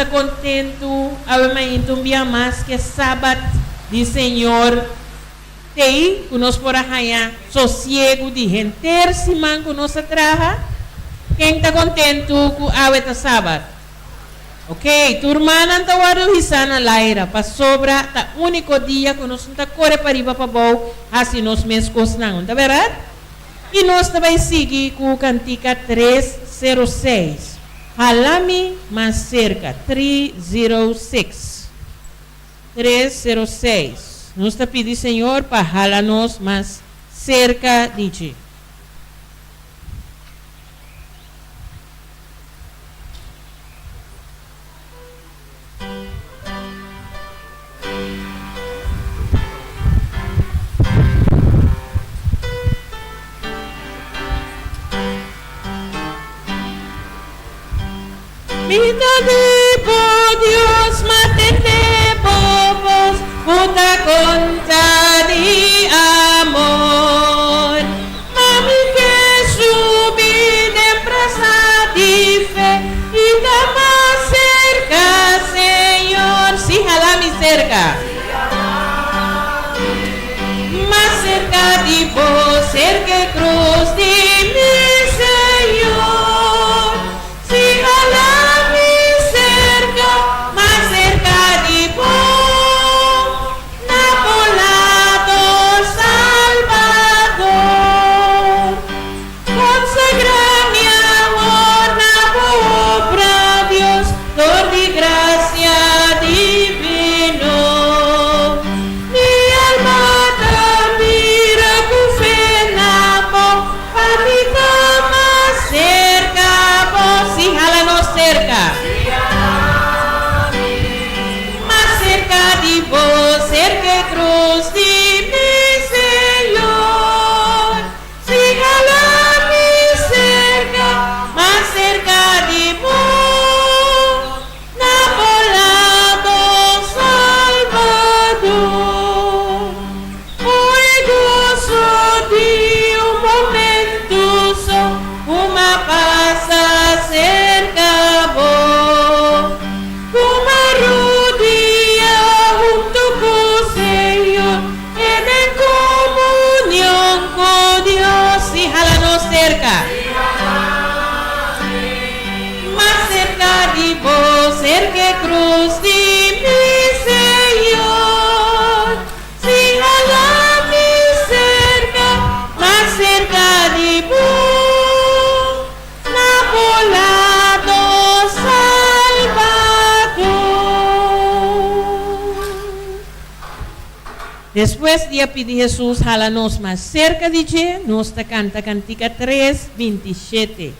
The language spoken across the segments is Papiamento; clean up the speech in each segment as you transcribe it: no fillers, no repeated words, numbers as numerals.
ta kontentu awe mainta un bia mas ku e Sabat di Señor t'ei ku nos por a haña sosiegu di henter siman ku nos a traha? Ken ta kontentu ku awe ta Sabat? Ok, tur mannan ta wòrdu hisá na laira, pasobra ta úniko dia ku nos no ta kore pariba pabou hasi nos mes kosnan, no ta bèrdat? I nos ta bai sigui ku kantika 306, Hala mi mas serka, 306, 306. Nos ta pidi Señor pa hala nos mas serka di dje. Mi ta di bo Dios, ma tende bo bos ku ta konta di amor. Ma mi ke subi den brasa di fe i ta mas serka, Señor. Sí, hala mi serka. Mas serka di bo, serka e krus di mi Señor. Sí, hala mi serka, mas serka di bo. Na bo lado, Salbador. Consagra mi awor na bo obra, Dios, dor di gracia divino. Mi alma ta mira cu fe na bo, pa mi ta mas cerca bo. Sí, hala nos cerca. Mas serka di bo, serka e krus di mi Señor. Si hala mi serka, mas serka di bo, na bo lado, Salbador. Hoy goso di un momento so ku m'a pasa serka bo. Ku m'a rodia huntu ku Señor e den komunion ku Dios. Si hala nos serka. Mas serka di bo, serka e krus di mi Señor. Si hala mi serka, mas serka di bo, na bo lado, Salbador. Despues di a pidi Hesus hala nos mas serka di dje, nos ta kanta kantika tres, 27.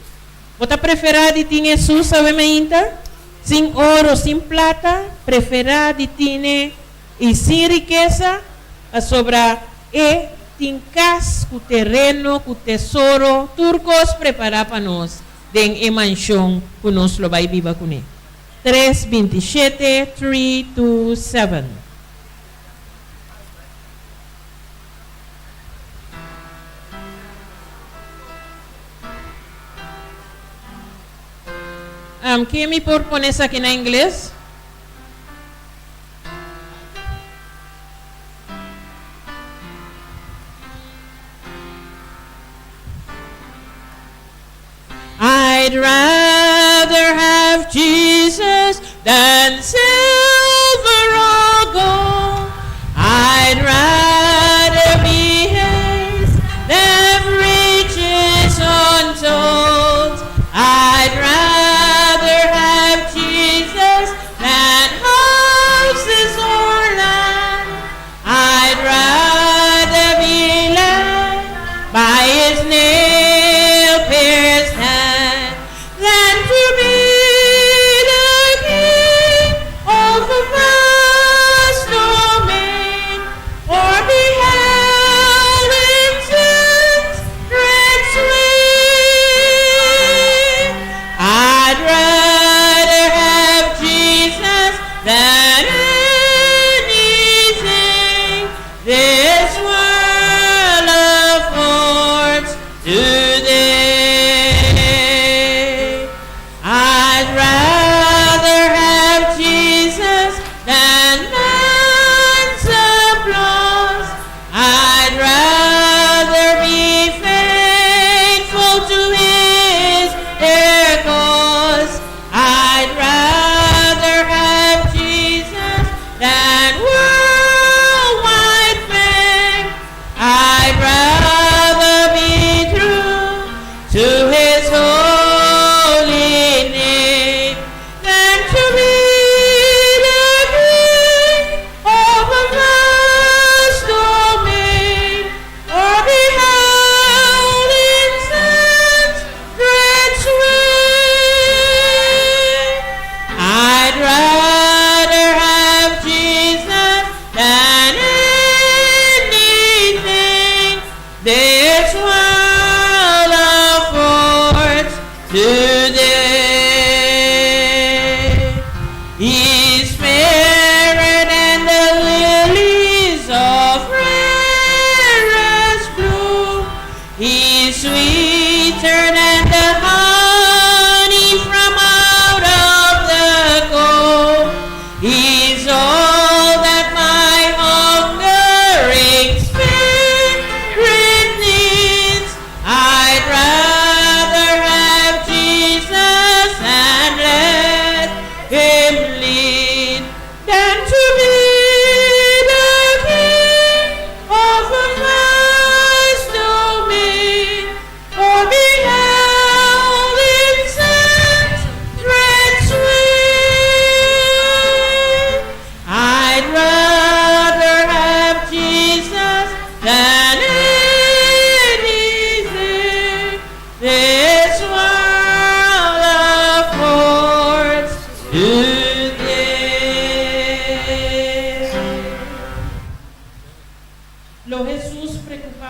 Bo ta preferá di tin Hesus awe mainta? Sin oro, sin plata, preferá di tine I sin rikesa, pasobra E tin kas ku tereno, ku tesoro, tur kos prepará pa nos den e manshon ku nos lo bai biba kuné. Tres 27, 3 to 7. Ken mi por pone esaki na ingles? I'd rather have Jesus than silver or gold. I'd rather be his than riches untold. I'd rather have Jesus than houses or land. I'd rather be led by his nail-pierced hand than to be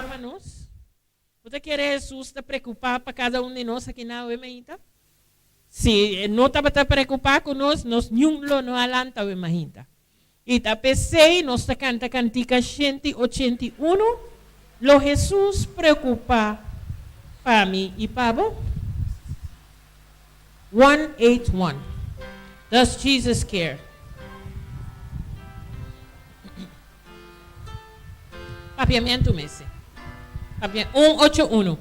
pa nos? Bo ta kere Hesus ta preokupá pa kada un di nos aki na awe mainta? Si e no tabata preokupá ku nos, nos niun lo no a lanta awe mainta. I ta p'esei nos ta kanta kantika 181, Lo Hesus preokupá pa mi i pa bo? 181. Does Jesus care? Papiamentu mester. Papia 181.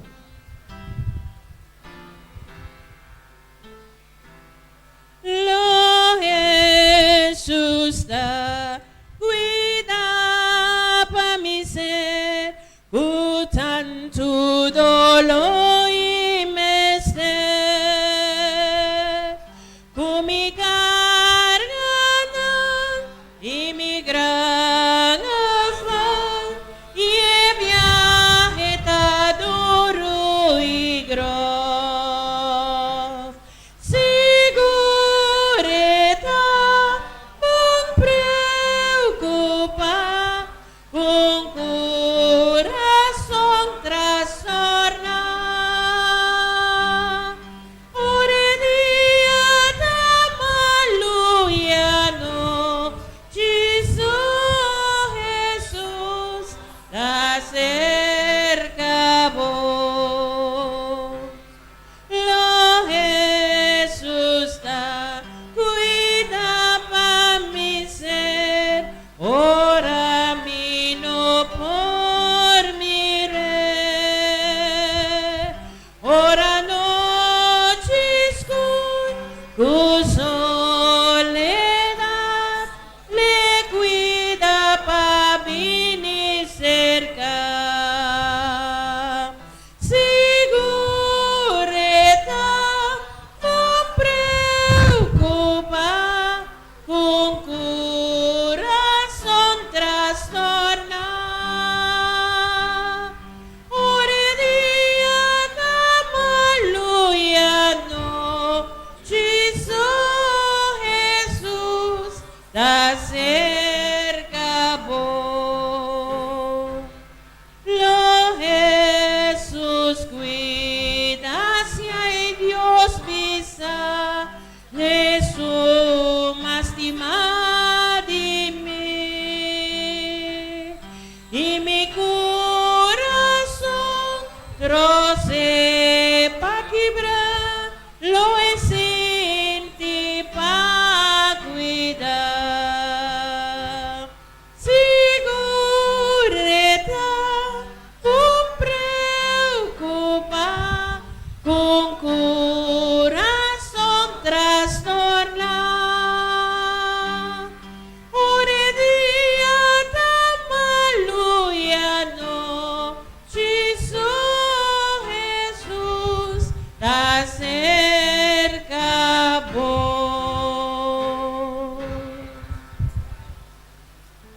Lo Hesus ta cuida pa mi ser cu tantu dolor y mester. Cu mi carganan y mi gran afan y e viahe ta duro y grof. Sigur e ta bon preocupa cu curason trastorna. Ora e dia ta malu y anochi so Jesus ta cerca bo. Lo Hesus ta cuida pa mi ser ora mi no por mir'é. Ora nochi scur cu soledad l'e cuida pa bini cerca. Sigur e ta bon preocupa c'un curason trastorna. Ora e dia ta malu y anochi so Jesus ta cerca bo. Lo Hesus cuida si ay Dios bisa Hesus mas stima di mi y mi curason troce pa kibra lo e sinti pa cuida. Sigur e ta un preocupa c'un curason trastorna. Ora e dia ta malu y anochi so Jesus ta cerca bo.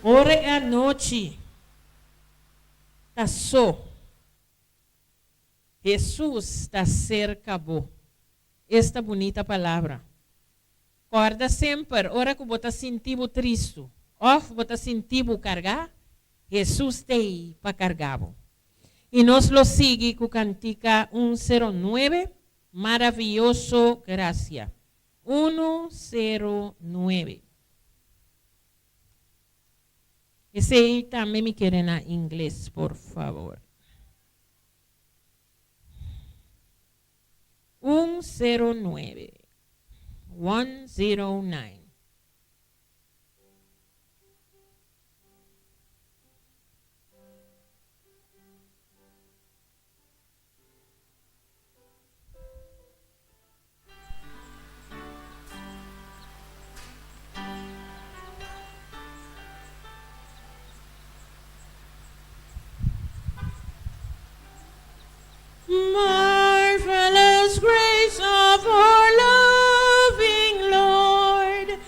Ora e anochi ta so, Hesus ta serka bo. Esta bunita palabra. Kòrda semper ora ku bo ta sinti bo tristu òf bo ta sinti bo kargá, Hesus t'ei pa karga bo. I nos lo sigui ku kantika un sero nuebe, Maraviyoso Grasia. Unu sero nuebe. Esei tambe mi kere na ingles, por favor. 109. 109. Marvelous grace of our loving Lord.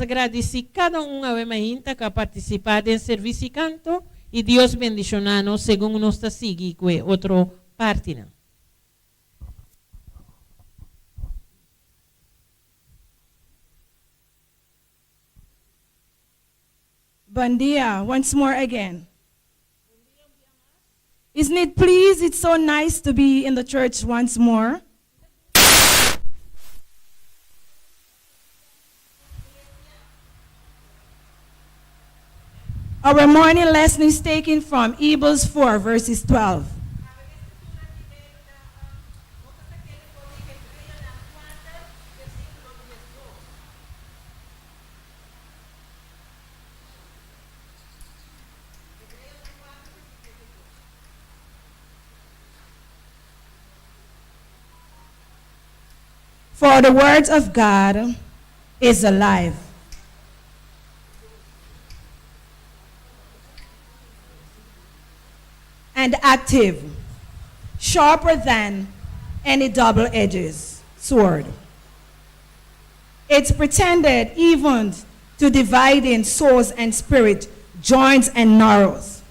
ta gradisí kada un awe mainta ku a partisipá den servisio i kanto i Dios bendishoná nos segun nos ta sigui ku e otro partinan. Bon dia, once more again. Isn't it pleased? It's so nice to be in the church once more. Our morning lesson is taken from Hebrews 4, verses 12. For the word of God is alive and active, sharper than any double-edged sword. It's pretended even to dividing souls and spirit, joints and marrows.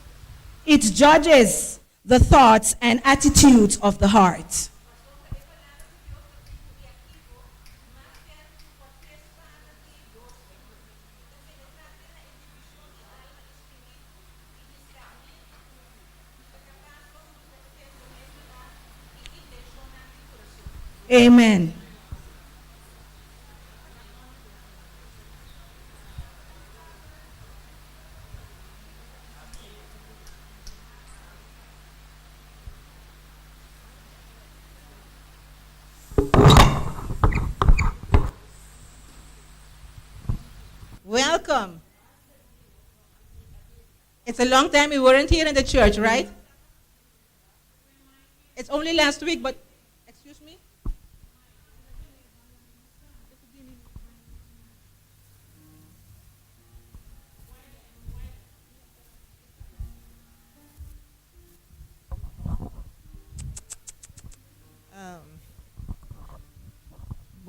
It judges the thoughts and attitudes of the heart. Amen. Welcome. It's a long time we weren't here in the church, right? It's only last week, but excuse me.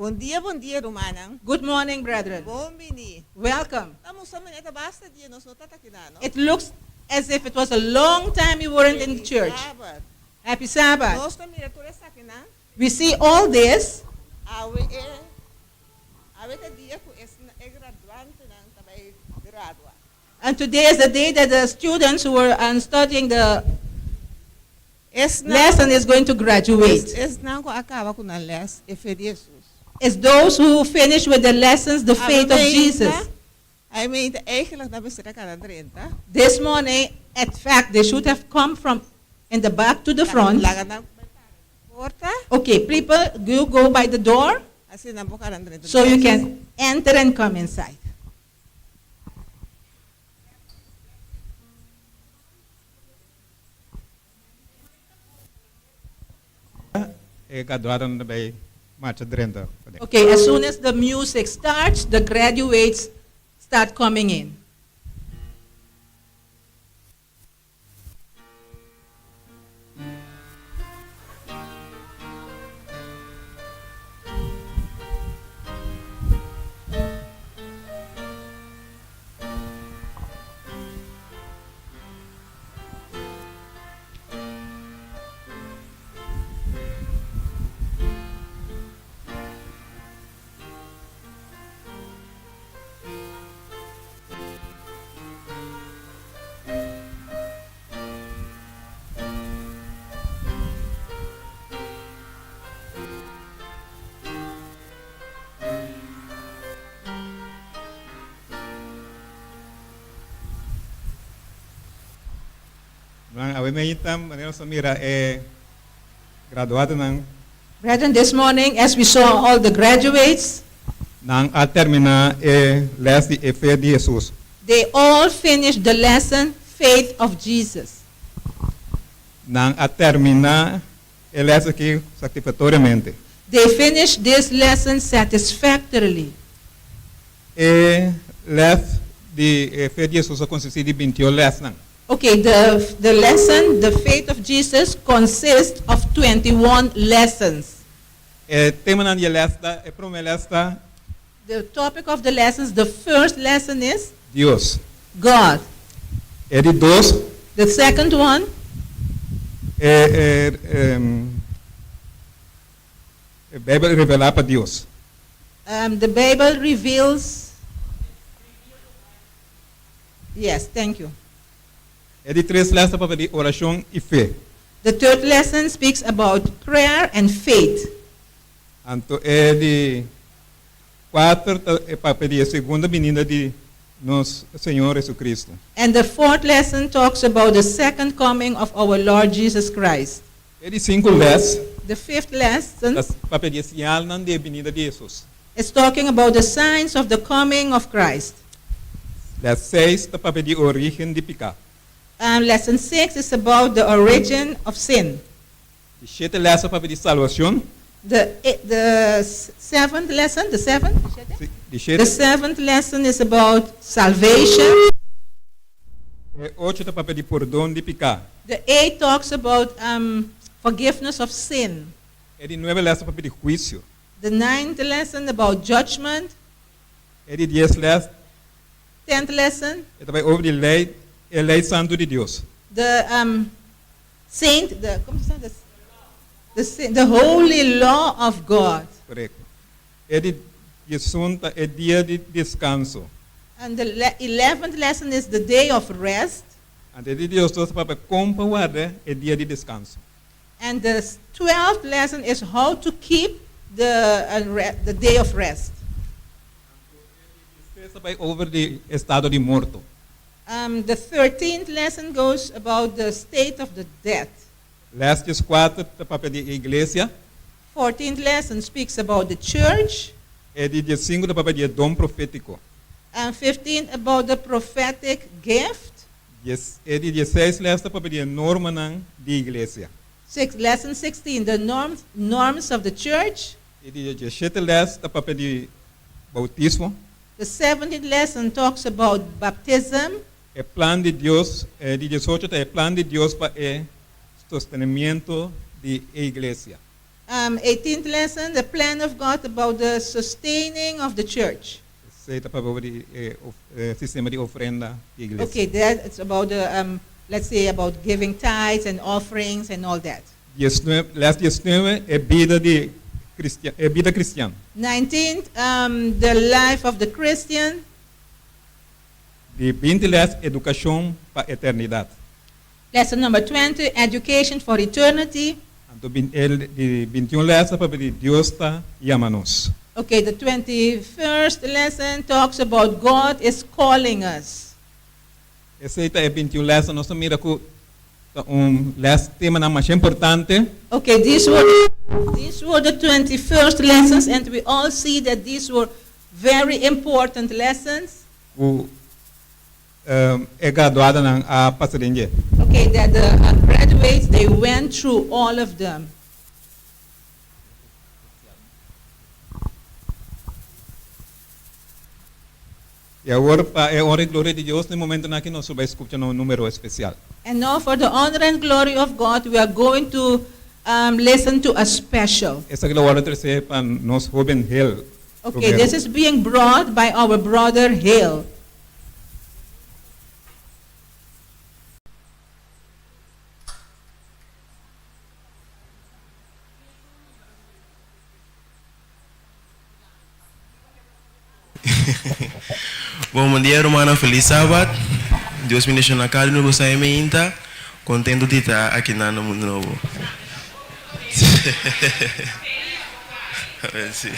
Bon dia, bon dia, rumannan. Good morning, brethren. Bon bini. Welcome. Estamos maneta basta dia, nos no tabata aki, no? It looks as if it was a long time we weren't in the church. Sabbath. Happy Sabbath. Nos ta mira tur esakinan. We see all this. Awe e awe ta dia ku e graduantenan ta bai gradua. And today is the day that the students who were studying the Esnan lesson is going to graduate. Esnan ku a kaba ku nan les e fe di Jesus. It's those who finish with the lessons, the faith of Jesus. Awe mainta eigenlijk nan mester a kana drenta. This morning, in fact, they should have come from in the back to the front. Laga nan porta. Okay, people, you go by the door Asina nan por kana drenta. so you can enter and come inside. E graduadonan ta bai marcha drenta. Okay, as soon as the music starts, the graduates start coming in. Nan awe mainta manera nos a mira e graduadonan. Brethren, this morning, as we saw all the graduates, Nan a terminá e les di e fe di Jesus. they all finished the lesson, Faith of Jesus. Nan a terminá e les aki satisfaktoriamente. They finished this lesson satisfactorily. E les di e fe di Jesus a konsistí di 21 lesnan. Okay, the lesson, the faith of Jesus, consists of 21 lessons. E temanan di e les ta, e promé les ta. The topic of the lessons, the first lesson is Dios. God. E di dos, The second one, e, e, em, e Beibel revelá pa Dios. the Bible reveals. Yes, thank you. E di tres lès ta papia di orashon i fe. The third lesson speaks about prayer and faith. Anto e di kuater ta e papia di e segunda binida di nos Señor Jesucristo. And the fourth lesson talks about the second coming of our Lord Jesus Christ. E di sinku lès The fifth lesson ta papia di e señalnan di e binida di Jesus. is talking about the signs of the coming of Christ. Lès seis ta papia di orígen di piká. Lesson 6 is about the origin of sin. Di shete lès ta papia di salbashon. The seventh lesson, the seventh? Si, di shete. The seventh lesson is about salvation. E ocho ta papia di pordon di piká. The eighth talks about forgiveness of sin. E di nuebe lès ta papia di huisio. The ninth lesson about judgment. E di dies lès. Tenth lesson. E ta bai over di lei, e lei santu di Dios. The saint, the, komo se the, the, the holy law of God. Korekto. E di 11 ta e dia di deskanso. And the 11th lesson is the day of rest. Anto e di 12 ta papia kon pa warda e dia di deskanso. And the 12th lesson is how to keep the day of rest. Anto e di 13 ta bai over di estado di morto. The 13th lesson goes about the state of the dead. Lès 14 ta papia di iglesia. 14th lesson speaks about the church. E di 15 ta papia di don profétiko. And 15 about the prophetic gift. E di 16 lès ta papia di normanan di iglesia. Six, lesson 16, the norms of the church. E di 17 lès ta papia di boutismo. The 17th lesson talks about baptism. E plan di Dios, e di 18 ta e plan di Dios pa e sostenementu di iglesia. 18th lesson, the plan of God about the sustaining of the church. Esei ta papia di e, e, sistema di ofrenda di iglesia. Okay, that it's about the, let's say, about giving tithes and offerings and all that. 19, lès 19 e bida di kristian, e bida kristian. 19th, the life of the Christian. Di 20 lès edukashon pa eternidat. Lesson number 20, education for eternity. Anto e di 21 lès ta papia di Dios ta yama nos. Okay, the 21st lesson talks about God is calling us. Esei ta e 21 lès, nos a mira ku ta un lès temanan masha importante. Okay, these were the 21st lessons, and we all see that these were very important lessons. Ku e graduadonan a pasa den dje. Okay, that the graduates, they went through all of them. I awor pa e honra i gloria di Dios, na e momentonan aki nos bai skucha un number spesial. And now, for the honor and glory of God, we are going to listen to a special. Esaki ta wòrdu tresé pa nos hóben Hale. Okay, this is being brought by our brother Hale. Bon dia, rumannan. Felis Sabat. Dios bendishoná kada un di boso mainta. Kontentu di ta aki na Mundu Nobo. Si.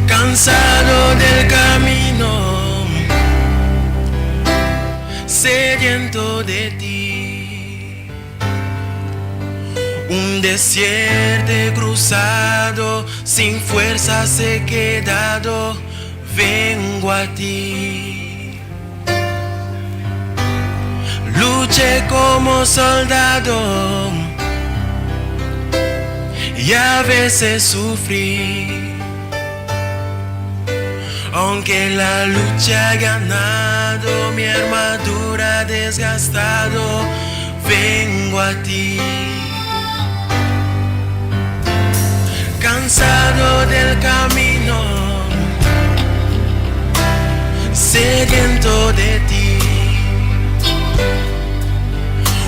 Cansado del camino, sediento de ti. Un desierto he cruzado, sin fuerzas he quedado, vengo a ti. Luché como soldado y a veces sufrí. Aunque la lucha he ganado, mi armadura desgastado, vengo a ti. Cansado del camino, sediento de ti.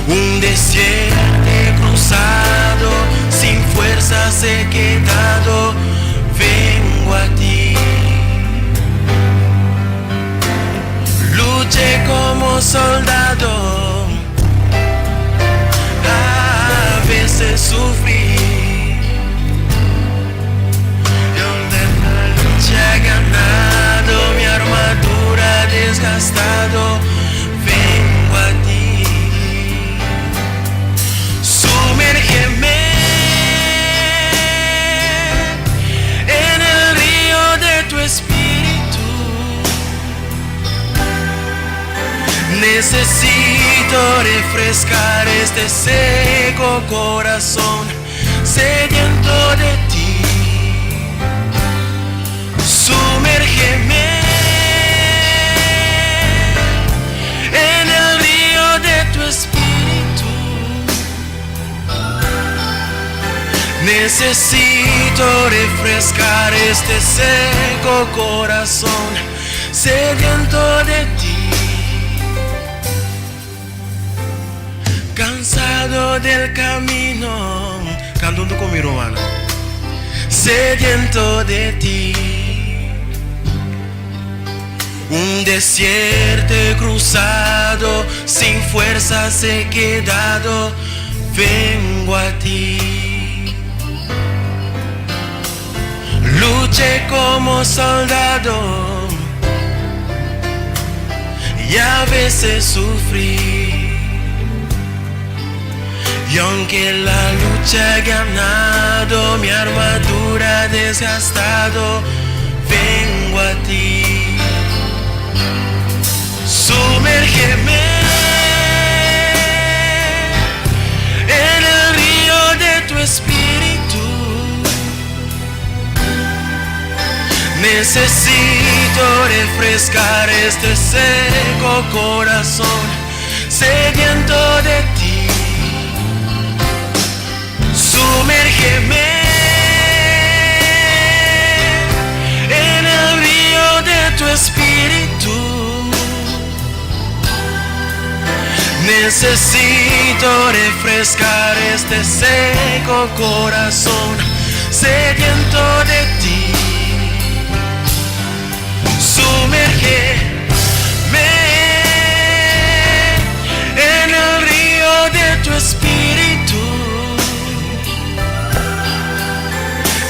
Un desierto he cruzado, sin fuerzas he quedado, vengo a ti. Luché como soldado, a veces sufrí. Y donde la lucha he ganado, mi armadura desgastado, vengo a ti. Sumérgeme en el río de tu espíritu. Necesito refrescar este seco corazón sediento de ti. Sumérgeme en el río de tu espíritu. Necesito refrescar este seco corazón sediento de ti. Cansado del camino, cantando con mi romana, sediento de ti. Un desierto he cruzado, sin fuerzas he quedado, vengo a ti. Luché como soldado y a veces sufrí. Y aunque la lucha he ganado, mi armadura desgastado, vengo a ti. Sumérgeme en el río de tu espíritu. Necesito refrescar este seco corazón sediento de ti. Sumérgeme en el río de tu espíritu. Necesito refrescar este seco corazón sediento de ti. Sumérgeme en el río de tu espíritu.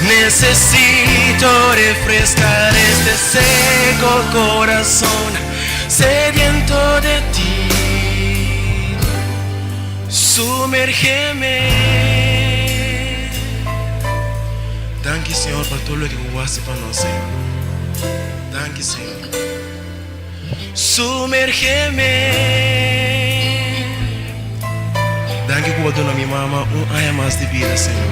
Necesito refrescar este seco corazón sediento de ti. Sumérgeme. Danki, Señor, pa tur loke Bo a hasi pa nos, Señor. Danki, Señor. Sumérgeme. Danki ku Bo a duna mi mama un aña mas di bida, Señor.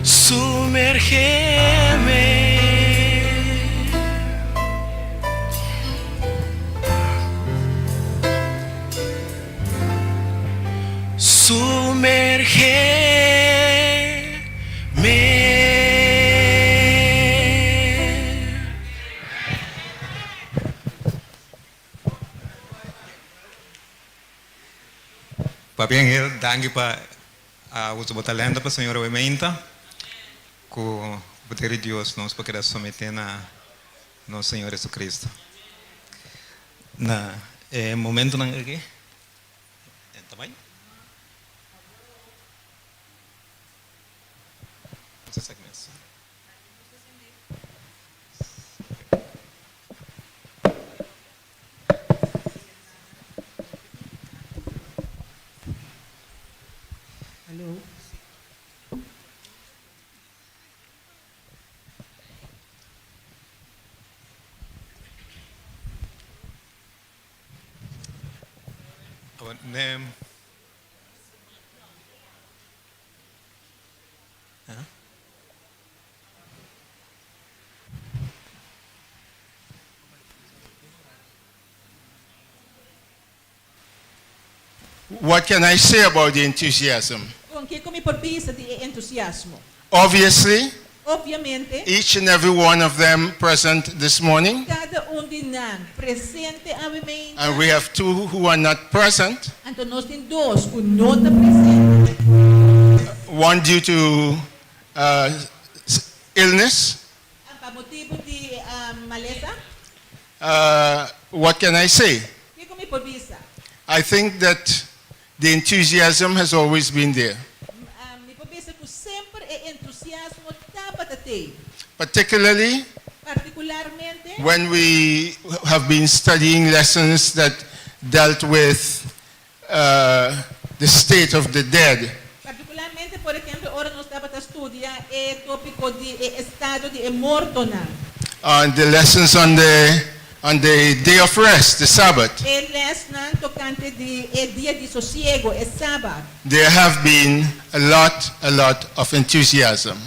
Sumérgeme. Sumérgeme. Papi Angel, danki pa a usa bo talento pa Señor awe meinta. Ku poder di Dios nos por keda someté na nos Señor Jesucristo. Na e momentonan aki, ta bai? Hallo. Awor, ne. What can I say about the enthusiasm? Kon kiko mi por bisa di e entusiasmo? Obviously, Obviamente, each and every one of them present this morning, kada un di nan presente awe mainta. and we have two who are not present, Anto nos tin dos ku no ta presente. one due to uh, s- illness. Pa motibu di malesa. What can I say? Kiko mi por bisa? I think that the enthusiasm has always been there, Mi por bisa ku semper e entusiasmo tabata tei. particularly Partikularmente when we have been studying lessons that dealt with the state of the dead. Partikularmente, por ehèmpel, ora nos tabata studia e tópiko di e estado di e mortonan. On the lessons on the day of rest, the Sabbath, E lèsnan tokante di e dia di sosiegu, e sabat. there have been a lot of enthusiasm.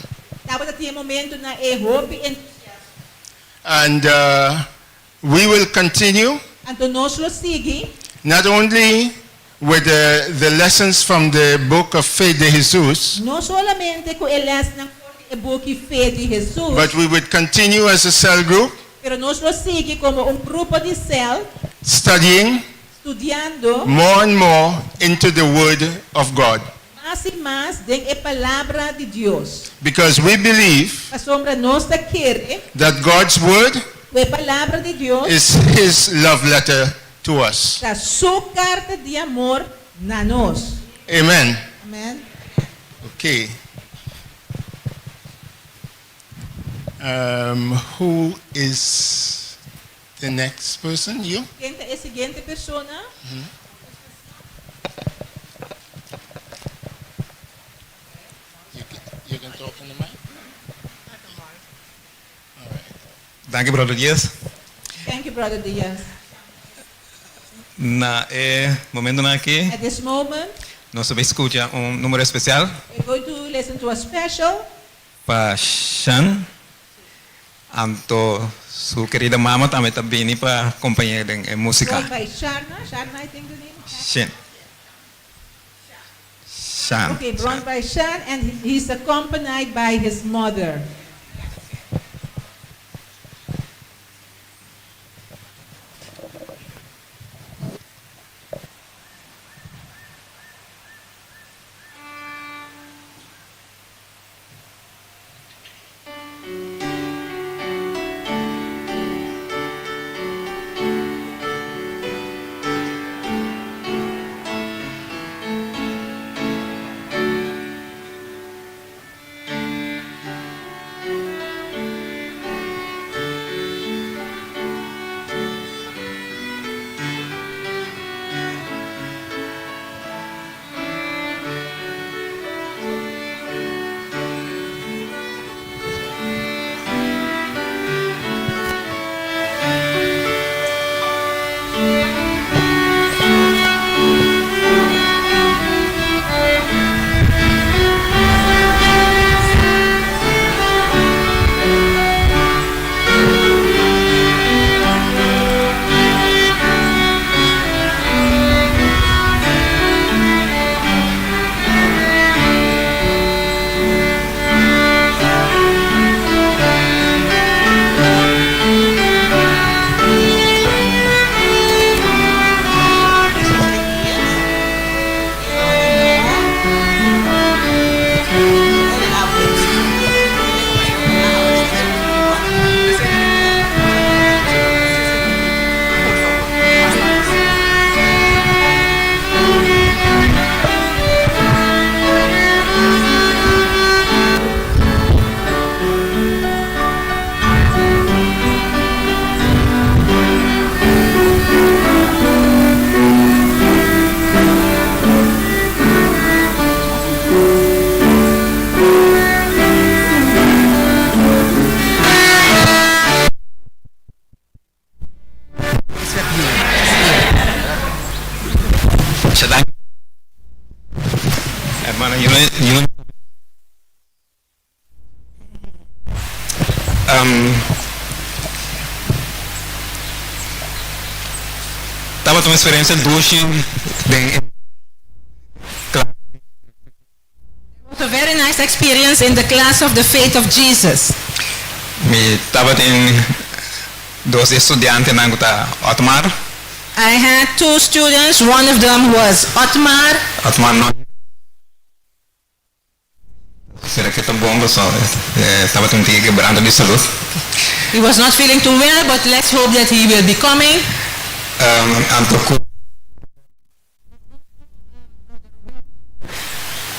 Tabatin momentonan e hopi entusiasmo. And we will continue Anto nos lo sigui, not only with the lessons from the book of Fe de Jesus, no solamente ku e lèsnan e buki Fe di Jesus, but we would continue as a cell group pero nos lo sigui komo un grupo di sèl, studying studiando more and more into the Word of God. mas i mas den e palabra di Dios. Because we believe Pasobra nos ta kere that God's Word ku e palabra di Dios is His love letter to us. ta su karta di amor na nos. Amen. Amen. Okay. Who is the next person? You? Ken ta e siguiente persona? You can talk in the mic. All right. Danki, Brother Diaz. Thank you, Brother Diaz. Na e momentonan aki, At this moment, nos ta bai skucha un number spesial we're going to listen to a special pa Shan. Anto su kerida mama tambe ta bini pa kompañ'é den e músika. brought by Sharna. Sharna, I think the name. Shan. Shan. Okay, brought by Shan, and he's accompanied by his mother. Rumannan, yu no. Tabata un experiencia dushi den e klas di. It was a very nice experience in the class of the faith of Jesus. Mi tabatin dos estudiantenan ku ta Otmar. I had two students, one of them was Otmar. Otmar no. Sera ke ta bon paso e tabatin un tiki kebranto di salud. He was not feeling too well, but let's hope that he will be coming. Anto ku.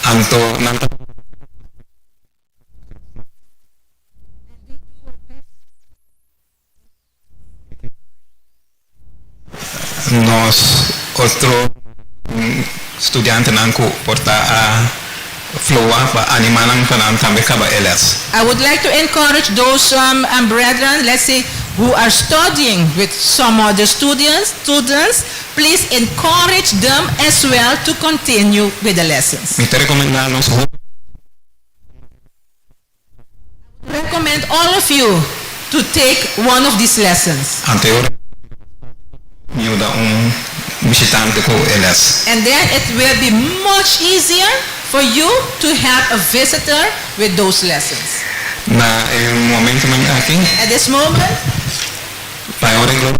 Anto nan ta. Nos otro studiantenan ku por ta a flowa pa animá nan pa nan tambe kaba e lès. I would like to encourage those brethren, let's say, who are studying with some other students, students, please encourage them as well to continue with the lessons. Mi ta rekomendá nos hopi. I would recommend all of you to take one of these lessons. Anto e ora yuda un bishitante ku e les. And then it will be much easier for you to help a visitor with those lessons. Na e momentonan aki. At this moment. Pa e ora e gloria.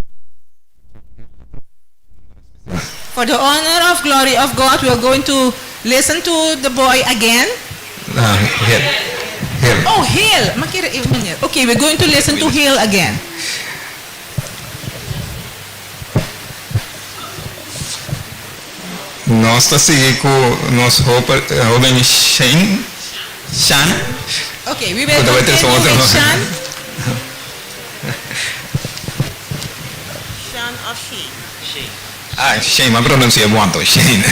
For the honor of glory of God, we are going to listen to the boy again. Hill. Hill. Oh, Hill. Ma kere e meneer. Okay, we're going to listen to Hill again. Nos ta sigui ku nos hoben Shane, Shan. Okay, we will continue with Shan. Shan of Shane? Shane. Ah, Shane, m'a pronuncia bon anto, Shane.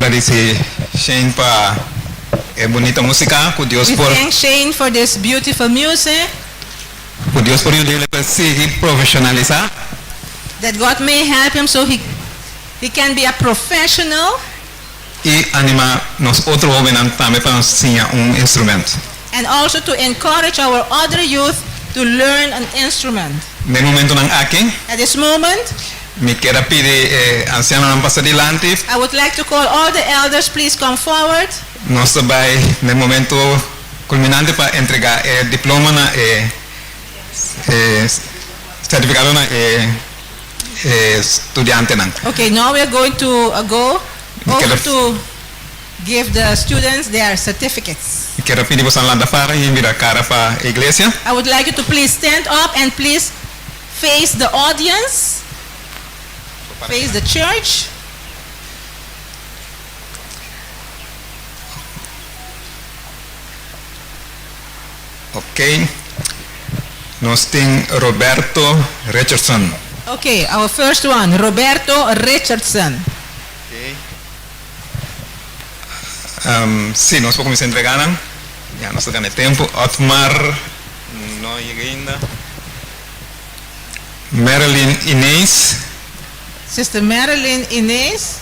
Gradisi Shane pa e bunita musica cu Dios We por. thank Shane for this beautiful music. Cu Dios por yud'e pa sigui profesionalisa. That God may help him so he he can be a professional. Y anima nos otro hobennan tambe pa nos siña un instrument. And also to encourage our other youth to learn an instrument. Den momentonan aki. At this moment. Mi kier a pidi e ancianonan pasa dilanti. I would like to call all the elders, please come forward. Nos ta bay na e momento culminante pa entrega e diploma na e e certificado na e e studiantenan. Okay, now we are going to go Mi over kier a to give the students their certificates. Mi kier a pidi boso lanta para y mira cara pa e iglesia. I would like you to please stand up and please face the audience, face the church. Ok. Nos tin Roberto Richardson. Okay, our first one, Roberto Richardson. Um, sí, nos por cuminsa entrega nan. Ya nos ta gana e tempo. Otmar no a yega ainda. Marilyn Inés. Sister Marilyn Inés.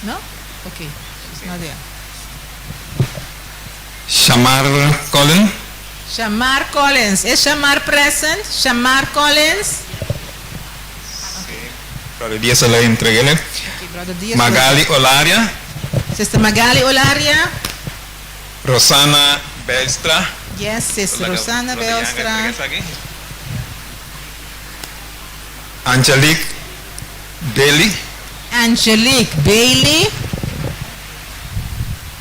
No? Okay, she's not there. Shamar Collin. Shamar Collins. Is Shamar present? Shamar Collins? Brother Diaz a lo entreguele. Okay, Brother Diaz. Magali Olaria. Sister Magali Olaria. Rosana Belstra. Yes, Sister Rosana Belstra. Angelique Bailey. Angelique Bailey.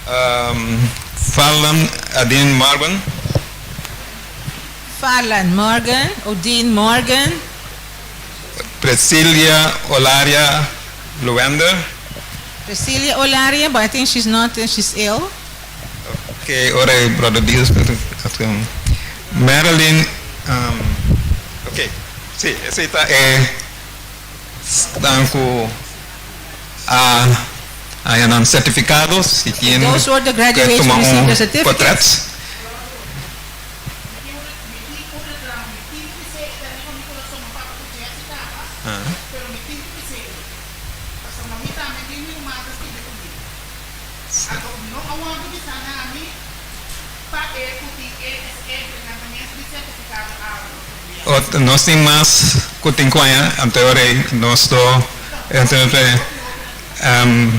Um, Fallon Adin Marvin. Farlan Morgan. Odin Morgan. Priscilla Olaria Luender. Priscilla Olaria, but I think she's not, she's ill. Ok, ora e brother Diaz. Marilyn. Um, ok, si, esey ta e stan cu a haya nan certificado. Si tin Those were the graduates who received the certificates. Portret. Ot, nos tin mas ku tin ku aña, anto ora ei nos to um,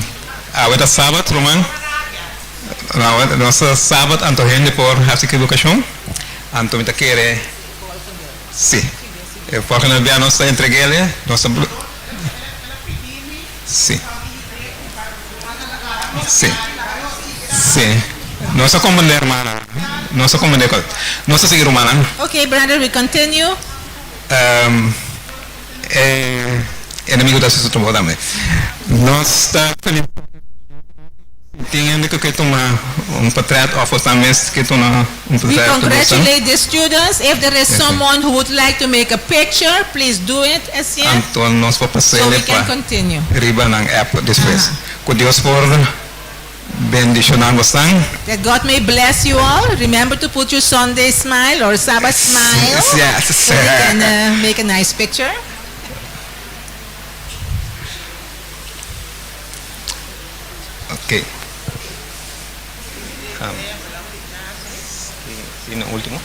awe ta sabat, ruman. Awe nos ta sabat, anto hende por hasi ekivocacion. Anto mi ta kere, si. E volgende bia nos ta entreg'ele, nos ta Si. Si. Si. Nos a comprende hermana. Nos a comprende. Nos ta sigui rumannan. Okay, brother, we continue. Um, e enemigo ta haci su trabou tambe. Nos ta feliz. Tin hende cu ke tuma un portret of bosan mes ke tuma un We portret cu bosan. congratulate the students. If there is Yes, sir. someone who would like to make a picture, please do it, Essien, Anto nos por so pasele we can pa continue. riba nan app despues. Cu Dios por bendiciona bosan. That God may bless you all. Remember to put your Sunday smile or Sabbath smile. Yes, So we can uh, make a nice picture. Ok. Um, sí, no, último.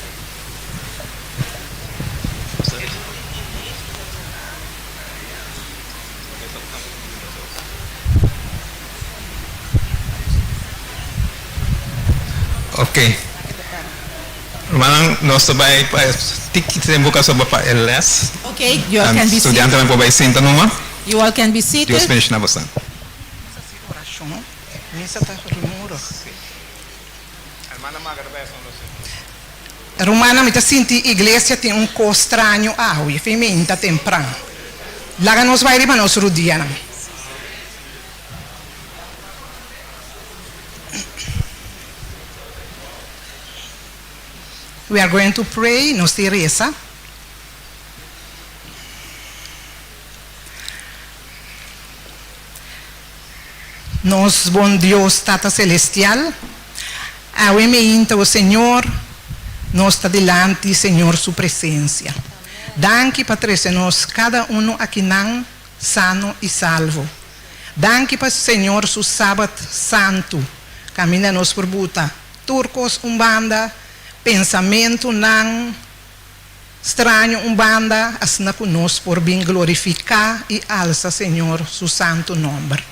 Ok. Rumannan, nos ta bai pa tiki tempo kaso pa e les. Okay, you all can be seated. Studiantenan por bai sinta numa. You all can be Dios seated. bendiciona boso. Rumannan, mi ta sinti iglesia tin un kos straño awe, fe menta tempran. Laga nos bai riba nos rudianan. We are going to pray, nos tin resa. Nos bon Dios Tata Celestial, awe meinta o Señor, nos ta dilanti Señor su presencia. Danki pa trece nos cada uno akinan sano y salvo. Danki pa Señor su Sabat Santo, caminda nos por buta tur cos un banda, pensamentonan. straño un banda, asina ku nos por bin glorifiká i alsa Señor su santu nòmber.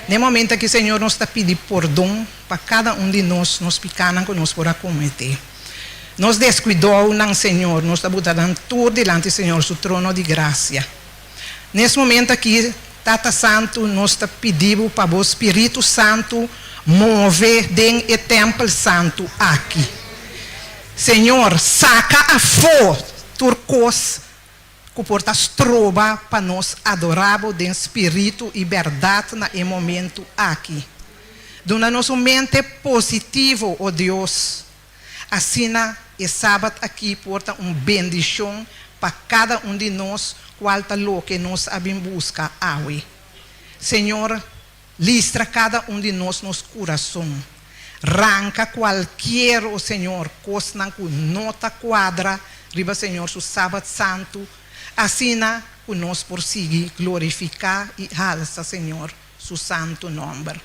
Na e momento aki, Señor, nos ta pidi pordon pa kada un di nos, nos pikánan ku nos por a kometé. Nos deskuidounan, Señor, nos ta buta nan tur dilanti Señor su trono di grasia. Nes momento aki, Tata Santu, nos ta pidi Bo pa Bo Spiritu Santu move den e tèmpel santu aki. Señor, saka afó tur kos ku por ta stroba pa nos adorá Bo den spiritu i bèrdat na e momentu aki. Duna nos un mente positivo, o Dios, Asina e Sabat aki por ta un bendishon pa kada un di nos kual ta loke nos a bin buska awe. Señor, listra kada un di nos nos kurason. Ranka kualkier, o Señor, kosnan ku no ta kuadra riba Señor su Sabat santu, asina ku nos por sigui glorifiká i halsa Señor su santu nòmber.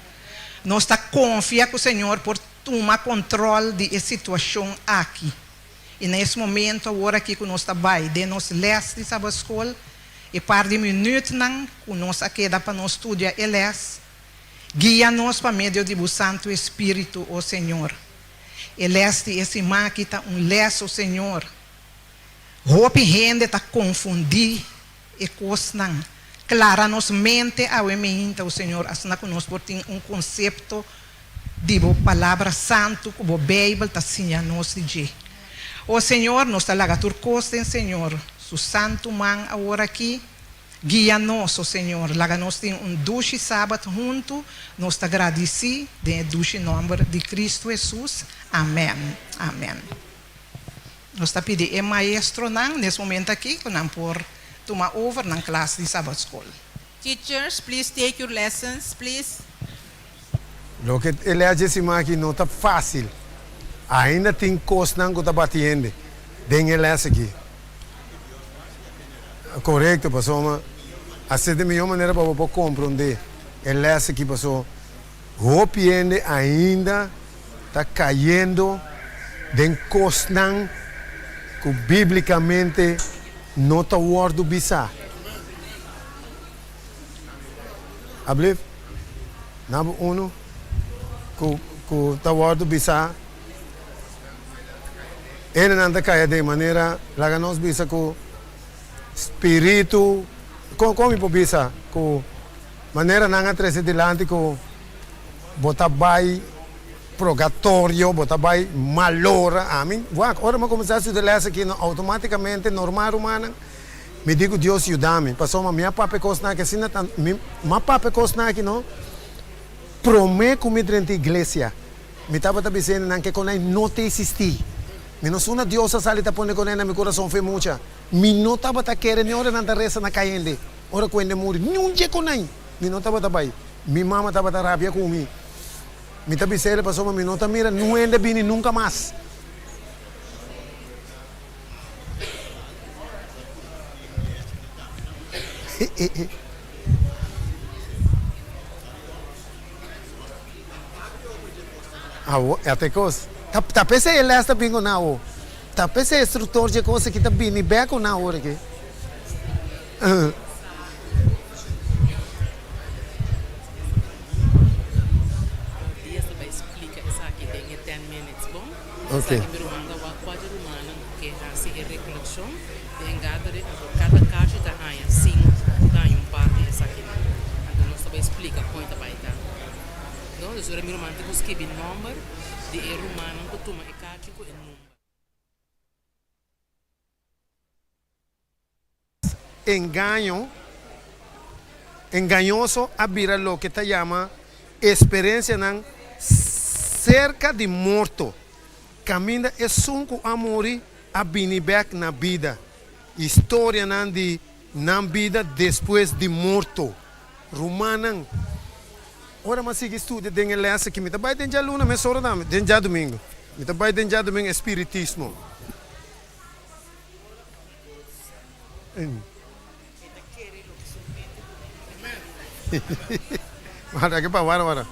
Nos ta konfia ku Señor por Tuma control di e situacion aki. Y na es momento awor aki cu nos ta bay den nos les di Sabaschool, e par di minuutnan cu nos a keda pa nos studia e les, guia nos pa medio di Bo Santo Espiritu, o Señor. E les di e siman aki ta un les, o Señor. Hopi hende ta confundi e cosnan. Clara nos mente awe meinta, o Señor, asina cu nos por tin un concepto di bo Palabra Santu ku bo Beibel ta siña nos di dje. O Señor, nos ta laga tur kos den Señor su santu man awor aki. Guia nos, o Señor, laga nos tin un dushi Sabat huntu. Nos ta gradisí den e dushi nòmber di Kristu Hesus. Amèn. Amèn. Nos ta pidi e maestronan nes momento aki ku nan por tuma over nan klas di Sabatskol. Teachers, please take your lessons, please. Loke e lès dje siman aki no ta fásil. Ainda tin kosnan ku ta bati hende den e lès aki. Korekto, pasobra a ser di mihó manera pa bo por komprondé e lès aki, pasobra hopi hende ainda ta kayendo den kosnan ku bíblikamente no ta wòrdu bisá. Ablief, nabo unu ku ku ta wòrdu bisá, hendenan ta kaya den manera, laga nos bisa ku spiritu, kon kon mi por bisa ku manera nan a trese dilanti ku bo ta bai purgatorio, bo ta bai malora, ami, wak, ora mi a kuminsá studia lès aki, no outomátikamente normal rumannan, Mi di ku Dios yuda mi, pasobra mi a papia kosnan aki asina tan, mi a papia kosnan aki no, promé ku mi drenta iglesia, mi tabata bisa hendenan ke konai no ta eksistí. Mi no suna Dios a sali ta pone konai na mi kurason fe mucha. Mi no tabata kere ni ora nan ta resa na kai hende, ora ku hende muri, niun dje konai mi no tabata bai. Mi mama tabata rabia ku mi. Mi ta bisa el pasobra mi no ta mira niun hende bini nunka mas. Awo, e ta e kos. Ta, ta p'esei e les ta bin ku nan awo. Ta p'esei e instruktor dje kos aki ta bini bek ku nan awor aki. Ok. Esaki mi ruman ta wak kua dje rumannan ku ke hasi e rekolekshon den gathering anto kada kashi ta haña sin ta haña un parti esakinan anto nos ta bai splika kon e ta bai ta no dus ora mi ruman tin ku skibi nòmber di e rumannan ku tuma e kachi ku e number. Engaño engañoso a bira loke ta yama experiencianan cerca di morto, caminda esun cu a muri a bini bek na bida. Historianan di nan bida despues di morto. Rumannan, ora mi a sigui studia den e les aki, mi ta bay den djaluna mesora tambe, den djadumingo. Mi ta bay den djadumingo espiritismo. Wara ke pa wara wara.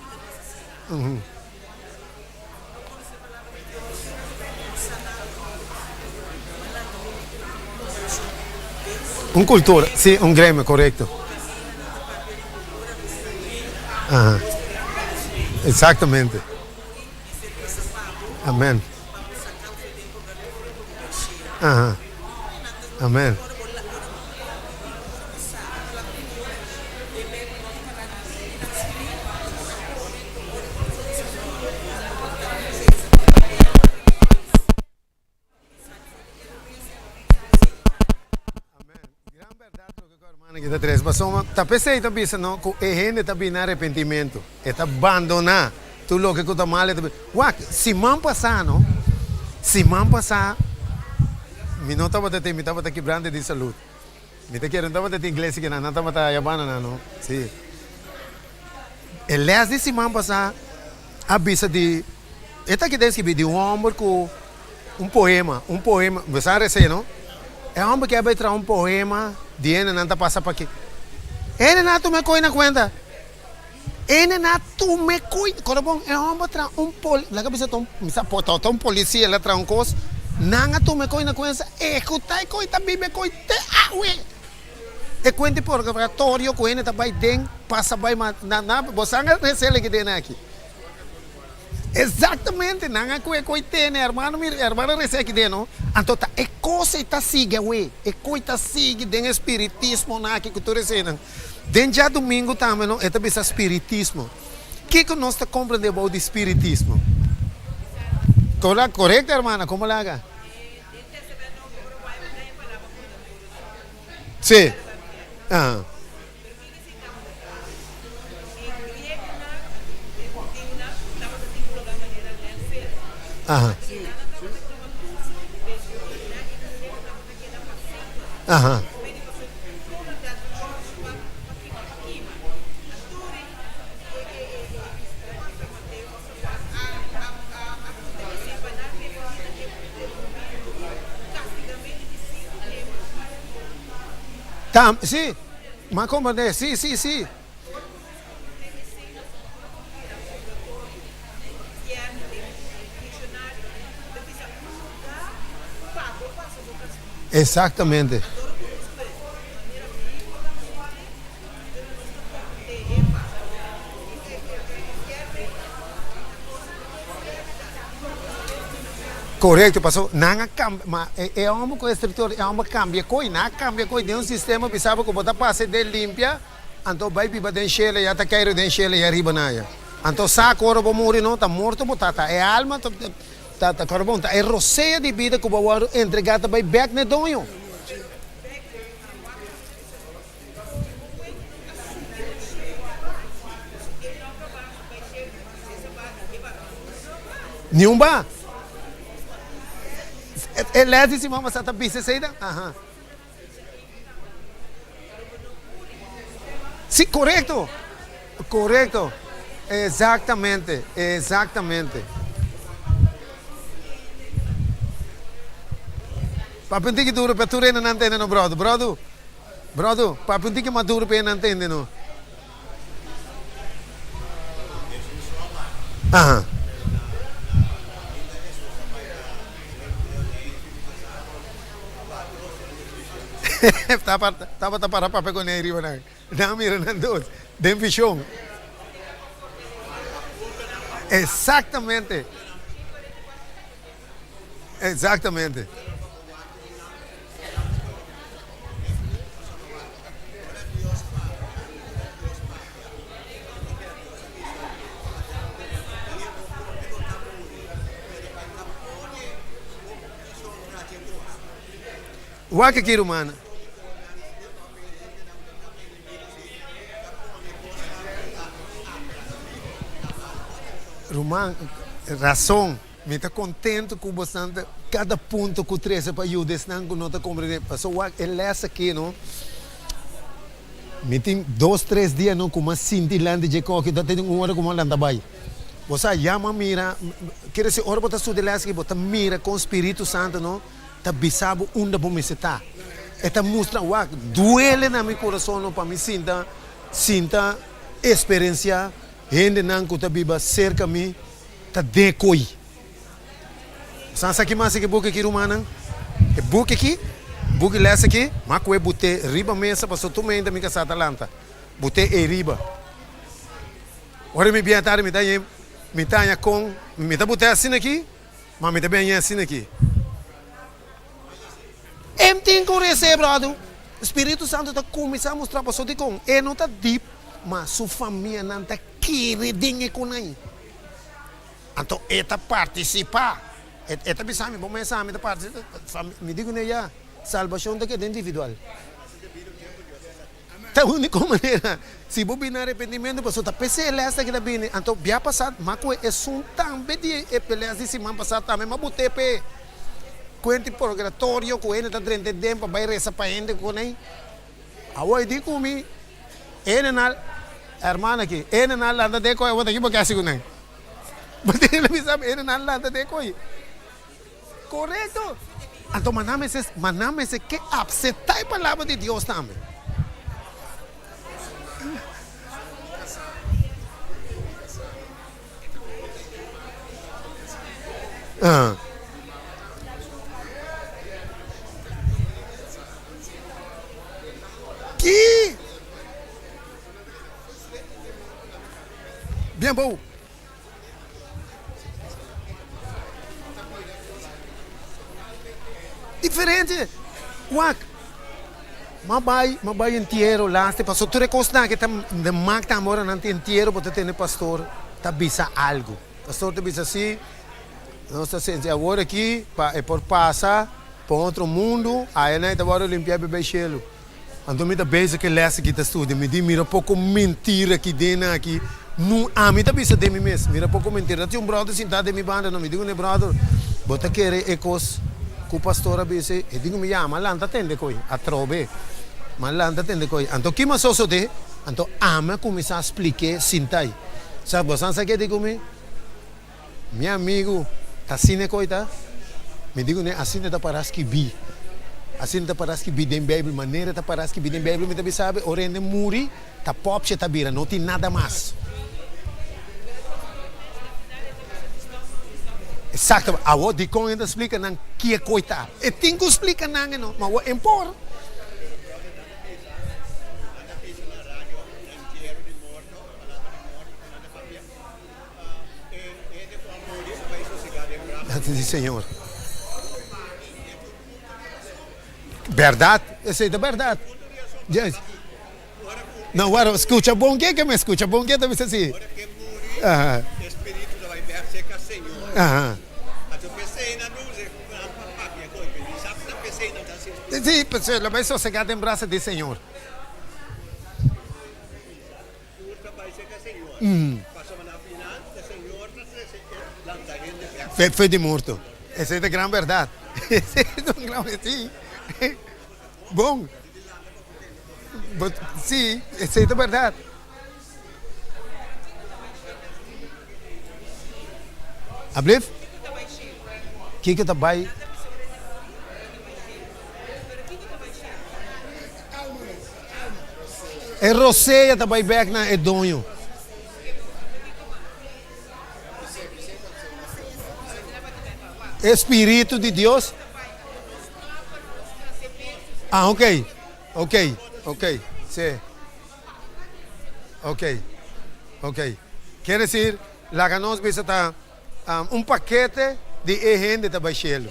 Un cultura, si, un gremio, correcto. Aha. Exactamente. Amen. Aha. Amen. Pasobra ta p'esei ta bisa no ku e hende ta bini arepentimentu, e ta bandoná tur loke ku ta mal, e ta bisa, wak, siman pasá no, siman pasá mi no tabata tin, mi tabata kibrante di salud, mi ta kere no tabata tin iglesia kinan, nan tabata ayabana nan no, si. E lès di siman pasá a bisa di, e ta keda skibi di un hòmber ku un poema, un poema, bo sa resé no? E hòmber ke a bai traha un poema di hendenan ta pasa pa ki. Hendenan a tuma e koi na kuenta. Hendenan a tuma e koi, kòrda bon, e hòmber traha un poli, laga bisa ta un, mi sa por ta un polisia el a traha un kos, nan a tuma e koi na kuenta, ehekutá e koi ta biba e koi te awe. E kuenta di purgatorio ku hende ta bai den, pasa bai ma na na bo sa a resel aki den aki. Exactamente nan a kue koi tene hermano mi hermano resel aki den no. Anto ta e kos ei ta sigui awe, e koi ta sigui den e spiritismo nan aki ku tur eseinan. Den djadumingu tambe no e ta bisa spiritismo. Kiko nos ta komprende bou di spiritismo? Korekto hermana, komo laga? Sí. Aha. Aha. Aha. Tam, sí, m'a comprende, sí, sí, sí. Exactamente. Korekto, paso nan a kambia, ma e e hòmber ku e struktura, e hòmber kambia koi, nan a kambia koi den un sistema bisaba ku bo ta pasa den limpia, anto bai biba den shelu, ya ta keiru den shelu ya riba na ya. Anto sa ku ora bo muri no, ta morto bo ta, ta e alma ta ta ta kòrda bon, ta e rosea di bida ku bo a wòrdu entregá ta bai bèk na e doño. Niun ba. E les di siman pasá ta bisa esei dan? Aha. Sí, korekto. Korekto. Exactamente, exactamente. Papia un tiki duro pa tur hende nan tende no, brodo. Brodo. Brodo, papia un tiki mas duro pa e nan tende no. Aha. Tabata para papia con e riba nan. Nan mira nan dos den vision. Exactamente. Exactamente. Wak aki ruman. Ruman, rason. Mi ta contento cu bosnan ta cada punto cu trece pa yuda esnan cu no ta comprende. Pasobra wak e les aki no, mi tin dos tres dia no cu mi a sinti lanta dje koki ta tin un ora cu mi a lanta bay. Bo sa ya mi a mira, kier deci ora bo ta studia les aki bo ta mira con Spiritu Santo no ta bisa bo unda bo mester ta. E ta mustra wak duele na mi curason no pa mi sinta sinta experiencia hendenan cu ta biba cerca mi. Ta den koi. San sa ki mas e buki aki, rumannan? E buki aki? buki les aki, m'a kue but'é riba mesa paso tur mente mi kasá ta lanta. But'é ei riba. Ora mi bien tardi mi ta haña mi ta haña kon mi ta but'é asina aki, ma mi ta bien hañ'é asina aki. E tin ku resé, bròder. Spiritu Santu ta kuminsá mustra paso dikon e no ta dip, ma su famianan ta kere den e konai. Anto e ta partisipá. E ta bisa mi, bo mes sa mi ta partisipá. Mi di kuné ya, salbashon ta keda individual. Ta úniko manera. Si bo bini na arepentimentu, pasobra ta p'esei e lès aki ta bini. Anto bia pasá, m'a kohe esun tambe di e lès di siman pasá tambe, m'a bot'é p'e kuenti purgatorio ku hende ta drenta den pa bai resa pa hende ku konei. Awor e di ku mi, Hende na, hermano aki, hende na lanta den koe, awor ta ki bo ke hasi ku nan? Bo tin lo bisa mi, hende na lanta den koe. Korekto! Anto ma nan mester, ma nan mester ke apseptá e palabra di Dios tambe. Ah. Ki? Bien bou. Diferente. Wak. M'a bai, m'a bai entiero laste paso tur e kosnan aki ta de mak tambe ora nan tin entiero bo ta tende pastor ta bisa algu. Pastor ta bisa si, nos ta sinti awor aki pa e por pasa pa un otro mundu, ayenan e ta wòrdu limpiá bebé shelu. Anto mi ta bezig ku e lès aki ta studia, mi di mira poko mentira ki den aki, nu ami ta bisa den mi mes, mira poko mentira, ta tin un bròder sintá den mi banda no, mi di ku ne bròder, bo ta kere e kos ku pastor a bisa ei? E di ku mi ya, m'a lanta tende koe, atrobe, m'a lanta tende koe, anto ki m'a sosodé? Anto ami a kuminsá splik'é sintá ei, sa bo sa ke e di ku mi? Mi amigu, ta asina e koe ta? Mi di kuné, asina ta para skibí. Asina ta para skibí den Beibel. Manera ta para skibí den Beibel, mi ta bisa bo, ora hende muri, ta pòpchi ta bira, no tin nada mas. Exacto. Awor, dikon e ta splika nan ki e koe ta? E tin ku splika nan e no, ma awor e por. Di Señor. Berdad, esey ta berdad. Yes. No, waro, scucha bon ke ke me scucha bon ke ta bisa si. Aha. Aha. Si, pues lo bay sosega den brasa di Señor. Fe di morto. Esei ta gran bèrdat. Esei ta un gran sí. Bon. Sí, esei ta bèrdat. Ablief? Kiko ta bai? E rosea ta bai bek na e doño. E spiritu di Dios. Ah, ok. Ok, ok. Sí. Ok. Ok. Kier decir, laga nos bisa ta un pakete di e hende ta bai shelu.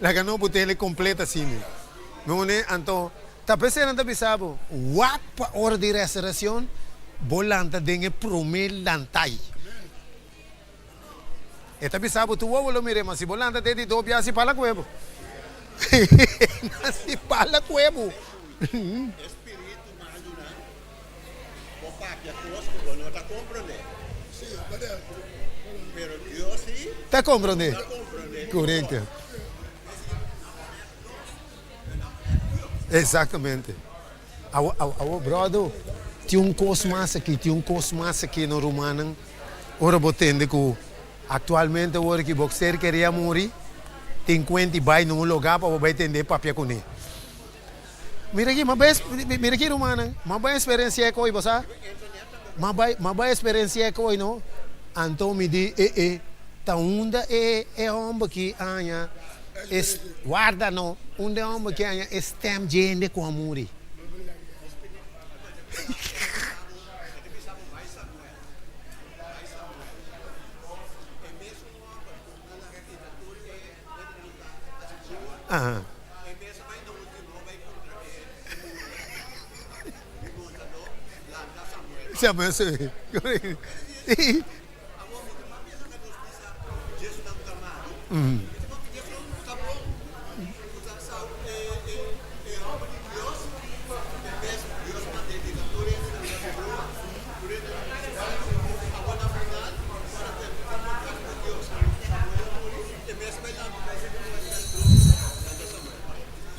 Laga nos bot'e completo asina. Mi anto Ta p'esei nan ta bisa bo, Wak pa ora di resurreccion bo lanta den e prome lantai. E ta bisa bo, Tu wowo lo mir'é, ma si bo lanta den di do bia si pala ku bo. Na si pala ku bo. E spiritu malunan por papia kos ku bo no ta komprondé. Pero Dios sí Ta komprondé. ta komprondé. Korekto. Exactamente. Awo, awo, awo, brother, tin un cos mas aki, tin un cos mas aki no rumannan. Ora bo tende cu actualmente awor aki bo ser queria muri, tin cuenta y bay na un lugar pa bo bay tende e papia cune. Mira aki, m'a bay, mira aki rumannan, m'a bay experiencia e coy, bo sa? M'a bay, m'a bay experiencia e coy no. Anto mi di, e, e, ta unda e, e homber aki aña? E warda no, unda e homber ke haña e stem dje hende ku a muri? Aha. Samuel sí.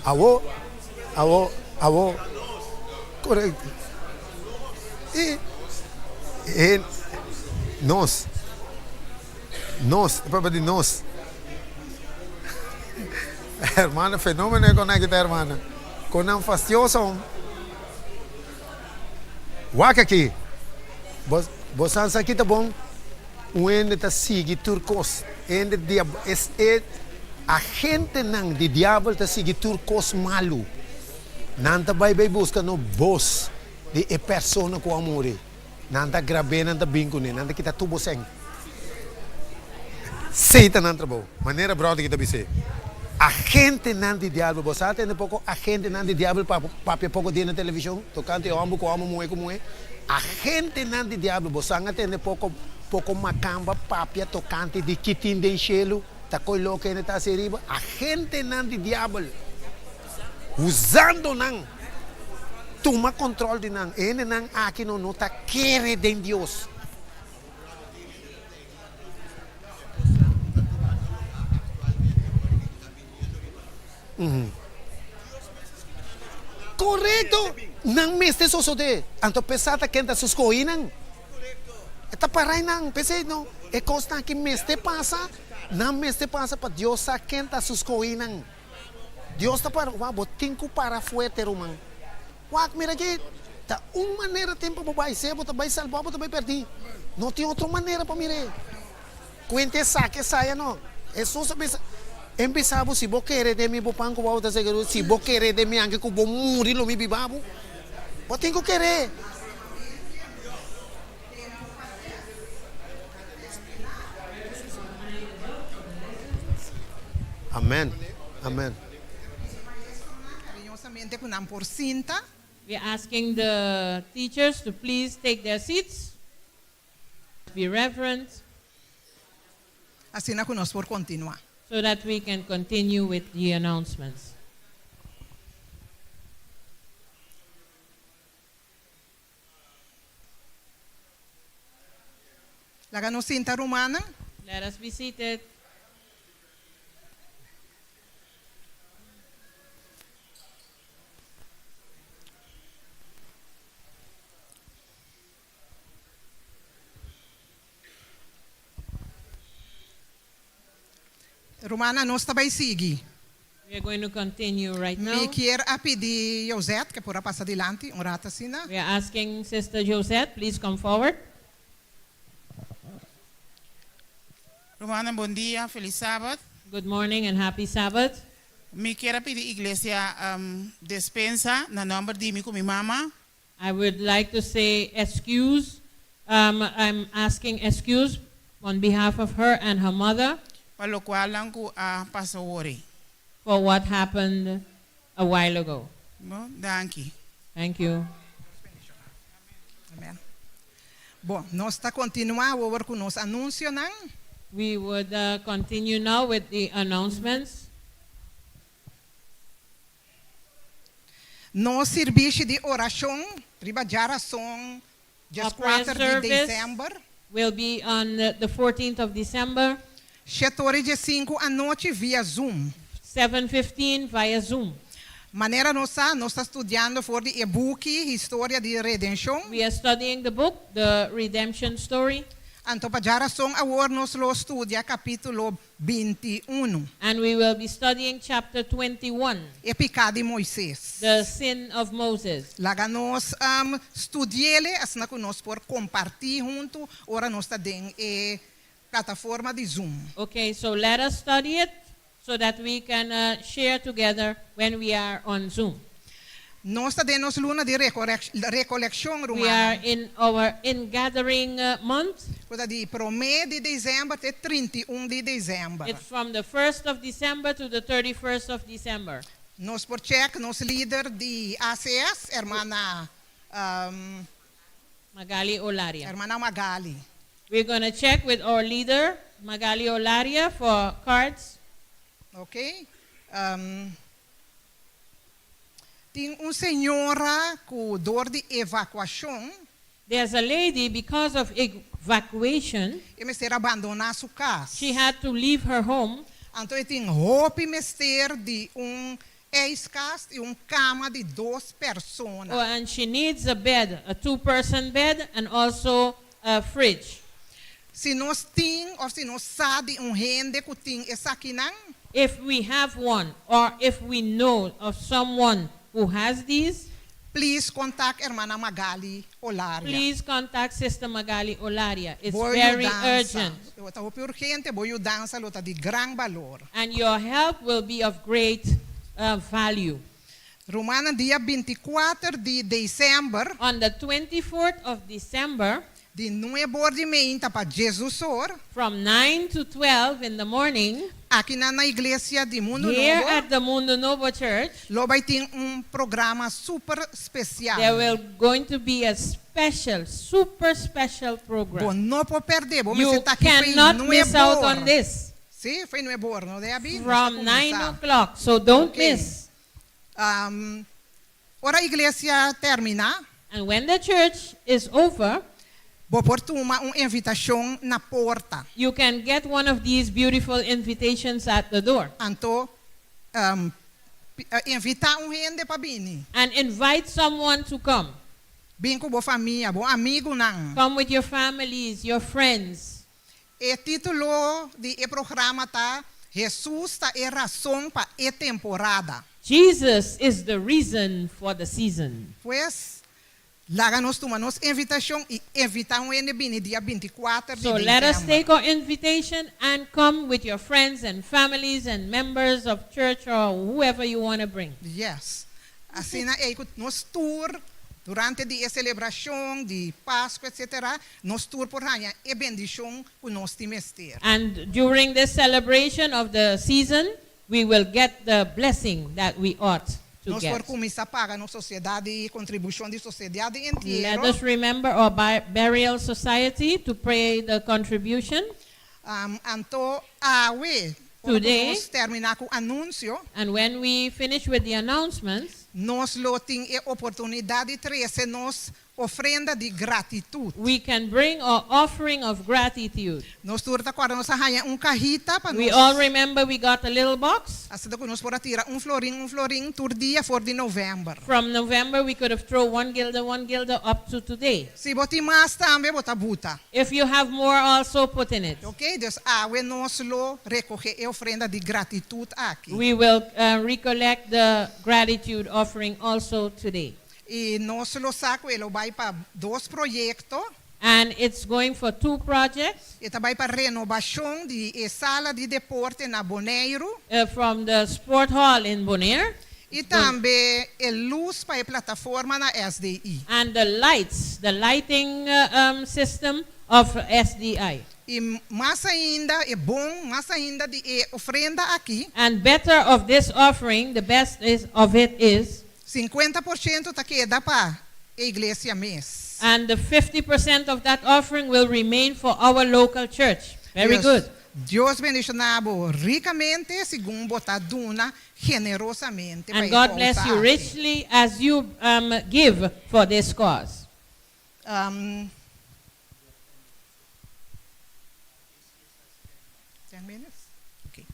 Awo, awo, awo, korekto. I e nos, nos, e papia di nos. Hermana, fenomeno e konai kita hermana. Kon nan fastioso. Wak aki. Bo, bo san sa ki ta bon? Un hende ta sigui tur kos. Hende dia, es e agentenan di diabel ta sigui tur kos malu. Nan ta bai bai buska no bos di e persona ku a muri. Nan ta grab'é, nan ta bin kuné, nan ta kita tur bo sèn. Esei ta nan trabou. Manera bròder ki ta bis'é, Agentenan di diabel. Bo sa tende poko agentenan di diabel papia poko dia na televishon tokante hòmber ku hòmber, muhé ku muhé? Agentenan di diabel. Bo san a tende poko poko makamba papia tokante di ki tin den shelu ta koi loke hende ta hasi riba? Agentenan di diabel. Usando nan, tuma control di nan. E hendenan aki no no ta kere den Dios. Corecto! Nan mester sosode. Anto p'esá ta ken ta su scohi nan. E ta parai nan. P'esei no, e cosnan aki mester pasa, nan mester pasa pa Dios sa ken ta su scohi nan. Dios ta para wak bo tin ku para fuerte ruman wak mira aki ta un manera tin pa bo bai sea bo ta bai salba bo ta bai perdi no tin otro manera pa mire kuenta esaki esaya no Hesus a bisa e bisa bo si bo kere den mi bo pan ku bo ta seguro si bo kere den mi anke ku bo muri lo mi biba bo bo tin ku kere. Amen amen. Cariñosamente cu nan por sinta. We are asking the teachers to please take their seats. Be reverent. Asina cu nos por continua. So that we can continue with the announcements. Laga nos sinta rumannan. Let us be seated. Rumannan, nos ta bai sigui. We are going to continue right now. Mi kier a pidi Josette ke por a pasa dilanti un rato asina. We are asking Sister Josette, please come forward. Rumannan bon dia, felis sabat. Good morning and happy Sabbath. Mi kier a pidi iglesia despensa na nomber di mi ku mi mama. I would like to say excuse, I'm asking excuse on behalf of her and her mother. Pa lokualnan ku a pasa wori. For what happened a while ago. Bon, danki. Thank you. Amen. Bon, nos ta kontinuá awor ku nos anunsionan. We would continue now with the announcements. Nos sirbishi di orashon riba djarason djeskuater di desèmber. Will be on the fourteenth of December. Shete ora i djesinku anochi via Zoom. 7:15 via Zoom. Manera nos sa, nos ta studiando for di e buki Historia di Redenshon. We are studying the book, The Redemption Story. Anto pa djarason awor nos lo studia kapítulo 21. And we will be studying chapter 21. E piká di Moises. The sin of Moses. Laga nos studi'ele asina ku nos por kompartí huntu ora nos ta den e plataforma di Zoom. Okay, so let us study it. so that we can share together when we are on Zoom. Nos ta den nos luna di rekolekshon, We are rumannan. in our ingathering month. Ku ta di promé di desèmber te 31 di desèmber. It's from the 1st of December to the 31st of December. Nos por check nos lider di ACS, hermana Magali Olaria. Hermana Magali. We're going to check with our leader, Magali Olaria, for cards. Ok? Tin un señora ku dor di evakuashon. There's a lady, because of evacuation, E mester a bandoná su kas. she had to leave her home. Anto e tin hopi mester di un ijskast i un kama di dos persona. Oh, and she needs a bed, a two-person bed, and also a fridge. Si nos tin òf si nos sa di un hende ku tin esakinan. If we have one, or if we know of someone who has these, Please contact Hermana Magali Olaria. Please contact Sister Magali Olaria. It's Bo very yudansa. urgent. Ta hopi urgente, bo yudansa lo ta di gran balor. And your help will be of great value. Rumannan, dia 24 di desèmber. On the 24th of December. Di nuebe or di meinta pa 12 or. From 9 to 12 in the morning. Aki na na iglesia di Mundo Here Nobo. at the Mundo Nobo Church. Lo bai tin un programa super spesial. There will going to be a special, super special program. Bo no por pèrdè, bo You mester ta aki cannot nuebe miss out or. on this. Si, fo'i nuebe or, no Debbie? From 9 o'clock, so don't miss. Ora iglesia terminá. And when the church is over, Bo por tuma un invitashon na porta. You can get one of these beautiful invitations at the door. Anto, invitá un hende pa bini. And invite someone to come. Bin ku bo famia, bo amigunan. Come with your families, your friends. E título di e programa ta Hesus ta e rason pa e temporada. Jesus is the reason for the season. Pues, laga nos tuma nos invitashon i invitá un hende bini dia 24 di So let us desèmber. take our invitation and come with your friends and families and members of church or whoever you want to bring. Yes. Asina ei ku nos tur durante di e selebrashon di Pasku etc. Nos tur por haña e bendishon ku nos tin mester. And during this celebration of the season, we will get the blessing that we ought to Nos por get. kuminsá paga nos sosiedat i kontribushon di sosiedat di Let entiero. us remember our burial society to pray the contribution. Anto awe, ora ku Today, nos terminá ku anunsio, and when we finish with the announcements, nos lo tin e oportunidat di trese nos ofrenda di gratitut. We can bring our offering of gratitude. Nos tur ta kòrda nos a haña un kahita pa We nos. all remember we got a little box. Asina ku nos por a tira un florin, un florin tur dia for di novèmber. From November we could have thrown one guilder, one guilder up to today. Si bo tin mas tambe bo ta buta. If you have more also put in it. Ok, dus awe nos lo rekohé e ofrenda di gratitut aki. We will recollect the gratitude offering also today. I nos lo sa ku e lo bai pa dos proyekto. And it's going for two projects. E ta bai pa renobashon di e sala di deporte na Boneiru. From the sport hall in Bonaire. I tambe e lus pa e plataforma na SDI. And the lights, the lighting system of SDI. I mas ainda, e bon, mas ainda di e ofrenda aki. And better of this offering, the best is of it is. 50% ta keda pa e iglesia mes. And the 50% of that offering will remain for our local church. Very Dios, good. Dios bendishoná bo rikamente segun bo ta duna generosamente pa And e God bless kousa you aki. richly as you give for this cause. 10 minutes? Okay.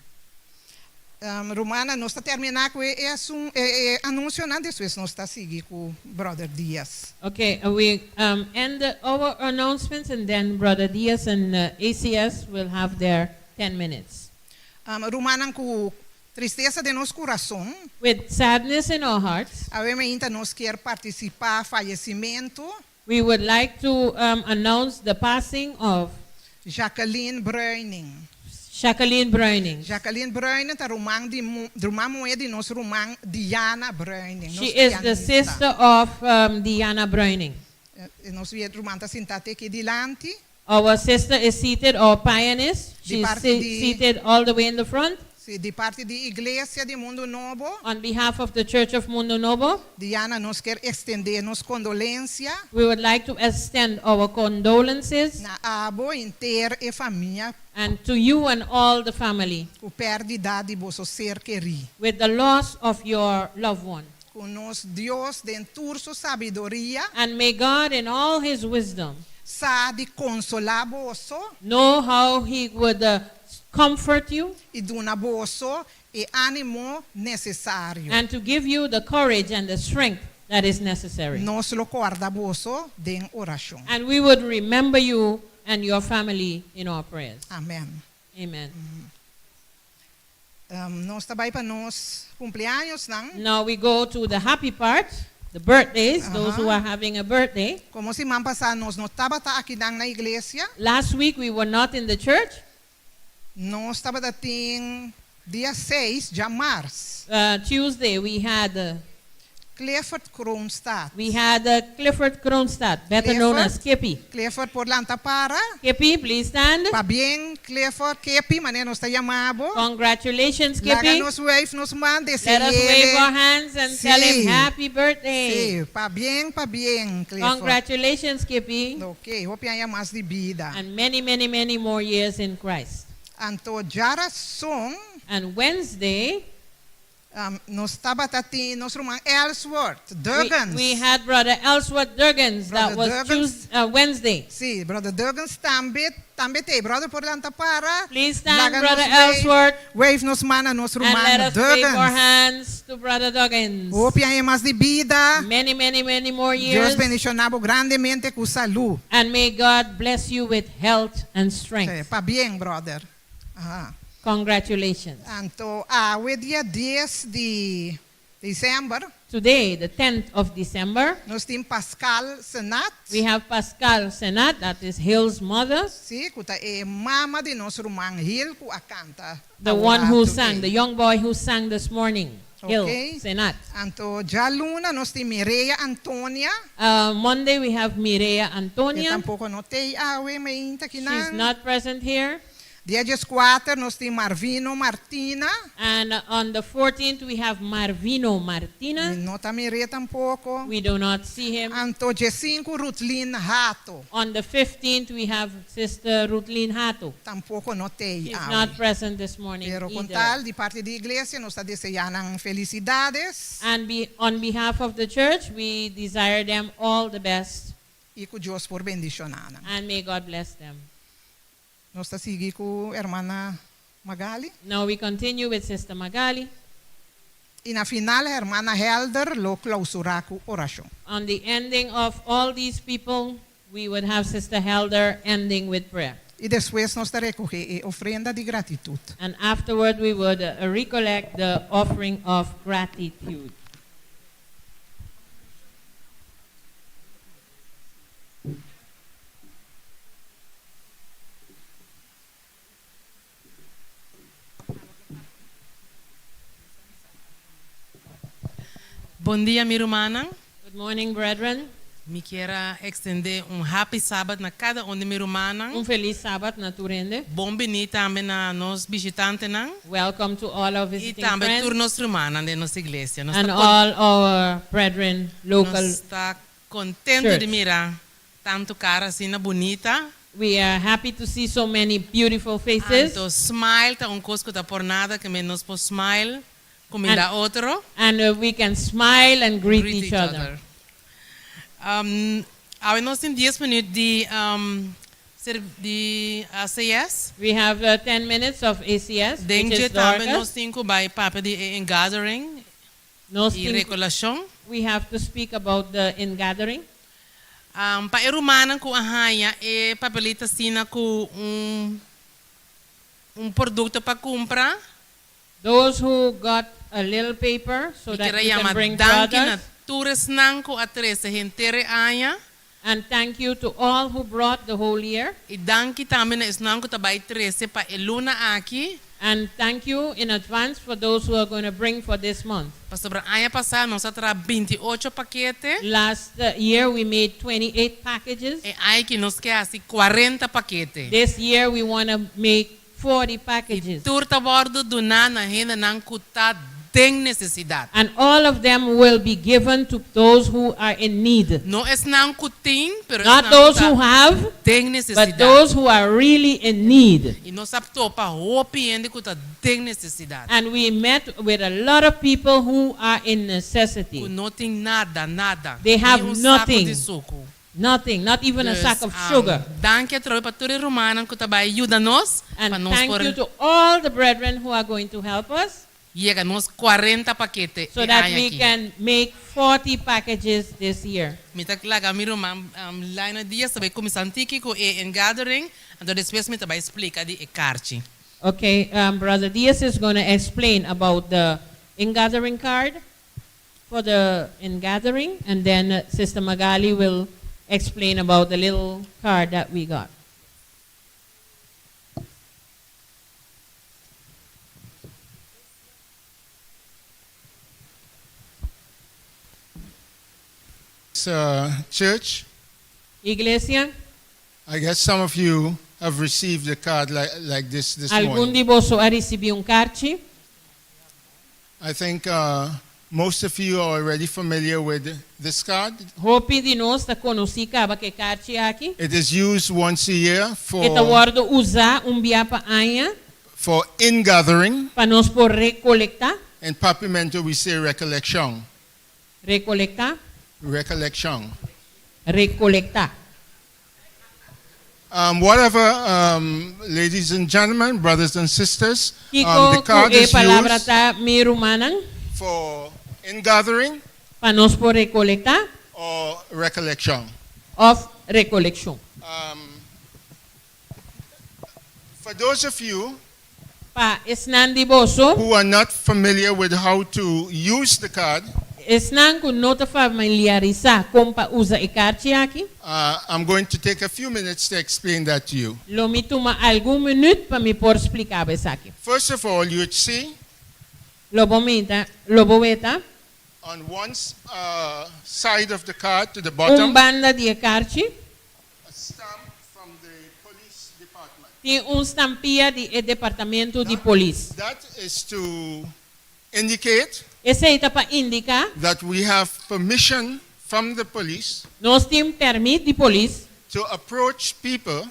Rumannan, nos ta terminá ku e, e, e, e anunsionan, despues nos ta sigui ku Brother Dias. Okay, we end our announcements and then Brother Diaz and ACS will have their 10 minutes. Rumannan, ku tristesa den nos kurason. With sadness in our hearts. Awe mainta nos ke partisipá fayesimentu. We would like to announce the passing of Jacqueline Bruining. Jacqueline Bruining. Jacqueline Bruining ta ruman di ruman muhé di nos ruman Diana Bruining, nos She is the pianista. sister of Diana Bruining. Nos ruman ta sintá te aki dilanti. Our sister is seated, our pianist, Di she's parti di seated all the way in the front. Sí, di parti di Iglesia di Mundu Nobo. On behalf of the Church of Mundo Nobo. Diana, nos kier extendé nos condolencia. We would like to extend our condolences. Na abo henter e famia. And to you and all the family. Cu perdida di boso ser kerí. With the loss of your loved one. Cu nos Dios den tur su sabiduria. And may God in all his wisdom. Sa di consolá boso. Know how he would comfort you. I duna boso e ánimo necesario. And to give you the courage and the strength that is necessary. Nos lo corda boso den oracion. And we would remember you and your family in our prayers. Amen. Amen. Nos ta bai pa nos cumpleañosnan. Now we go to the happy part, the birthdays, those who are having a birthday. Como siman pasa nos no tabata akinan na iglesia. Last week we were not in the church. Nos tabata tin dia seis djamars. Tuesday we had. Clifford Kroonstad. We had Clifford Kroonstad, better known as Kippy. Clifford por lanta para. Kippy, please stand. Pabien, Clifford, Kippy, manera nos ta yama bo. Congratulations, Kippy. Laga nos wave nos man, Let us wave our hands and tell him happy birthday. Sí, pabien, pabien, Clifford. Congratulations, Kippy. Ok, hopi aña mas di bida. And many, many, many more years in Christ. Anto djarason. And Wednesday. Nos tabata tin nos ruman Ellsworth Durgens. We had brother Ellsworth Durgens, that Brother was Durgens. Tuesday, Wednesday. Sí, brother Durgens tambe, tambe t'ei. Brother por lanta para. Please stand, Laga nos brother wave, Ellsworth. Wave nos man na nos And ruman let us wave our Durgens. hands to brother Durgens. Hopi aña mas di bida. Many, many, many more Dios years. bendiciona bo grandemente cu salud. And may God bless you with health and strength. Sí, pabien, brother. Aha. Congratulations. Anto awe dia dies di december. Today, the 10th of December. Nos tin Pascal Senat. We have Pascal Senat, that is Hill's mother. Sí, cu ta e mama di nos ruman Hill cu a canta. The one who sang, the young boy who sang this morning. Hill Okay. Senat. Anto djaluna nos tin Mireya Antonia. Uh, Monday we have Mireya Antonia. E tampoco no t'ey awe meinta kinan. She's not present here. Dia dieskuater nos tin Marvino Martina. And on the 14th we have Marvino Martina. Mi no ta mir'é tampoko. We do not see him. Anto diesinku Rutlin Hato. On the 15th we have Sister Rutlin Hato. Tampoko no t'ei She's awe. not present this morning Pero con either. tal di parti di iglesia nos ta deseá nan felicidades. And be, on behalf of the church we desire them all the best. I ku Dios por bendishoná nan. And may God bless them. Nos ta sigui ku Hermana Magali. Now we continue with Sister Magali. I na final Hermana Helder lo klausurá ku orashon. On the ending of all these people, we would have Sister Helder ending with prayer. I despues nos ta rekohé e ofrenda di gratitut. And afterward we would recollect the offering of gratitude. Bon dia mi rumannan. Good morning brethren. Mi kier a extende un happy Sabbath na cada un di mi rumannan. Un feliz Sabbath na tur hende. Bon bini tambe na nos bishitantenan. Welcome to all our visiting I tambe friends. tur nos rumannan den nos iglesia. Nos And ta all our brethren local Nos ta contento di church. mira tanto cara asina bunita. We are happy to see so many beautiful faces. Anto smile ta un cos cu ta por nada ke men nos por smile cuminda otro. And we can smile and greet each other. Um, awe nos tin dies minuut di um, ser, di ACS. We have uh, 10 minutes of ACS, Den which dje is tambe Dorcas. nos tin cu bay papia di e ingathering Nos y tin cu- recolacion. We have to speak about the ingathering. Um, pa e rumannan ku a haña e papelito asina ku un un produkto pa kumpra. Those who got a little paper so Mi that kier a you can yama bring danki na products. tur esnan ku a trese henter e aña. And thank you to all who brought the whole year. I danki tambe na esnan ku ta bai trese pa e luna aki. And thank you in advance for those who are going to bring for this month. Pasobra aña pasá nos a traha 28 pakete. Last year we made 28 packages. E aña aki nos ke hasi 40 pakete. This year we want to make 40 packages. I tur ta wòrdu duná na hendenan ku ta den nesesidat. And all of them will be given to those who are in need. No esnan ku tin, pero Not esnan ku those ta who have, den but nesesidat. those who are really in need. I nos a topa hopi hende ku ta den nesesidat. And we met with a lot of people who are in Ku necessity. no tin nada, nada. They have Ni un saku nothing. di suku. Nothing, not even a Dus, sack of um, sugar. Danki atrobe pa tur e rumannan ku ta bai yuda nos, pa And nos thank por you to all the brethren who are going to help us yega nos 40 pakete so e that aña we aki. can make 40 packages this year. Mi ta laga mi ruman um, Lionel Diaz ta bai kuminsá un tiki ku e ingathering, anto despues mi ta bai splika di e karchi. Okay, um, Brother Diaz is going to explain about the ingathering card for the ingathering, and then uh, Sister Magali will explain about the little card that we got. Uh, church, Iglesia, I guess some of you have received a card like this algun morning. di boso a risibí un karchi. I think most of you are already familiar with this card. Hopi di nos ta konosí kaba ku e karchi aki. It is used once a year E ta for, wòrdu usá un bia pa aña for ingathering. pa nos por rekolektá. In Papiamento, we say recollection. Rekolektá, Recollection. Rekolektá. Whatever, ladies and gentlemen, brothers and sisters, Kiko the card ku e is palabra used ta mi rumannan for ingathering pa nos por rekolektá or recollection. Òf rekolekshon. For those of you Pa esnan di boso, who are not familiar with how to use the card, esnan ku no ta familiarisá kon pa usa e karchi aki, I'm going to take a few minutes to explain that to you. Lo mi tuma algun minüt pa mi por splika esaki. First of all, you would see Lo bo mira, lo bo weta, on one side of the card to the un bottom banda di e karchi, a stamp from the police department. Tin un stampia di e departamento di polis. That is to indicate Esei ta pa indiká that we have permission from the police nos tin pèrmit di polis, to approach people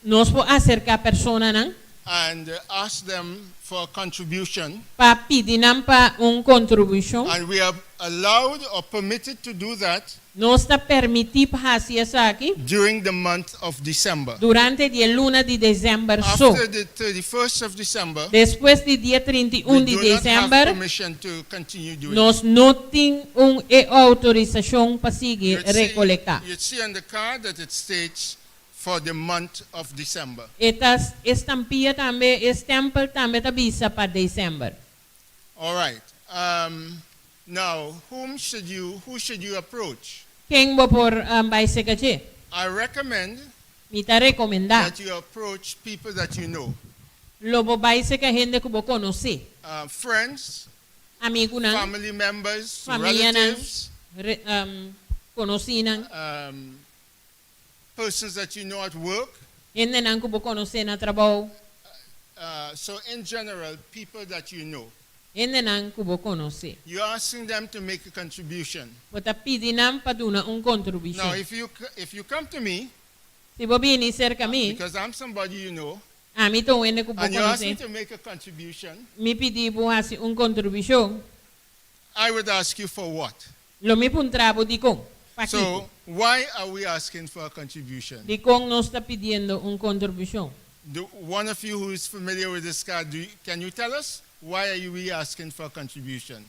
nos por aserká personanan and ask them for a contribution. Pa pidi nan pa un kontribushon. And we are allowed or permitted to do that Nos ta permití pa hasi esaki during the month of December. durante di luna di desèmber so. After the 31st of December, Despues di dia 31 we di do not have desèmber, permission to continue doing nos no tin un e outorisashon pa sigui You'd see- rekolektá. You'd see on the card that it states for the month of December. E ta stampia tambe, e stèmpel tambe ta bisa pa desèmber. All right. Now, who should you approach? Ken bo por um, bai serka dje? I recommend Mi ta rekomendá. that you approach people that you know. Lo bo bai serka hende ku bo konosé. Friends, Amigunan, family members, famianan, relatives, re, um, konosínan, persons that you know at work. Hendenan ku bo konosé na trabou, So in general, people that you know. Hendenan ku bo konosé. You're asking them to make a contribution. Bo ta pidi nan pa duna un Now, kontribushon. if you come to me, Si bo bini serka mi, because I'm somebody you know, ami ta un hende ku bo and you ask me konosé. to make a contribution, Mi pidi bo hasi un kontribushon, I would ask you for what? Lo mi puntra bo dikon. Pakiko. So, why are we asking for a contribution? Dikon nos ta pidiendo un kontribushon. Do, one of you who is familiar with this card, can you tell us why are we asking for a contribution?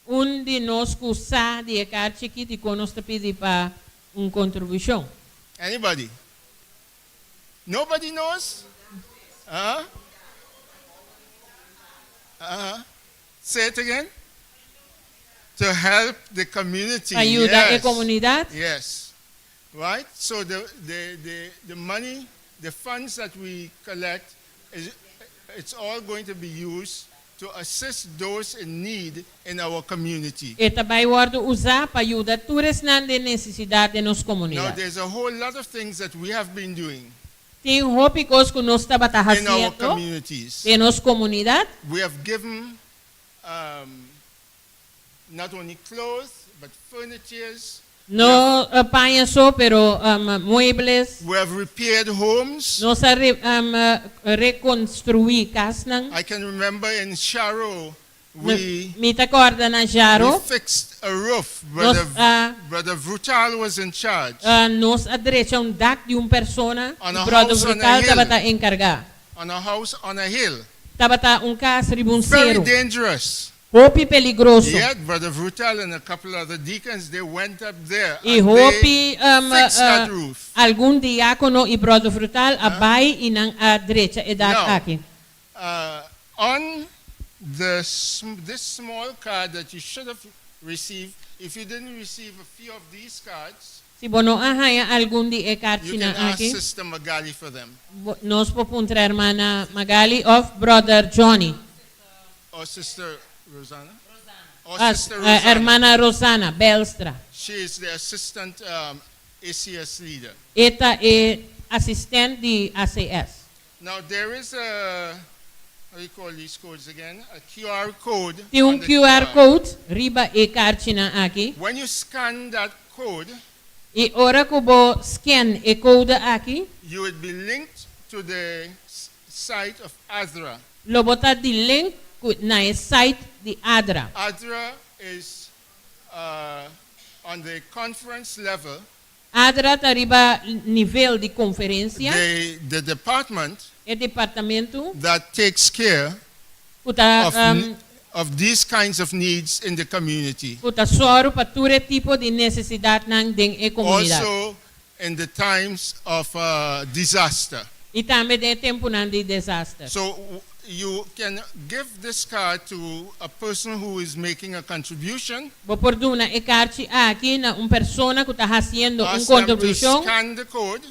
Un di nos ku sa di e karchi aki dikon nos ta pidi pa un kontribushon. Anybody? Nobody knows? Huh? Uh-huh. Say it again. To help the community. Ayuda e Yes. komunidat. Yes. Right? So the, the, the, the money, the funds that we collect, is, it's all going to be used to assist those in need in our community. E ta bai wòrdu usá pa yuda tur esnan den nesesidat den nos Now, komunidat. there's a whole lot of things that we have been doing Tin hopi kos ku nos tabata in our hasiendo communities. den nos komunidat. We have given um, not only clothes, but furnitures. No eh, paña so, pero um, muebles. We have repaired homes. Nos a re, um, eh, rekonstruí kasnan. I can remember in Sharo, we, Mi ta kòrda na we Jaro. fixed a roof. Brother, Nos a, Brother Vrutal was in charge. eh, nos a drecha un dak di un persona. On a Brother house on a Vrutal hill. tabata enkargá. On a house on a hill. Tabata un kas riba un Very seru. dangerous. Hopi peligroso. Yet, Brother Vrutal and a couple other deacons, they went up there I and hopi they um, fixed that uh, roof. algun diákono i Brother Vrutal a bai i nan a drecha e dak Now, aki. Uh, on the sm- this small card that you should have received, if you didn't receive a few of these cards, Si bo no a haña algun di e you karchinan can ask aki, Sister Magali for them bo- nos por puntra hermana Magali òf Brother Johnny. or Sister Rosanna. Or Ah, Sister eh, Rosanna. hermana Rosana Belstra. She is the assistant um, ACS leader. E ta e asistente di ACS. Now there is a how do you call these codes again? A QR code. Tin un on the QR card. code riba e karchinan aki. When you scan that code, I ora ku bo scan e code aki, you would be linked to the s- site of ADRA. lo bo ta di link ku- na e site di ADRA. ADRA is uh, on the conference level, ADRA ta riba nivel di konferensia, the, the department e departamento that takes care ku ta of, um, of these kinds of needs in the community. ku ta sòru pa tur e tipo di nesesidatnan den e komunidat. Also, in the times of uh, disaster. I tambe den tempunan di desaster. So w- you can give this card to a person who is making a contribution. Bo por duna e karchi aki na un persona ku ta hasiendo un Ask them to kontribushon scan the code,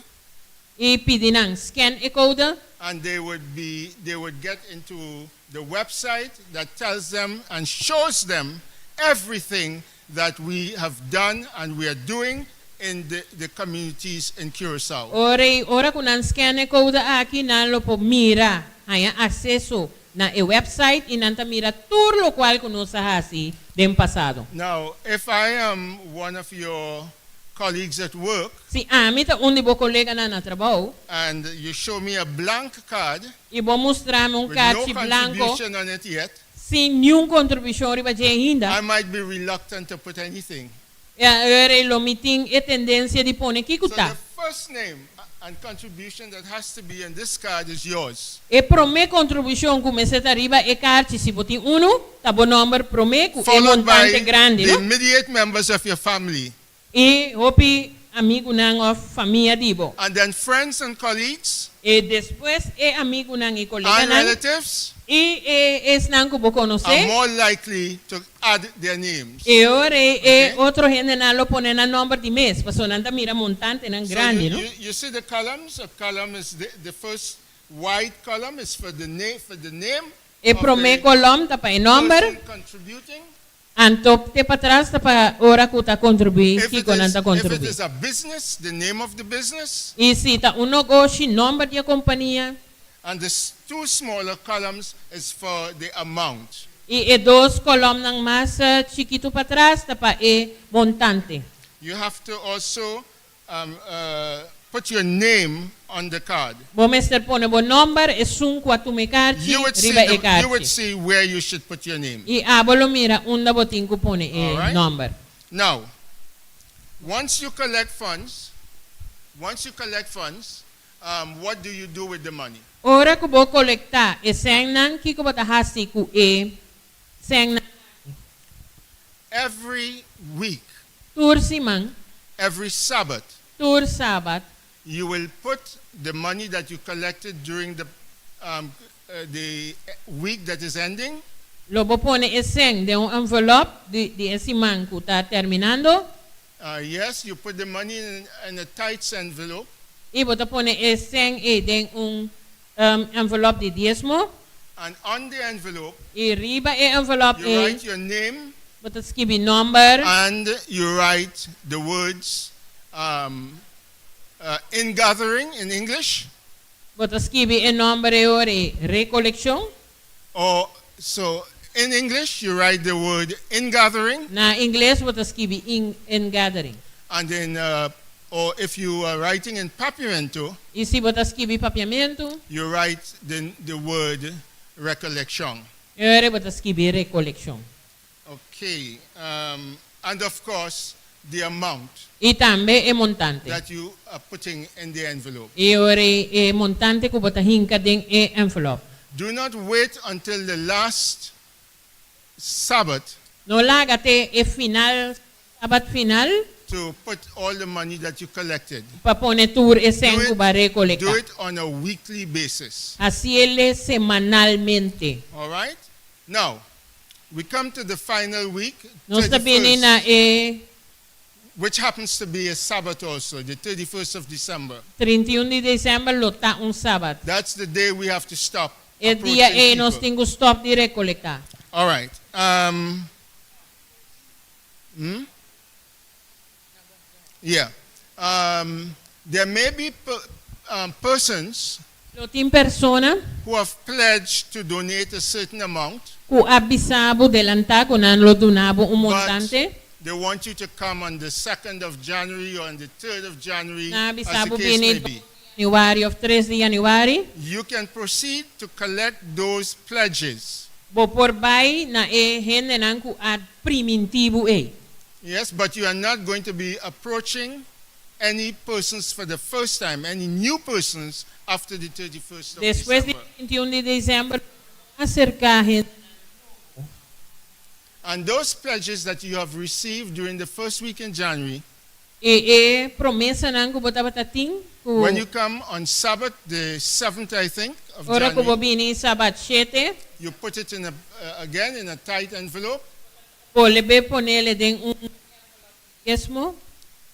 i pidi nan scan e code and they would be they would get into the website that tells them and shows them everything that we have done and we are doing in the, the communities in Curacao. Ora, i- ora ku nan scan e code aki nan lo por mira, haña akseso na e website i nan ta mira tur lokual ku nos a hasi den pasado. Now, if I am one of your colleagues at work Si ami ta un di bo koleganan na trabou and you show me a blank card i bo mustra mi un with no karchi blanko contribution on it yet, sin ningun kontribushon riba dje ainda, I might be reluctant to put anything. ya, ora lo mi tin e tendensia di pone kiko So ta. the first name and contribution that has to be in this card is yours. E promé kontribushon ku mester ta riba e karchi, si bo tin unu, ta bo nòmber promé ku e Followed by montante grandi, the no? immediate members of your family. I hopi amigunan òf famia di bo. And then friends and colleagues I despues e amigunan i and koleganan relatives i e esnan ku bo are konosé. more likely to add their names. I ora e otro hendenan lo pone nan nòmber di mes, pasobra nan ta mira montantenan So grandi, you, no? you, you see the columns? A column is the, the first wide column is for the name for the name E of promé the kolòm ta pa e nòmber, person contributing. anto te patras ta pa ora ku ta kontribuí, If it, kiko nan is, ta if it kontribuí. is a business, the name of the business, I si ta un negoshi, nòmber di e kompania, and the s- two smaller columns is for the amount. i e dos kolòmnan mas eh, chikitu patras ta pa e montante. You have to also um, uh, put your name on the card. Bo mester pone bo nòmber, esun ku a tuma e karchi, You would see, riba e the, you would karchi. see where you should put your name. I abo lo mira unda bo tin ku pone e Alright. nòmber. Now, once you collect funds, once you collect funds, um, what do you do with the money? Ora ku bo kolektá e sènnan, kiko bo ta hasi ku e sènnan? Every week, Tur siman, every Sabbath, tur sabat, you will put the money that you collected during the, um, uh, the week that is ending lo bo pone e sèn den un envelòp di, di e siman ku ta terminando. Yes, you put the money in a tithes envelope. I bo ta pone e sèn ei den un ènvelòp di diesmo. And on the envelope, I riba e ènvelòp you ei, write your name bo ta skibi nòmber. and you write the words ingathering in English. Bo ta skibi e nòmber ei ora ei rekolekshon. Or so in English you write the word ingathering. Na ingles bo ta skibi in ingathering. And in or if you are writing in Papiamento, I si bo ta skibi papiamentu, you write the word recollection. E ora bo ta skibi rekolekshon. Okay. And of course, the amount I tambe e montante. that you are putting in the envelope. I ora e montante ku bo ta hinka den e ènvelòp. Do not wait until the last Sabbath No laga te e final, sabat final, to put all the money that you collected. Pa pone tur e sèn Do ku bo a rekolektá. Do it on a weekly basis. Hasié semanalmente. All right? Now, we come to the final week, Nos ta bini 31st, na e which happens to be a Sabbath also, the 31st of December. 31 di desèmber lo ta un sabat. That's the day we have to stop E dia approaching ei nos people. tin ku stòp di rekolektá. All right. Yeah. There may be persons Lo tin persona who have pledged to donate a certain amount. Ku a bisa bo delantá ku nan lo duna bo un But montante. they want you to come on the 2nd of January or on the 3rd of January, Nan a as the bisa bo case bini may be. yanüari òf 3 di yanüari. You can proceed to collect those pledges. Bo por bai na e hendenan ku a primintí bo ei. Yes, but you are not going to be approaching any persons for the first time, any new persons after the 31st of Despues di December. 31 di desèmber, aserká hende. And those pledges that you have received during the first week in January, E e promesanan ku bo tabata tin ku when you come on Sabbath, the 7th, I think, of ora ku bo January, bini sabat 7, you put it again in a tight envelope. Bolbe pon'é den un diesmo.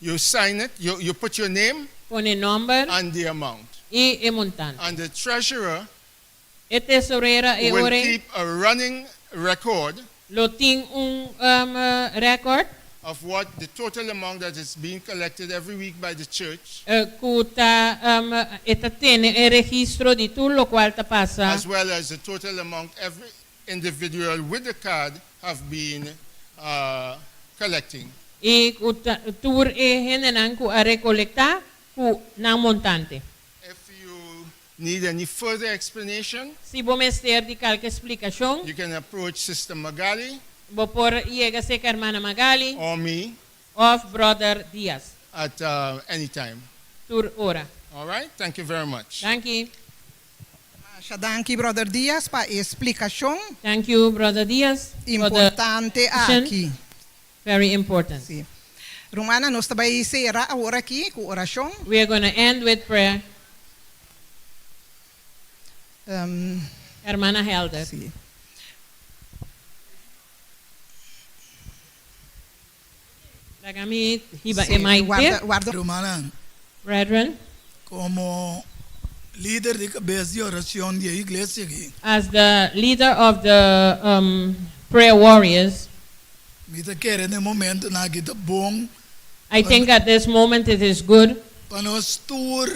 You sign it, you put your name Pone nòmber and the amount. I e montante. And the treasurer E tesorero e will ora keep a running record lo tin un record of what the total amount that is being collected every week by the church, ku ta e ta tene e registro di tur lokual ta pasa, as well as the total amount every individual with the card have been collecting. I ku ta, tur e hendenan ku a rekolektá ku nan montante. If you need any further explanation, Si bo mester di kualke splikashon, you can approach Sister Magali bo por yega serka Hermana Magali or me òf Brother Diaz. at any time. Tur ora. All right? Thank you very much. Thank you. Danki, Brother Diaz, pa e splikashon. Thank you, Brother Diaz, for the Importante aki. Very important. Si. Rumannan, nos ta bai sera awor aki ku orashon. We are going to end with prayer. Hermana Helder. Si. Laga mi hiba Si, e mic. warda, warda. Rumannan. Brethren. Komo lider di kabes di orashon di iglesia aki. As the leader of the prayer warriors, Mi ta kere na e momentonan aki ta bon I think at this moment it is good pa nos tur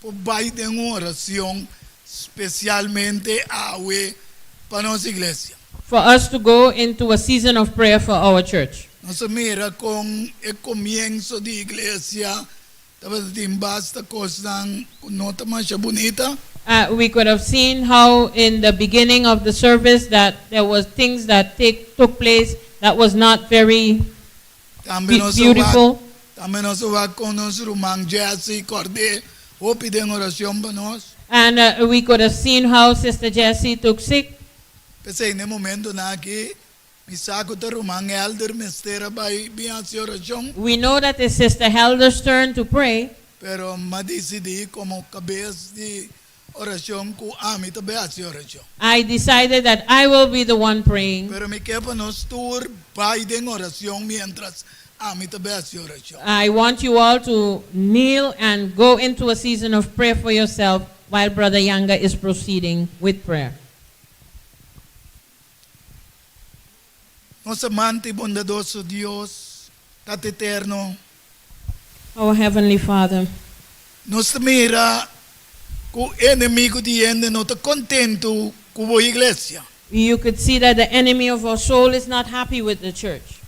por bai den orashon, spesialmente awe pa nos iglesia. For us to go into a season of prayer for our church. Nos a mira kon e komienso di iglesia tabatin basta kosnan no ta mas bunita. We could have seen how in the beginning of the service that there was things that took place that was not very Tambe nos beautiful. Tambe nos a wak kon nos ruman Jesse Cordé hopi den orashon pa nos. And we could have seen how Sister Jessie took sick. P'esei na e momentonan aki, mi sa ku ta ruman Elder mester bai bin hasi orashon. We know that it's Sister Helder's turn to pray. Pero m'a disidí komo kabes di orashon ku ami ta bai hasi orashon. I decided that I will be the one praying. Pero mi ke pa nos tur bai den orashon mientras Ami ta bai hasi orashon. I want you all to kneel and go into a season of prayer for yourself while Brother Yanga is proceeding with prayer. Nos amante i bondadoso Dios, Tata Eterno. Our Heavenly Father. Nos ta mira ku enemigu di hende no ta kontentu ku bo iglesia. You could see that the enemy of our soul is not happy with the church.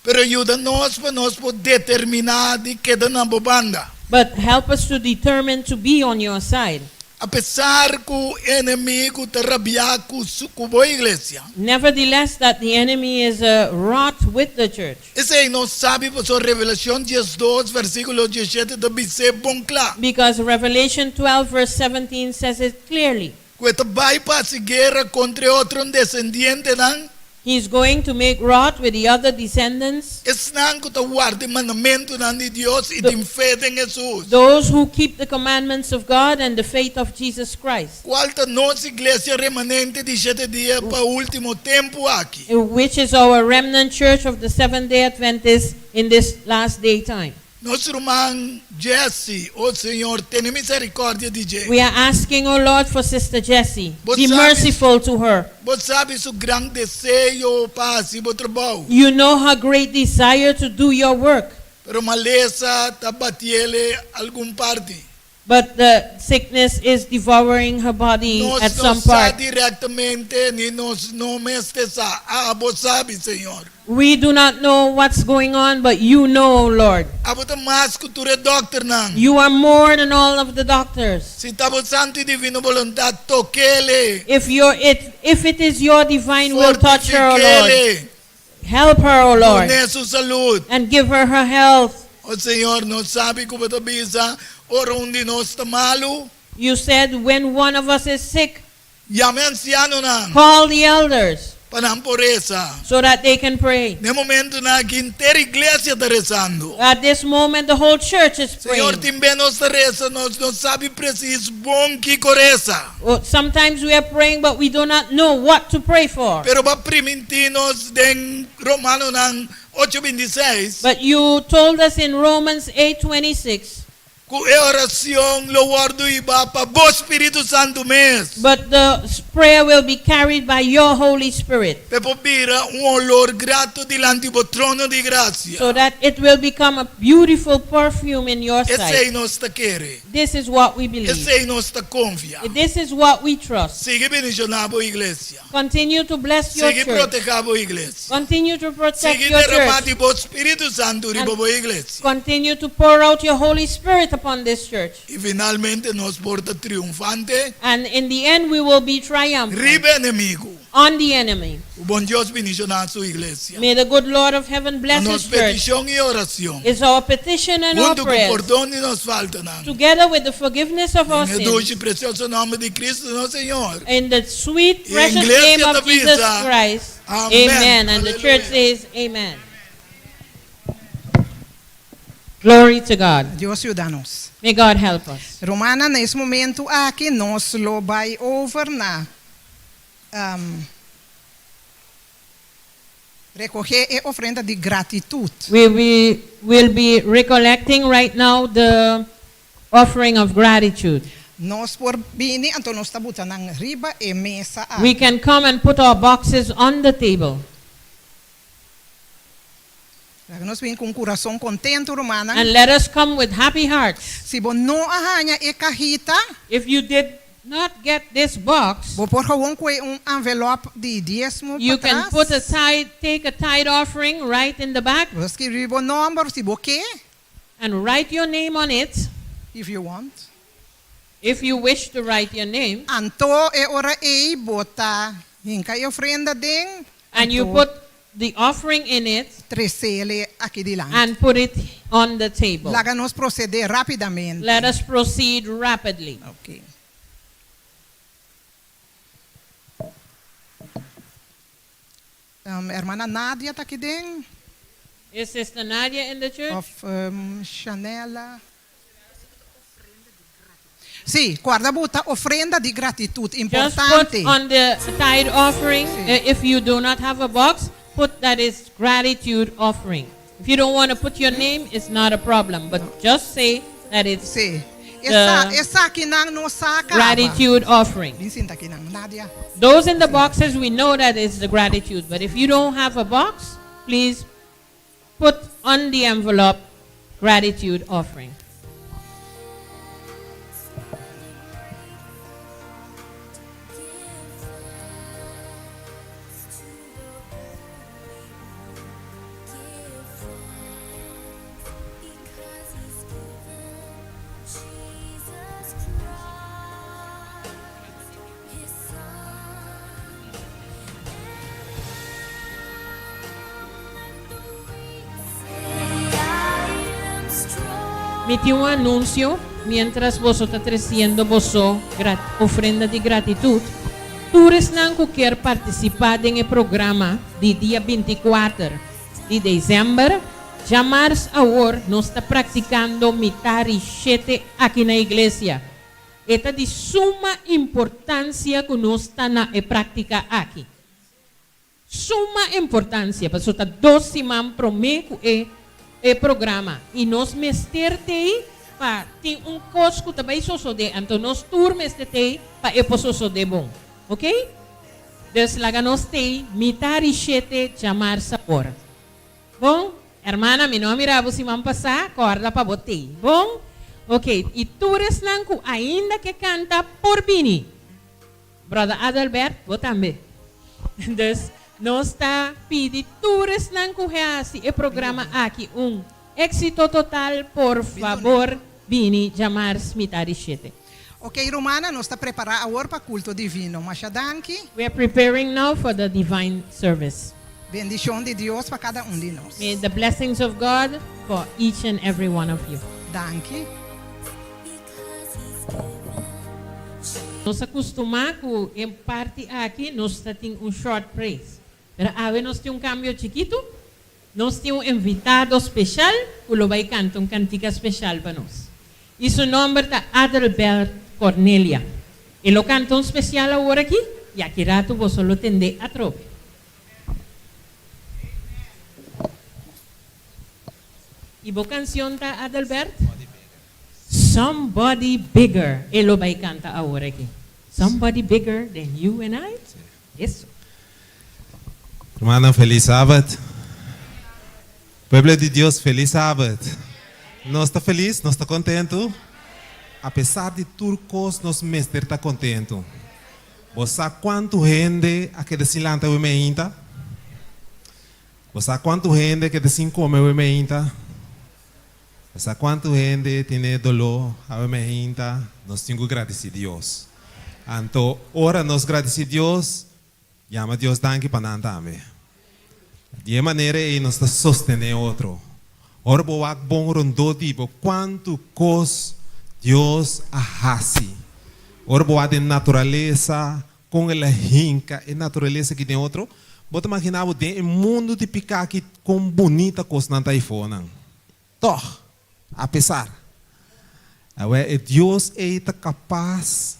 Pero yuda nos pa nos por determiná di keda na bo banda. But help us to determine to be on your side. Apesar ku enemigu ta rabiá ku su ku bo iglesia. Nevertheless that the enemy is wroth with the church. Esei nos sabi pasobra Revelashon 12 versíkulo 17 ta bis'é bon kla. Because Revelation 12 verse 17 says it clearly. Ku e ta bai pa hasi guera kontra e otro desendientenan. He is going to make wrath with the other descendants. Esnan ku ta warda e mandamentunan di Dios i tin fe den Hesus. Those who keep the commandments of God and the faith of Jesus Christ. Kual ta nos iglesia remanente di shete dia pa último tempu aki. Which is our remnant church of the Seventh Day Adventists in this last day time. Nos ruman Jessie, o Señor, tene misericordia di dje. We are asking, O Lord, for Sister Jessie. Bo Be sabi, merciful to her. bo sabi su gran deseo pa hasi bo trabou. You know her great desire to do your work. Pero malesa ta batiele algun parti. But the sickness is devouring her body Nos at no some sa part. directamente ni nos no mester sa. Abo sabi, Señor. We do not know what's going on, but you know, Lord. Abo ta mas ku tur e dokternan. You are more than all of the doctors. Si ta bo santu i divino boluntat, tok'ele. If your it if it is your divine will, touch her, O Lord. Fortifik'ele. Help her, O Lord. Dun'é su salud. And give her her health. O Señor, nos sabi ku bo ta bisa ora un di nos ta malu. You said when one of us is sick. Yama e ansianonan. Call the elders. Pa nan por resa. So that they can pray. Na e momentunan aki henter iglesia ta resando. At this moment the whole church is praying. Señor, tin be nos ta resa, nos no sabi presis bon kiko resa. Sometimes we are praying but we do not know what to pray for. Pero bo a primintí nos den Romanonan ocho bintiseis. But you told us in Romans 8:26. Ku e orashon lo wòrdu hibá pa bo Spiritu Santu mes. But the prayer will be carried by your Holy Spirit. P'e por bira un olor grato dilanti bo trono di grasia. So that it will become a beautiful perfume in your sight. Esei nos ta kere. This is what we believe. Esei nos ta konfia. This is what we trust. Sigui bendishoná bo iglesia. Continue to bless your Sigui church. protehá bo iglesia. Continue to protect Sigui your derramá church. di bo Spiritu Santu riba bo iglesia. Continue to pour out your Holy Spirit upon this church. I finalmente nos por ta triunfante. And in the end we will be triumphant. Riba enemigu. On the enemy. Ku bon Dios bendishoná su iglesia. May the good Lord of heaven bless Ta nos his church. petishon i orashon. It's our petition and our Huntu ku prayers. pordon di nos faltanan. Together with the forgiveness of our Den e sins. dushi precioso nomber di Cristo nos Señor. In the sweet I precious iglesia name ta of Jesus bisa, Christ. Amen. Amen. And the church says amen. Glory to God. Dios yuda nos. May God help us. Rumannan, na es momento aki nos lo bai over na recoge e ofrenda di gratitud. We will be recollecting right now the offering of gratitude. Nos por bini, anto nos ta buta nan riba e mesa aki. We can come and put our boxes on the table. Laga nos bin ku un kurason kontentu, rumannan. And let us come with happy hearts. Si bo no a haña e kahita. If you did not get this box. Bo por gewoon kue un envelop di diesmo You can patras. put a tithe, take a tithe offering right in the back. Bo skirbi bo nomber si bo ke. And write your name on it. If you want. If you wish to write your name. Anto e ora ei bo ta hinka e ofrenda den. And you Anto put the offering in it. Tresele aki dilanti. And put it on the table. Laga nos procede rapidamente. Let us proceed rapidly. Okay. Um, hermana Nadia ta aki den? Is Sister Nadia in the church? Of um, Chanela? Sí, guarda buta ofrenda di gratitud, Just importante. put on the tithe offering, eh, if you do not have a box, put that is gratitude offering. If you don't want to put your name, it's not a problem, but just say that it's Sí. Esa, the esakinan nos sa kaba. gratitude offering. Bin sinta akinan, Nadia. Those in the boxes, we know that it's the gratitude, but if you don't have a box, please put on the envelope gratitude offering. Mi tin un anunsio, miéntras boso ta tresiendo boso ofrenda di gratitut, tur esnan ku kier partisipá den e programa di dia 24 di desèmber, djamars awor nos ta praktikando mitari shete aki na iglesia. E ta di suma importansia ku nos ta na e práktika aki. Suma importansia, pasobra ta dos siman promé ku e e programa i nos mester t'ei pa tin un kos ku ta bai sosodé, anto nos tur mester t'ei pa e por sosodé bon. Oké? Dus laga nos t'ei mitar i shete djamar sabor. Bon? Hermana, mi no a mira bo siman pasá, kòrda pa bo t'ei. Bon? Oké, i tur esnan ku ainda ke kanta por bini. Brother Adalbert, bo tambe. Dus, nos ta pidi tur esnan ku hasi e programa aki un éksito total, por fabor bini djamars mitar di shete. Ok, rumannan, nos ta prepará awor pa kulto divino. Masha danki. We are preparing now for the divine service. Bendishon di Dios pa kada un di nos. May the blessings of God for each and every one of you. Danki. Nos a kustumá ku e parti aki nos ta tin un short praise. Pero awe nos tin un kambio chikitu. Nos tin un invitado speshal ku lo bai kanta un kantika speshal pa nos. I su nòmber ta Adelbert Cornelia. E lo kanta un spesial awor aki i aki ratu boso lo tend'é atrobe. I bo kansion ta, Adelbert? Somebody Bigger e lo bai kanta awor aki. Somebody Bigger Than You and I? Eso. Hermana, felis Sabat. Pueblo di Dios, felis Sabat. Nos ta felis, nos ta kontentu. Apesar di tur kos, nos mester ta kontentu. Bo sa kuantu hende a keda sin lanta awe meinta? Bo sa kuantu hende a keda sin kome awe meinta? Bo sa kuantu hende tene doló awe meinta? Nos tin ku gradisí Dios. Anto ora nos gradisí Dios, yama Dios danki pa nan tambe. Di e manera ei nos ta sostené otro. Ora bo wak bon rondó di bo kuantu kos Dios a hasi. Ora bo wak den naturalesa, kon el a hinka e naturalesa aki den otro, bo ta maginá bo den e mundu di piká aki kon bunita kosnan ta aifonan. Tòg, apesar, awè e Dios ei ta kapas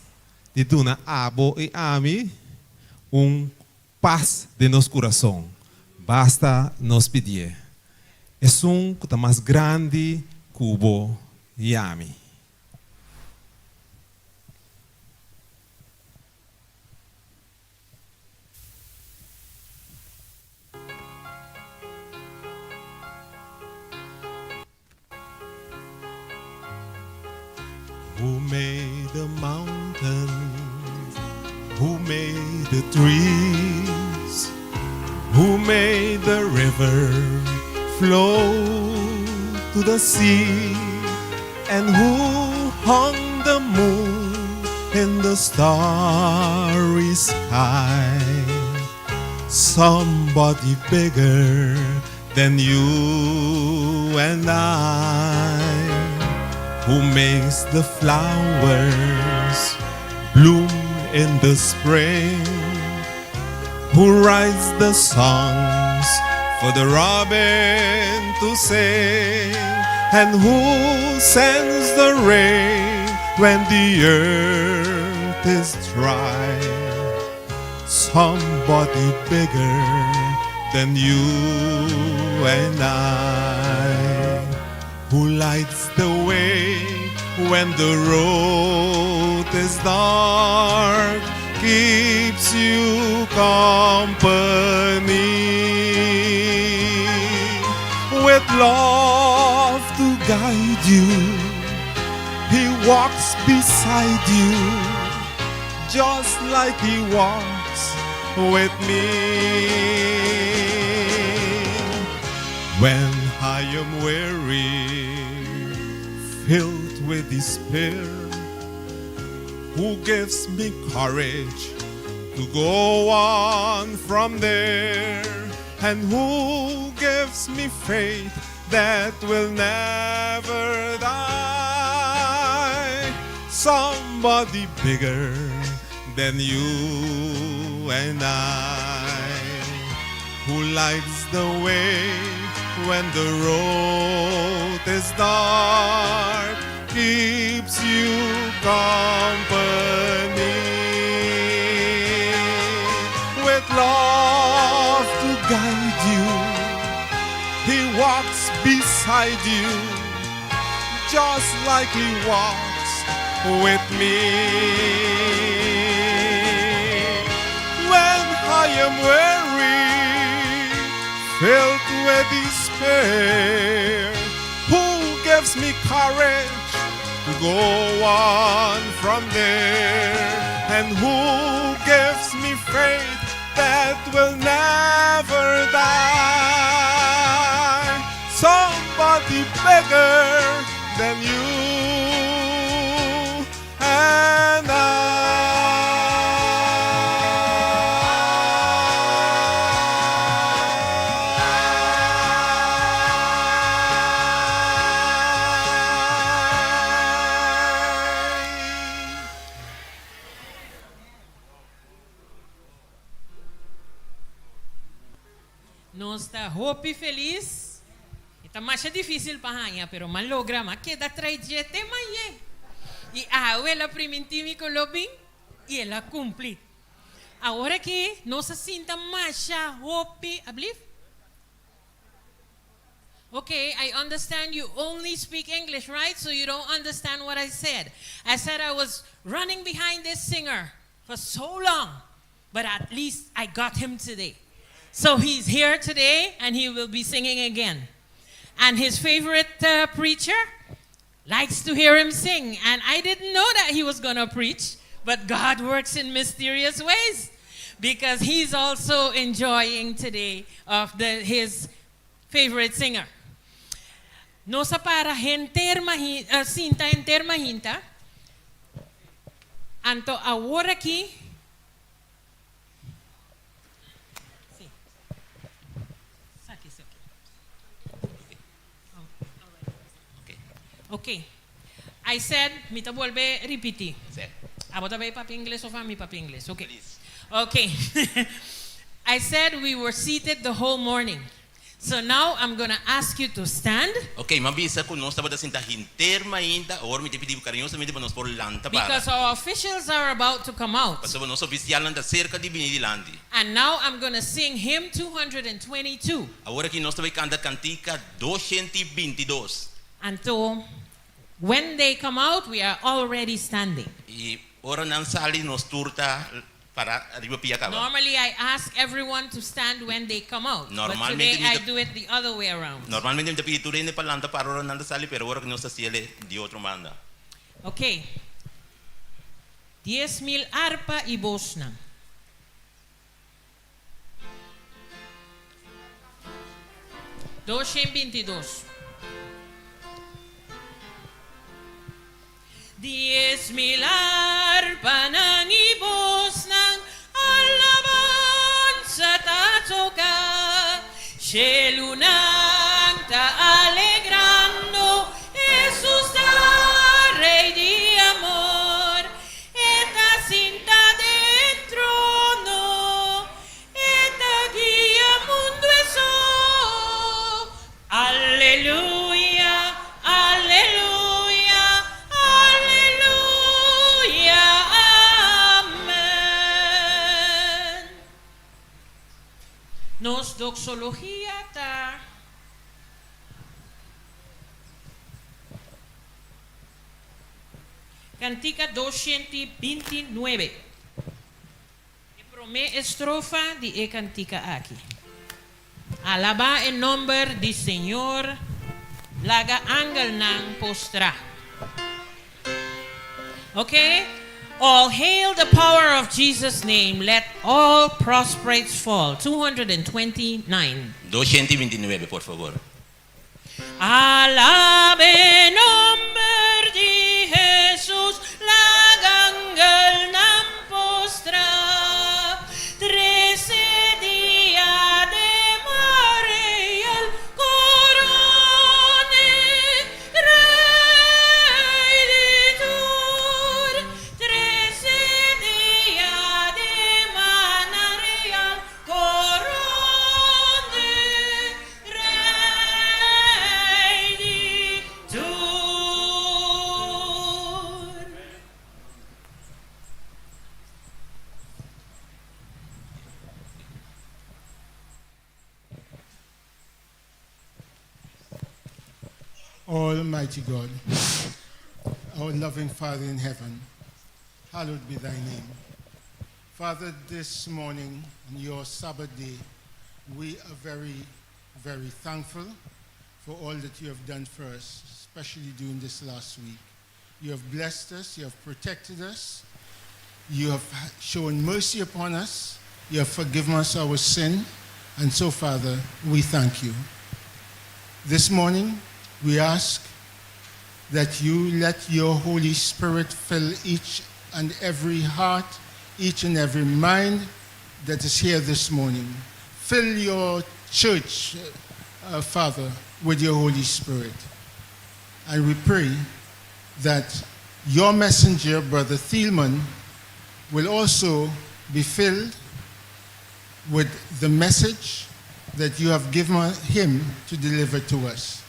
di duna abo i ami un pas den nos kurason, basta nos pidié. Esun ku ta mas grandi ku bo i ami. Who made the mountains? Who made the trees? Who made the river flow to the sea? And who hung the moon in the starry sky? Somebody bigger than you and I, who makes the flowers bloom in the spring, who writes the songs for the robin to sing, and who sends the rain when the earth is dry. Somebody bigger. than you and I, who lights the way when the road is dark, keeps you company with love to guide you. He walks beside you just like he walks with me. When I am weary, filled with despair, who gives me courage to go on from there? And who gives me faith that will never die? Somebody bigger than you and I, who lights the way when the road is dark, keeps you company with love to guide you. He walks beside you just like he walks with me. When I am weary, filled with despair, who gives me courage to go on from there? And who gives me faith that will never die? Somebody bigger than you and I. Nos ta hopi felis. Ta mas difísil pa haña, pero m'a logra, m'a keda tras dje te mañan. I awe el a primintí mi ku lo bin i el a kumpli. Awor aki nos a sinta masha hopi, alsjeblieft? Okay, I understand you only speak English, right? So you don't understand what I said. I said I was running behind this singer for so long, but at least I got him today. So he's here today and he will be singing again. And his favorite preacher likes to hear him sing. And I didn't know that he was going to preach, but God works in mysterious ways because he's also enjoying today of his favorite singer. Nos a para henter sinta henter mainta. Anto awor aki. Si. Saki, saki. Okay. I said, mi ta bolbe ripití. Si. Abo ta bai papia ingles òf ami papia ingles? Okay. Okay. I said we were seated the whole morning. So now I'm going to ask you to stand Ok, m'a bisa ku nos tabata sintá henter mainta, awor mi ta pidi kariñosamente pa nos por lanta para. Because our officials are about to come out. Pasobra nos ofisialnan ta serka di bini dilanti. And now I'm going to sing hymn 222. Awor aki nos ta bai kanta kantika 222. Until when they come out, we are already standing. I ora nan sali nos tur ta pará riba pia kaba. Normally, I ask everyone to stand when they come out. But Normalmente today, I mi ta- do it the other way around. Normalmente mi ta pidi tur hende pa lanta para ora nan ta sali, pero awor aki nos ta hasié di otro banda. Ok. 10,000 arpa i bosnan. 222. 10,000 arpanan i bosnan alabansa ta toka. Shelunan ta alegrando, Jesus ta Rei di amor. E ta sintá den trono, e ta guia mundu e so. Aleluya, aleluya, aleluya, amèn. Nos doxologia ta. Kantika 229. E promé estrofa di e kantika aki. Alabá e nòmber di Señor, laga angelnan postrá. Okay? All hail the power of Jesus' name, let all prostrates fall. 229. 229, por fabor. Alabá e nòmber di Jesus, laga angelnan postrá. Trese diadema real, koron'é, Rei di tur. Trese diadema real, koron'é, Rei di tur. Almighty God, our loving Father in heaven, hallowed be thy name. Father, this morning, on your Sabbath day, we are very, very thankful for all that you have done for us, especially during this last week. You have blessed us, you have protected us, you have shown mercy upon us, you have forgiven us our sin, and so, Father, we thank you. This morning, we ask that you let your Holy Spirit fill each and every heart, each and every mind that is here this morning. Fill your church, Father, with your Holy Spirit. And we pray that your messenger, Brother Thielman, will also be filled with the message that you have given him to deliver to us.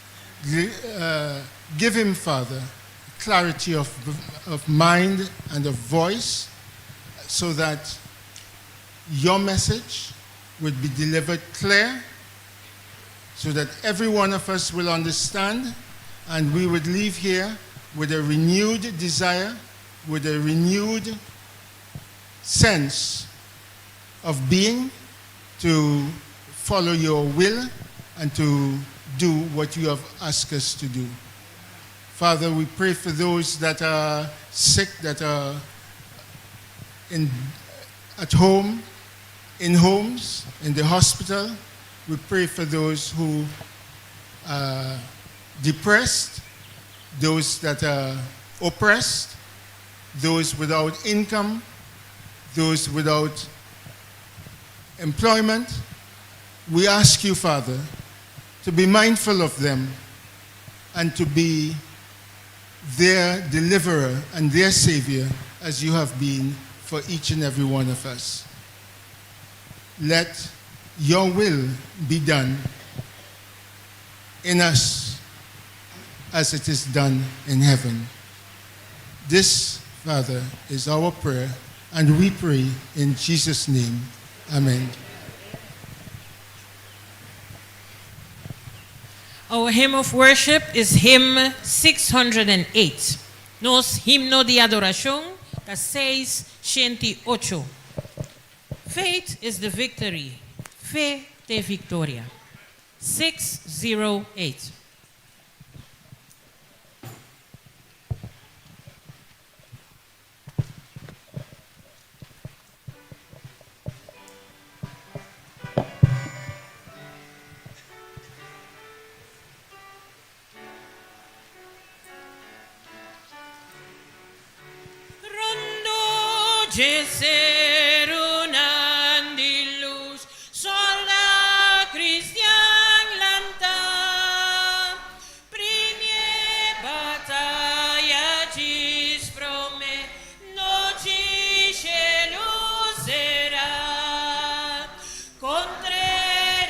Give him, Father, clarity of mind and of voice so that your message would be delivered clear, so that every one of us will understand and we would leave here with a renewed desire, with a renewed sense of being to follow your will and to do what you have asked us to do. Father, we pray for those that are sick, that are at home, in homes, in the hospital. We pray for those who are depressed, those that are oppressed, those without income, those without employment. We ask you, Father, to be mindful of them and to be their deliverer and their savior as you have been for each and every one of us. Let your will be done in us as it is done in heaven. This, Father, is our prayer, and we pray in Jesus' name. Amen. Our hymn of worship is hymn 608. Nos himno di adorashon, ta 608. Faith is the victory. Fe ta viktoria. 608. Rondó dje serunan di lus, Sòldá kristian lanta, Primi bataya djis promé, Nochi shelu sera, Kontra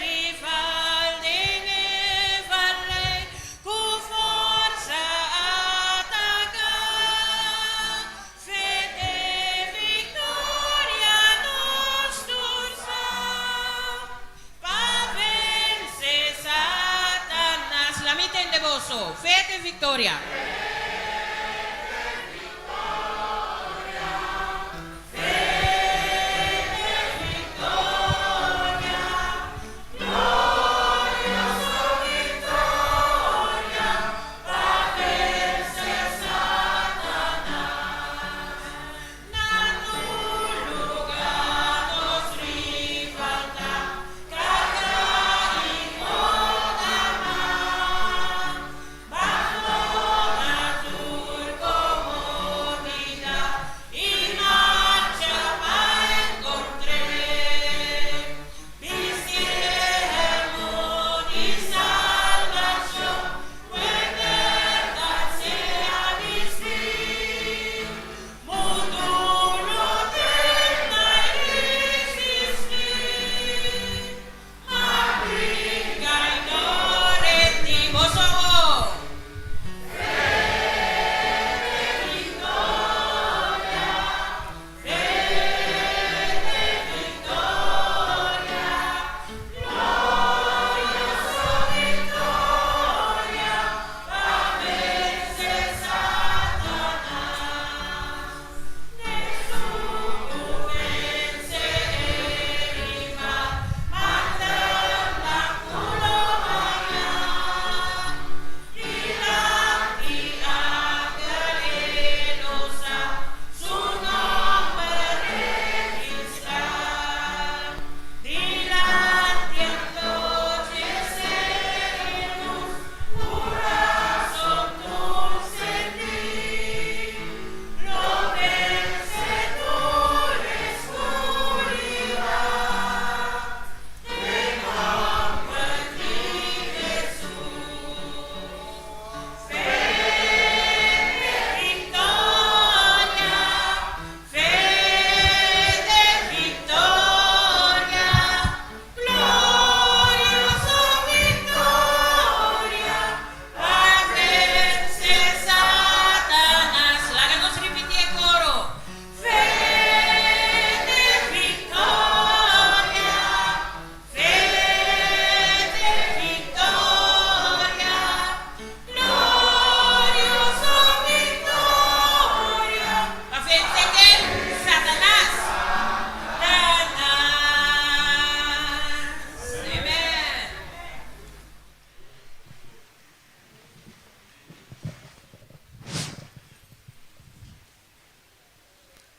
rival den e vallei, Ku forsa ataká, Fe ta viktoria. boso. Fe te viktoria!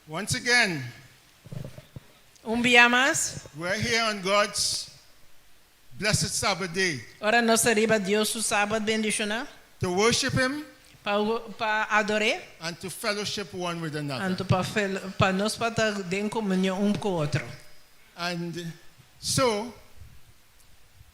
Once again, Un bia mas. we're here on God's blessed Sabbath day Ora nos ta riba Dios su sabat bendishoná. to worship Him Pa pa ador'é. and to fellowship one with another. Anto pa pa nos pa ta den komunion un ku otro. And so,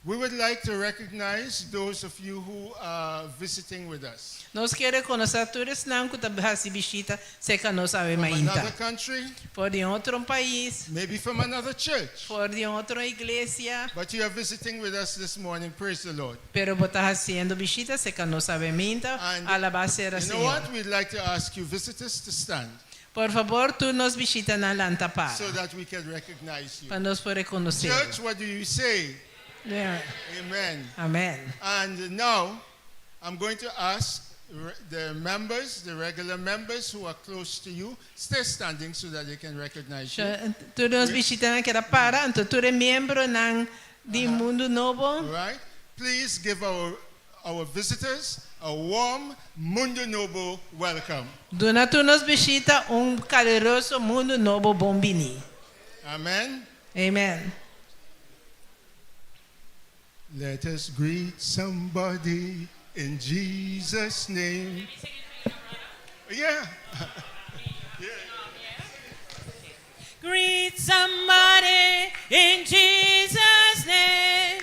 we would like to recognize those of you who are visiting with us. Nos ke rekonosé tur esnan ku ta hasi bishita serka nos awe From mainta. another country, For di otro pais. maybe from another church. For di otro iglesia. But you are visiting with us this morning. Praise the Lord. Pero bo ta hasiendo bishita serka nos awe mainta. Alabá sea You know Señor. what? We'd like to ask you visitors to stand Por fabor, tur nos bishitanan lanta para. so that we can recognize you. Pa nos por rekonosé. Church, what do you say? Yeah. Amen. Amen. And now, I'm going to ask the members, the regular members who are close to you, stay standing so that they can recognize you. Tur nos bishitanan keda para, anto tur e miembronan di Mundu Nobo. All right? Please give our visitors a warm Mundo Nobo welcome. Duna tur nos bishita un kaluroso Mundu Nobo bon bini. Amen. Amen. Let us greet somebody in Jesus' name. Yeah. Greet somebody in Jesus' name.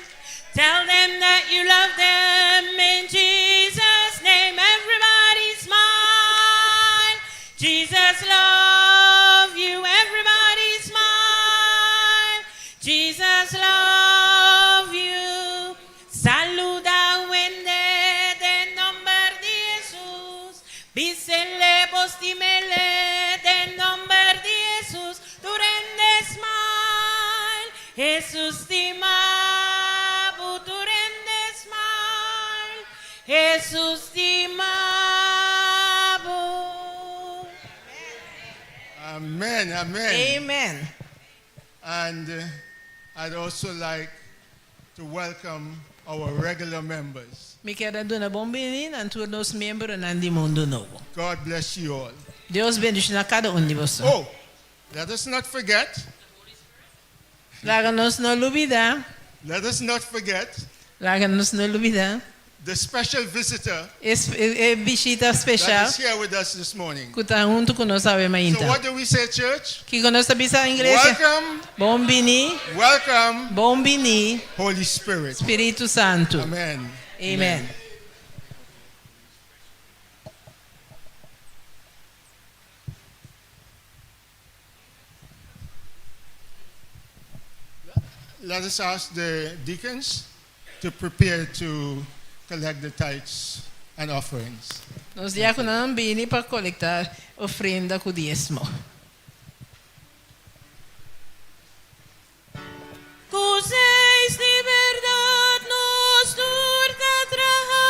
Tell them that you love them in Jesus' name. Everybody smile. Jesus love you. Everybody smile. Jesus love you. Saludá un hende den nòmber di Jesus. Bis'é bo stim'é den nòmber di Jesus. Tur hende smile. Jesus stima bo. Tur hende smile. Jesus. Amen, amen. Amen. And I'd also like to welcome our regular members. Mi ke duna bon bini na tur nos miembronan di Mundu Nobo. God bless you all. Dios bendishoná kada un di boso. Oh, let us not forget. Laga nos no lubidá. Let us not forget Laga nos no lubidá. the special visitor E, e bishita that spesial is here with us this morning. ku ta huntu ku nos awe So mainta. what do we say, church? Kiko nos ta bisa iglesia? Welcome. Bon bini. Welcome. Bon bini. Holy Spirit. Spiritu Santu. Amen. Amen. Let us ask the deacons to prepare to collect the tithes and offerings. Nos diákononan bini pa kolektá ofrenda ku diesmo. Ku seis di bèrdat nos tur ta traha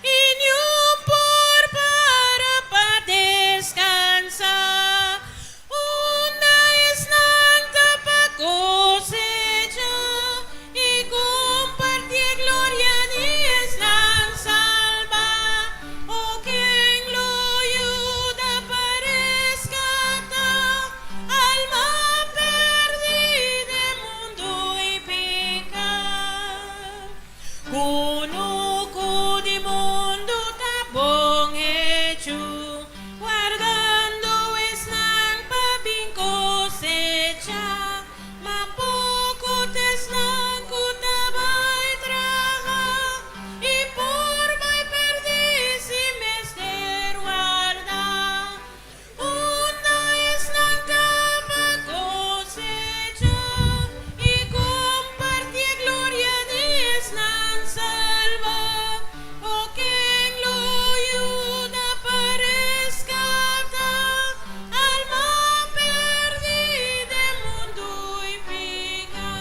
i niun por para pa deskansá. Unda esnan ta pa kosechá i kompartí gloria di esnan salbá. O ken lo yuda pa reskatá alma pèrdí den mundu i piká. Kunuku di mundu ta bon hechu, wardando esnan pa bin kosechá, ma poko t'esnan ku ta bai traha, i por bai pèrdí si mester warda. Unda esnan ta pa kosechá i kompartí gloria di esnan salbá. O ken lo yuda pa reskatá alma pèrdí den mundu i piká.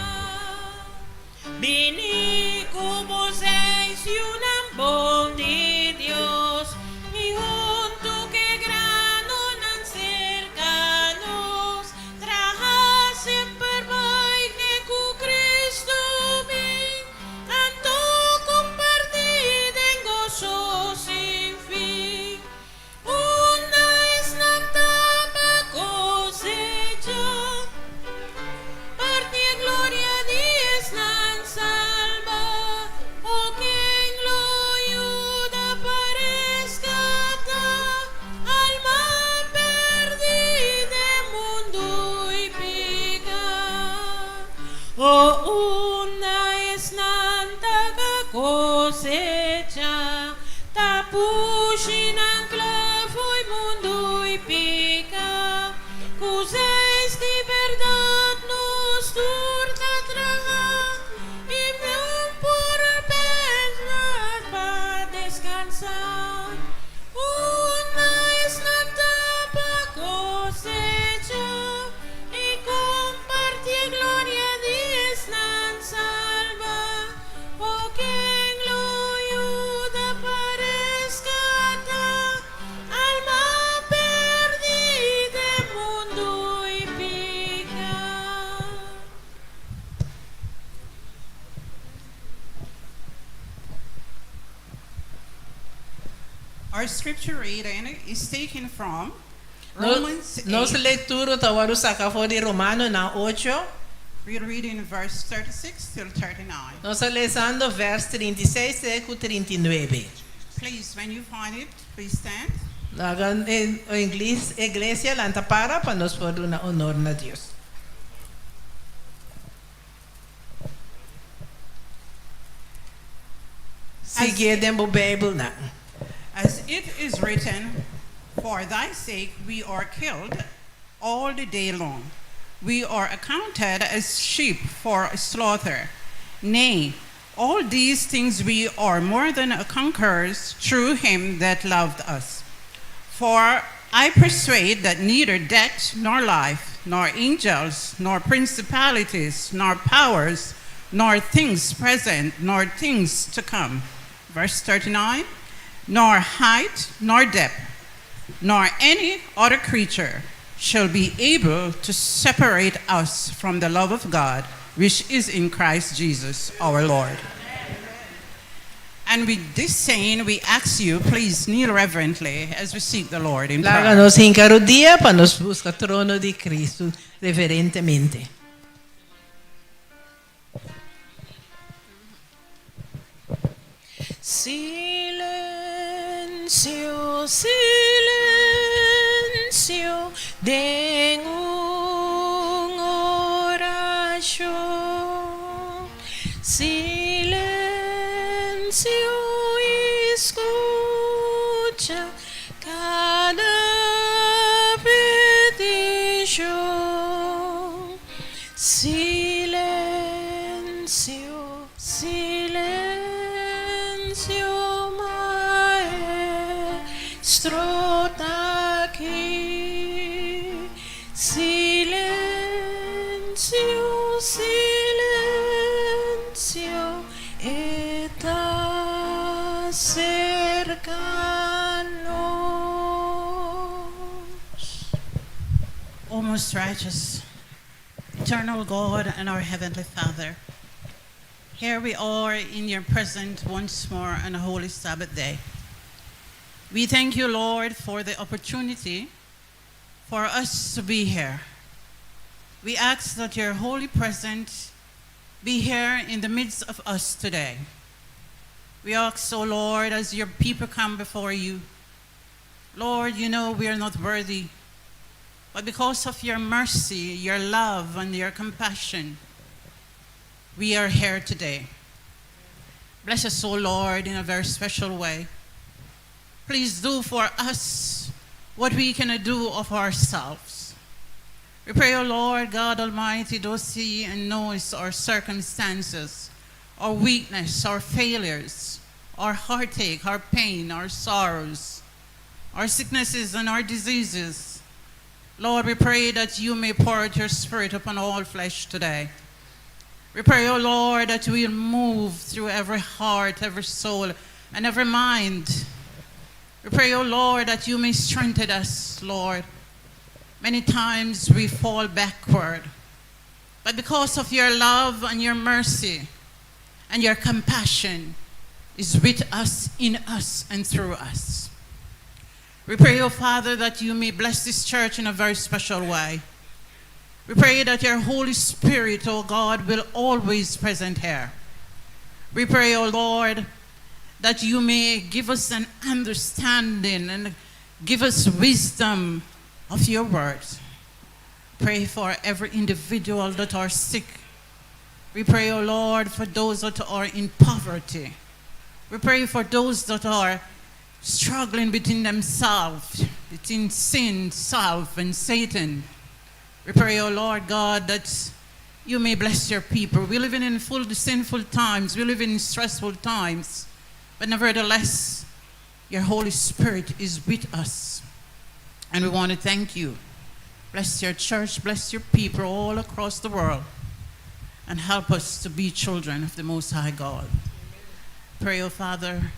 Bini ku bo seis yunan bon di Dios, i huntu ku e granonan serka nos, traha semper bai te ku Kristu bin, anto kompartí den goso sin fin. Unda esnan ta pa kosechá, parti gloria di esnan salbá, o ken lo yuda pa reskatá alma pèrdí den mundu i piká. O unda esnan ta pa kosechá, ta pushinan kla fo'i mundu i piká. Ku seis di bèrdat nos tur ta traha, i niun por pensa pa deskansá. Unda esnan ta pa kosechá, i kompartí gloria di esnan salbá. O ken lo yuda pa reskatá alma pèrdí den mundu i piká. Our scripture reading is taken from No, Romans 8. nos lektura ta wòrdu saká for di Romanonan 8. We're reading verse 36 till 39. Nos ta lesando vers 36 te 39. Please, when you find it, please stand. Laga ingles, iglesia lanta para pa nos por duna honor na Dios. Sigui den bo Beibelnan. As it is written, For thy sake we are killed all the day long. We are accounted as sheep for slaughter. Nay, all these things we are more than conquerors through him that loved us. For I persuade that neither death nor life, nor angels, nor principalities, nor powers, nor things present, nor things to come. Verse 39 Nor height, nor depth, nor any other creature shall be able to separate us from the love of God, which is in Christ Jesus our Lord. And with this saying, we ask you, please kneel reverently as we seek the Lord in Laga prayer. nos hinka rudia pa nos buska trono di Kristu reverentemente. Silensio, silensio den un orashon. Silensio i skucha kada petishon. Silensio, silensio, Maestro t'aki. Silensio, silensio, e ta serka nos. O most righteous, eternal God and our Heavenly Father, here we are in your presence once more on a holy Sabbath day. We thank you, Lord, for the opportunity for us to be here. We ask that your holy presence be here in the midst of us today. We ask, O Lord, as your people come before you, Lord, you know we are not worthy, but because of your mercy, your love, and your compassion, we are here today. Bless us, O Lord, in a very special way. Please do for us what we cannot do of ourselves. We pray, O Lord God Almighty, do see and know our circumstances, our weakness, our failures, our heartache, our pain, our sorrows, our sicknesses and our diseases. Lord, we pray that you may pour out your spirit upon all flesh today. We pray, O Lord, that you will move through every heart, every soul, and every mind. We pray, O Lord, that you may strengthen us, Lord. Many times we fall backward. But because of your love and your mercy and your compassion is with us, in us, and through us. We pray, O Father, that you may bless this church in a very special way. We pray that your Holy Spirit, O God, will always present here. We pray, O Lord, that you may give us an understanding and give us wisdom of your words. Pray for every individual that are sick. We pray, O Lord, for those that are in poverty. We pray for those that are struggling between themselves, between sin, self, and Satan. We pray, O Lord God, that you may bless your people. We live in full sinful times. We live in stressful times. But nevertheless, your Holy Spirit is with us. And we want to thank you. Bless your church, bless your people all across the world, and help us to be children of the Most High God. Pray, O Father,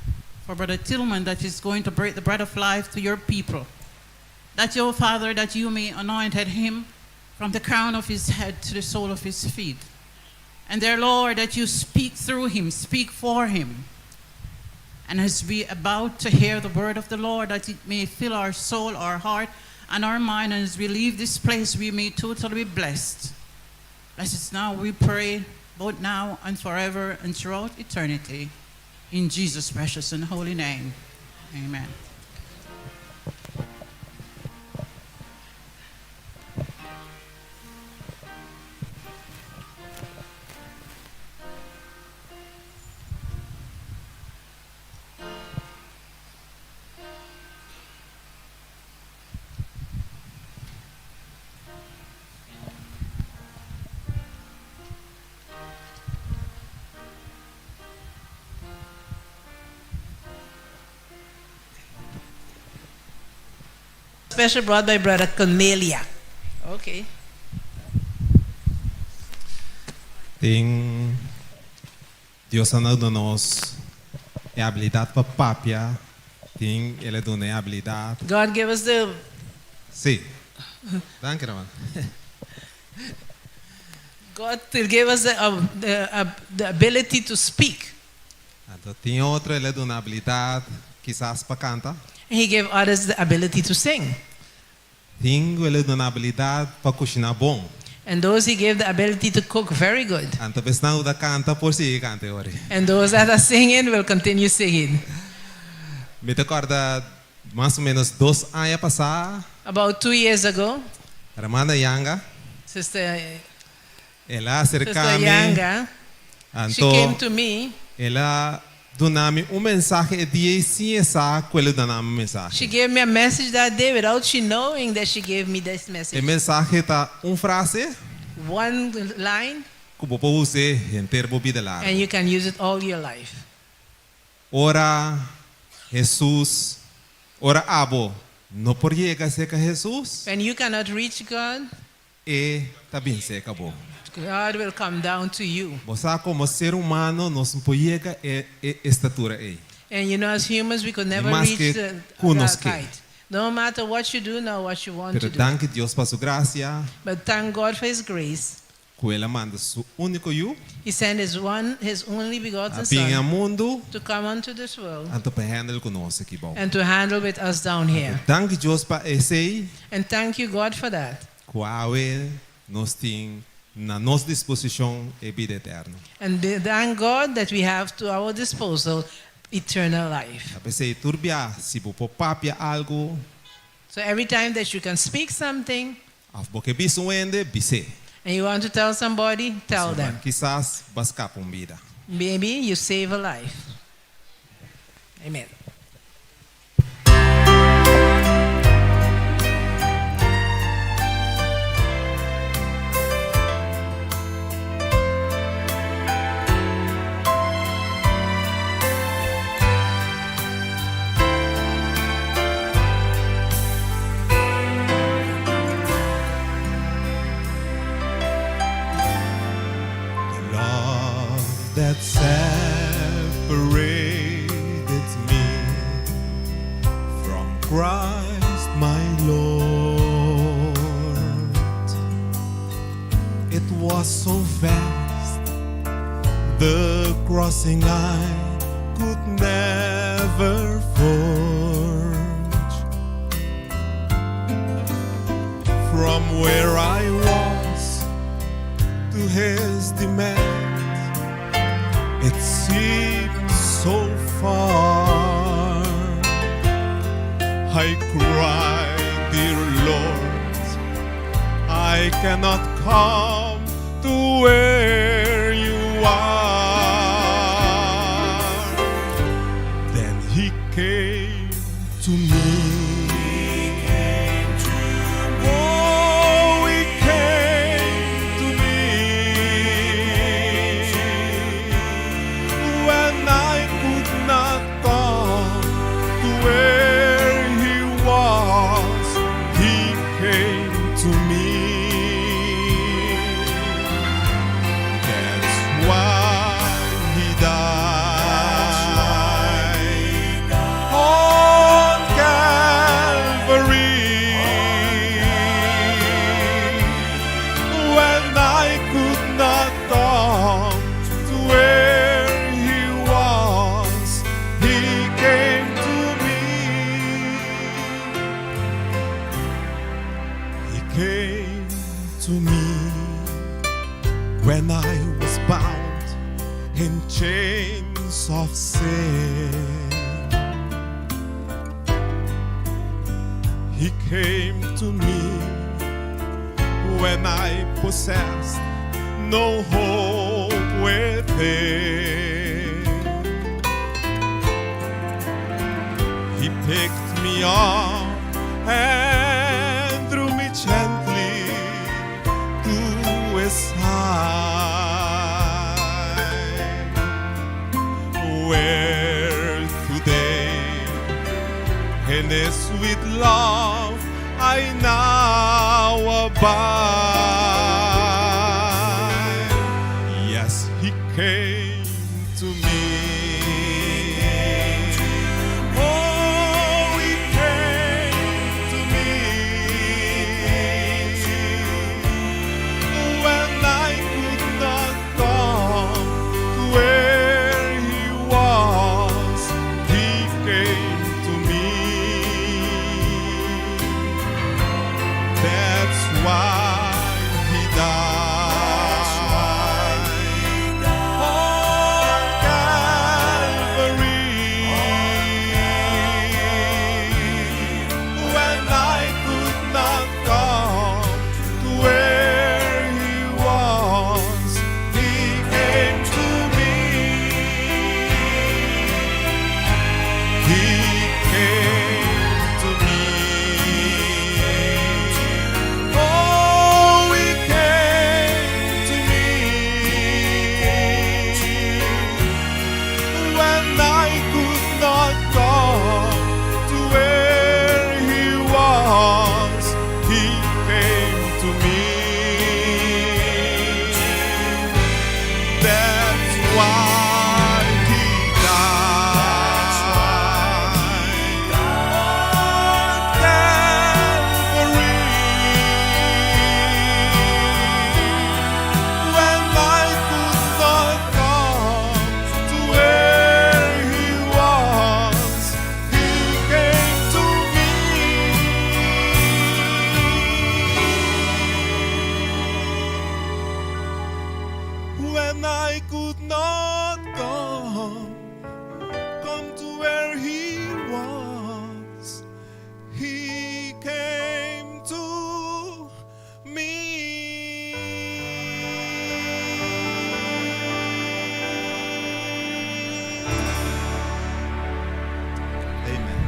for Brother Tillman that is going to break the bread of life to your people. That, O Father, that you may anoint him from the crown of his head to the sole of his feet. And dear Lord, that you speak through him, speak for him. And as we about to hear the word of the Lord, that it may fill our soul, our heart, and our mind. And as we leave this place, we may totally be blessed. Bless us now, we pray, both now and forever and throughout eternity. In Jesus' precious and holy name. Amen. Special brought by Brother Cornelia. Okay. Tin Dios a duna nos e abilidat pa papia, tin El a duna e abilidat. God gave us the Si. Danki, ruman. God still gave us the, the, the ability to speak. Anto tin otro el a duna abilidat kisas pa kanta. And he gave others the ability to sing. Tin ku el a duna abilidat pa kushiná bon. And those he gave the ability to cook very good. Anto esnan ku ta kanta por sigui kanta e ora. And those that are singing will continue singing. Mi ta kòrda mas o ménos dos aña pasá. About 2 years ago, Ruman Yanga. Sister, El a aserká Sister mi. Yanga, she Anto came to me. El a duna mi un mensahe e dia ei sin e sa ku el a duna mi un mensahe. She gave me a message that day without she knowing that she gave me this E message. mensahe ta un frase One line, ku bo por usa henter bo bida largu. And you can use it all your life. Ora Hesus, ora abo no por yega serka Hesus, When you cannot reach God, e ta bin serka bo. God will come down to you. Bo sa komo ser humano nos no por yega e e estatura ei. And as humans, we could never Mas reach ke the ku nos that ke. height. No matter what you do, nor what you want Pero to do. danki Dios pa su grasia, But thank God for His grace. ku el a manda su úniko yu, He sent His one, His only begotten a bin Son mundu, to come unto this world anto pa handle ku nos aki bou. and to handle with us down here. Danki Dios pa esei, And thank you, God, for that. ku awe nos tin na nos disposishon e bida eterno. And thank God that we have to our disposal eternal life. P'esei tur bia, si bo por papia algu, So every time that you can speak something òf bo ke bisa un hende, bis'é. And you want to tell somebody, tell them. Kisas b'a skapa un bida. Maybe you save a life. Amen. The love that separated me from Christ my Lord. It was so vast, the crossing I could never forge. From where I was to his demand, it seemed so far. I cried, "Dear Lord, I cannot come to where you are." Then he came to me. Oh, he came to me when I could not come to where he was. He came to me. That's why he died on Calvary. When I could not come to where he was, he came to me. He came to me when I was bound in chains of sin. He came to me when I possessed no hope within. He picked me up and drew me gently to his side, where today in his sweet love I now abide. Yes, he came to me. Oh, he came to me. When I could not come, come to where he was. He came to me. Amen.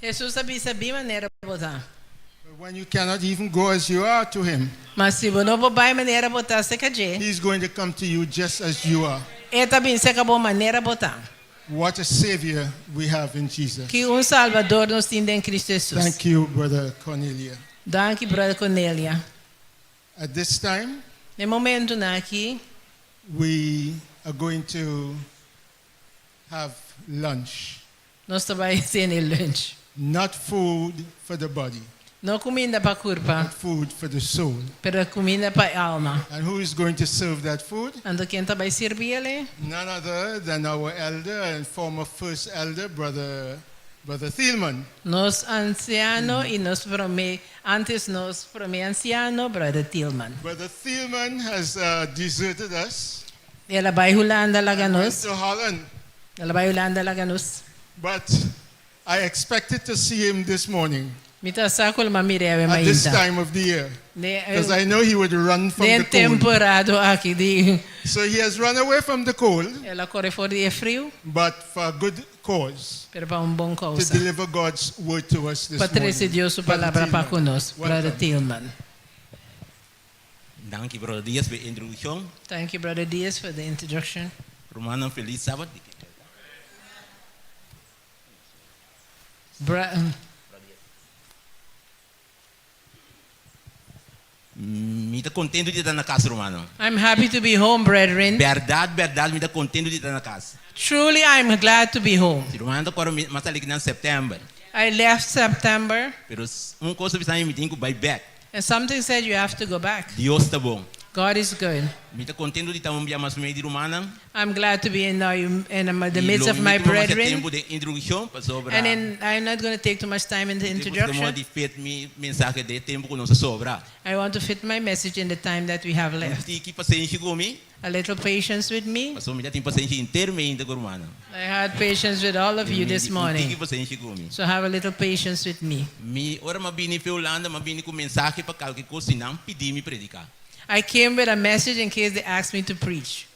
Hesus a bisa bin manera bo ta. But when you cannot even go as you are to him, Ma si bo no por bai manera bo ta serka dje. He's going to come to you just as you are. E ta bin serka bo manera bo ta. What a savior we have in Jesus. Ki un Salbador nos tin den Cristo Hesus. Thank you, Brother Cornelia. Danki, Brother Cornelia. At this time, Na e momentunan aki, we are going to have lunch. Nos ta bai tene lunch. Not food for the body. No kuminda pa kurpa. But food for the soul. Pero kuminda pa e alma. And who is going to serve that food? Anto ken ta bai sirbi el'e? None other than our elder and former first elder, Brother Brother Thielman. Nos ansiano i nos promé, antes nos promé ansiano, Brother Thielman. Brother Thielman has deserted us. El a bai Hulanda laga And went nos. to Holland. El a bai Hulanda laga nos. But I expected to see him this morning. Mi ta sa ku lo m'a mir'é awe At this mainta. time of the year. Den Because I know he would run from den the cold. temporada aki di. So he has run away from the cold. El a kore for di e friu. But for a good cause. Pero pa un bon To kousa. deliver God's word to us this Pa trese morning. Dios su Brother palabra pa Thielman. ku nos. Brother Welcome. Thielman. Danki, Brother Diaz, pa e introdukshon. Thank you, Brother Diaz, for the introduction. Rumannan, felis sabat. Bra Mi ta kontentu di ta na kas, rumannan. I'm happy to be home, brethren. Bèrdat, bèrdat, mi ta kontentu di ta na kas. Truly, I'm glad to be home. Si rumannan ta kòrda, mi a sali kinan sèptèmber. I left September. Pero un kos ta bisa mi, mi tin ku bai bèk. And something said you have to go back. Dios ta bon. God is good. Mi ta kontentu di ta un bia mas mei di rumannan. I'm glad to be in in the I midst lo of mi my tuma masha brethren. tempu den introdukshon pasobra And in, I'm not going to take too much time in the mi tin ku introduction. di fit mi mensahe den e tempu ku nos a sobra. I want to fit my message in the time that we have Un left. tiki pasenshi ku mi. A little patience with me. Pasobra mi ta tin pasenshi henter meinta ku rumannan. I had patience with all of you this Un morning. tiki pasenshi ku mi. So have a little patience with me. Mi ora m'a bini fe Hulanda m'a bini ku mensahe pa kalke kos si nan pidi mi prediká. I came with a message in case they asked me to preach.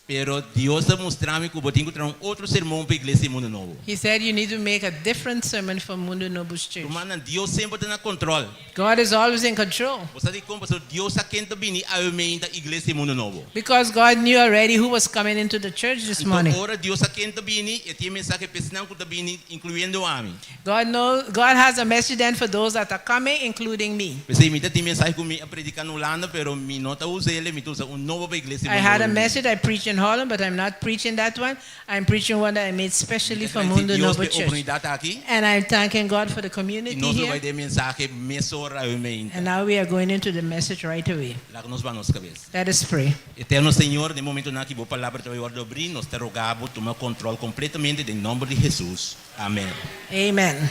Pero Dios a mustra mi ku bo tin ku traha un otro sermon pa Iglesia di Mundu Nobo. He said you need to make a different sermon for Mundu Nobo's church. Rumannan, Dios semper ta na control. God is always in control. Bo sa dikon? Pasobra Dios sa ken ta bini awe meinta Iglesia di Mundu Nobo. Because God knew already who was coming into the church this Anto morning. ora Dios sa ken ta bini, e tin e mensahe pa esnan ku ta bini, inkluyendo ami. God know, God has a message then for those that are coming, including me. P'esei mi ta tin mensahe ku mi a prediká na Hulanda, pero mi no ta usa el, mi ta usa un nobo pa Iglesia I had a Mundu Nobo. message I preached in Holland, but I'm not preaching that one. I'm preaching one that I made specially Mi ta for gradisí Mundo Dios Nobo pa e Church. oportunidat aki. And I'm thanking God for the community I nos lo bai here. den mensahe mesora awe And now we are going into the message right away. Laga nos baha nos kabes. Let us pray. Eterno Señor, den momentonan aki bo palabra ta bai wòrdu abrí, nos ta roga bo tuma kòntròl kompletamente den nòmber di Hesus. Amen. Amen.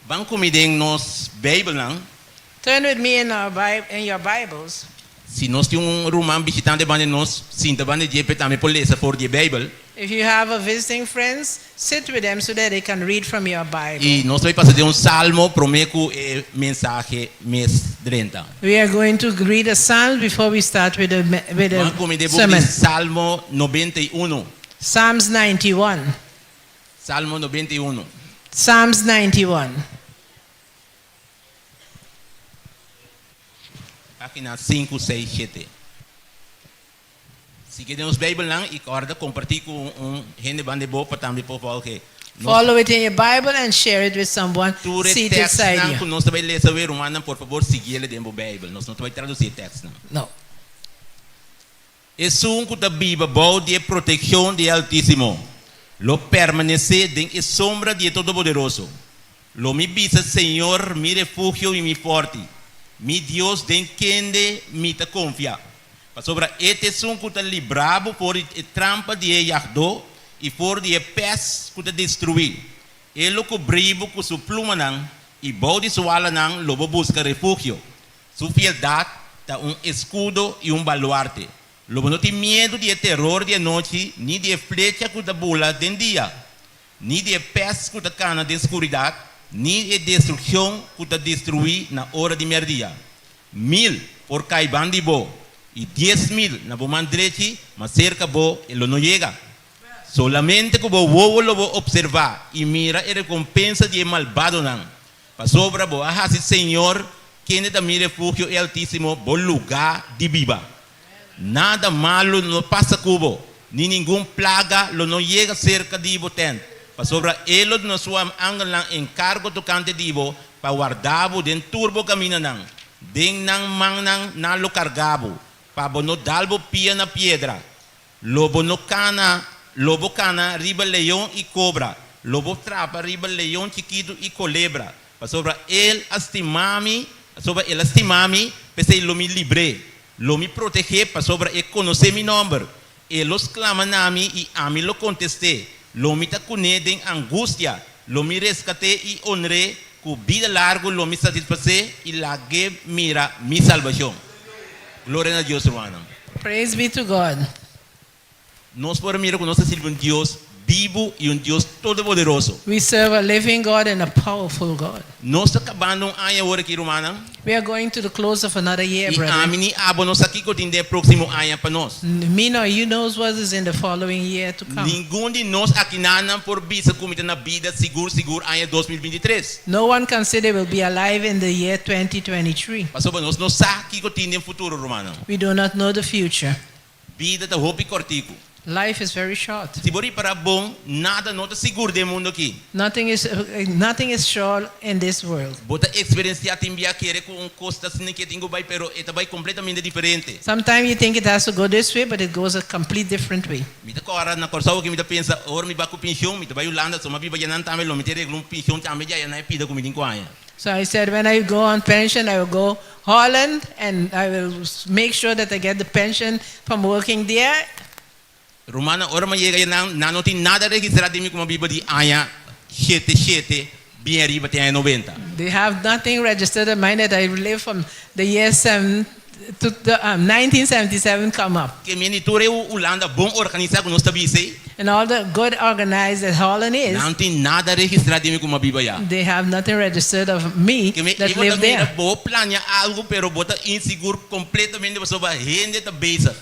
Ban ku mi den nos Beibelnan. Turn with me in our in your Bibles. Si nos tin un ruman bishitante banda di nos, sinta banda di dje p'e tambe por lesa for di e Beibel. If you have a visiting friends, sit with them so that they can read from your Bible. I nos ta bai pasa den un salmo promé ku e mensahe mes drenta. We are going to read a psalm before we start with the with Ban the ku mi den buki sermon. di Salmo 91. Psalms 91. Salmo 91. Psalms 91. Página sinku, seis, shete. Sigui den nos Beibelnan i kòrda kompartí ku un hende banda di bo pa tambe por volg'é. Nos Follow it in your Bible and share it with someone Tur e seated side tèkstnan you. ku nos ta bai lesa awe, rumannan, por fabor sigui el den bo Beibel. Nos no ta bai tradusí e tèkstnan. No. Esun ku ta biba bou di e protekshon di e Altísimo lo permanesé den e sombra di e Todopoderoso. Lo mi bisa Señor, mi refugio i mi fòrti, mi Dios den kende mi ta konfia. Pasobra e ta esun ku ta libra bo for di e trampa di e yagdó i for di e pès ku ta destruí. E lo kubri bo ku su plumanan, i bou di su alanan lo bo buska refugio. Su fieldat ta un eskudo i un baluarte. Lo bo no tin miedu di e teror di anochi, ni di e flecha ku ta bula den dia, ni di e pèst ku ta kana den skuridat, ni e destrukshon ku ta destruí na ora di mèrdia. Mil por kai ban di bo, i 10,000 na bo man drechi, ma serka bo e lo no yega. Solamente ku bo wowo lo bo opservá i mira e rekompensa di e malbadonan, pasobra bo a hasi Señor, kende ta mi refugio e Altísimo, bo lugá di biba. Nada malu lo no pasa ku bo, ni ningun plaga lo no yega serka di bo tènt, pasobra E lo duna Su angelnan enkargo tokante di bo pa warda bo den tur bo kamindanan. Den nan mannan nan lo karga bo, pa bo no dal bo pia na piedra. Lo bo no kana, lo bo kana riba leon i kobra, lo bo trapa riba leon chikitu i kolebra, pasobra el a stima mi, pasobra el a stima mi, p'esei lo mi libr'é. Lo mi proteg'é pasobra e konosé mi nòmber. E lo sklama na mi i ami lo kontest'é. Lo mi ta kuné den angustia, lo mi reskat'é i onr'é, ku bida largu lo mi satisfasé i lag'é mira mi salbashon. Gloria na Dios, rumannan. Praise be to God. Nos por a mira ku nos ta sirbi un Dios bibu i un Dios todopoderoso. We serve a living God and a powerful God. Nos ta kabando un aña awor aki, rumannan. We are going to the close of another year, I brethren. ami ni abo no sa kiko tin den e próksimo aña pa nos. Me nor you knows what is in the following year to come. Ningun di nos akinanan por bisa ku mi ta na bida sigur sigur aña 2023. No one can say they will be alive in the year 2023. Pasobra nos no sa kiko tin den futuro, rumannan. We do not know the future. Bida ta hopi kòrtiku. Life is very short. Si bo ripará bon, nada no ta sigur den mundu akí. Nothing is nothing is sure in this world. Bo ta eksperensiá tin bia kere ku un kos ta asina ke tin ku bai, pero e ta bai kompletamente diferente. Sometimes you think it has to go this way, but it goes a complete different way. Mi ta kòrda na Kòrsou ku mi ta pensa, ora mi bai ku penshon, mi ta bai Hulanda, so mi a biba djanan tambe, lo mi ta regla un penshon tambe djaya na e pida ku mi tin ku haña. So I said when I go on pension I will go Holland and I will make sure that I get the pension from working there. Rumannan, ora mi a yega einan, nan no tin nada registrá di mi ku mi a biba di aña shete shete bien ariba te aña 90. They have nothing registered of mine that I live from the year seven to the 1977 come up. Ke men di tur e Hulanda bon organisá ku nos ta bisa ei. And all the good organized that Holland is. Nan tin nada registrá di mi ku mi a biba ya. They have nothing registered of me Ke men that e bo live ta mira there. bo plania algu pero bo ta insigur kompletamente pasobra hende ta bezig.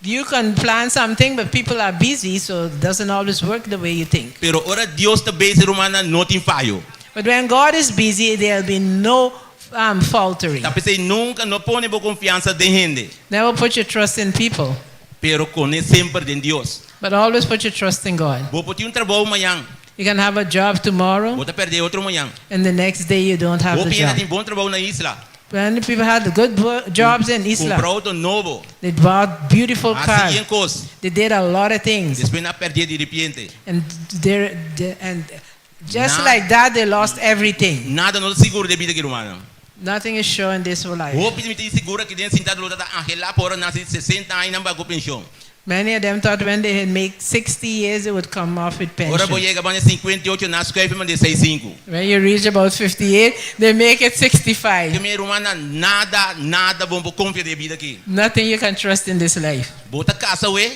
You can plan something but people are busy so it doesn't always work the way you think. Pero ora Dios ta bezig rumannan no tin fayo. But when God is busy there will be no faltering. Ta p'esei nunka no pone bo konfiansa den hende. Never put your trust in people. Pero kone semper den Dios. But always put your trust in God. Bo por tin un trabou mañan. You can have a job tomorrow. Bo ta pèrdè e otro mañan. And the next day you don't have the Hopi hende job. tin bon trabou na isla. Many people had good jobs in isla. Kumpra outo nobo. They bought beautiful Hasi cars. yen kos. They did a lot of things. Despues nan a pèrdè di ripiente. And they, they, and just like that they lost everything. Nada no ta sigur den bida aki rumannan. Nothing is sure in this life. Hopi di mi ta insigur aki den sintado lo ta ta anhelá pa ora nan hasi 60 aña nan bago penshon. Many of them thought when they had make 60 years they would come off with Ora bo pension. yega banda 58 nan skuif manda e 65. When you reach about 58, they make it 65. Ke mi rumannan, nada, nada bo por konfia den e bida aki. Nothing you can trust in this life. Bo ta kasa we.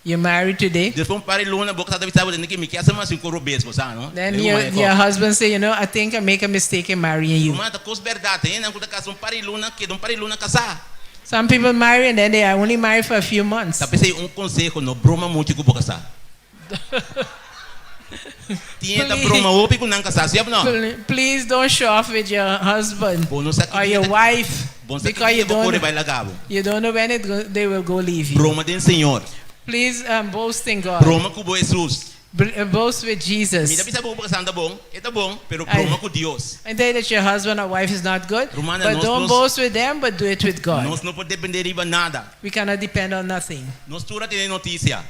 You're married today. Despues un par di luna bo kasa ta bisa bo tende ke mi ke hasi mas un koro bes bo sa no. Then Den your, un your mayor. husband say, you know, I think I make a mistake in marrying you. Ruman ta kos bèrdat, hendenan ku ta kasa un par di luna keda un par di luna kasá. Some people marry and then they are only married for a few months. Ta p'esei un konseho, no broma muchu ku bo kasá. Tin e ta broma hopi ku nan kasá, si òf no? Please don't show off with your husband Bo no sa ki or dia your ta wife Bo no sa ki because dia you bo don't kore bai laga bo. you don't know when it go, they will go leave you. Broma den Señor. Please um, boast in God. Broma ku bo Hesus. Boast with Mi Jesus. ta bisa bo ku bo kasá no ta bon, e ta bon, pero broma ku Dios. I tell you that your husband or wife is not good, Rumannan, but nos don't nos boast with them, but do it with God. Nos no por dependé riba nada. We cannot depend on nothing. Nos tur a tene notisia.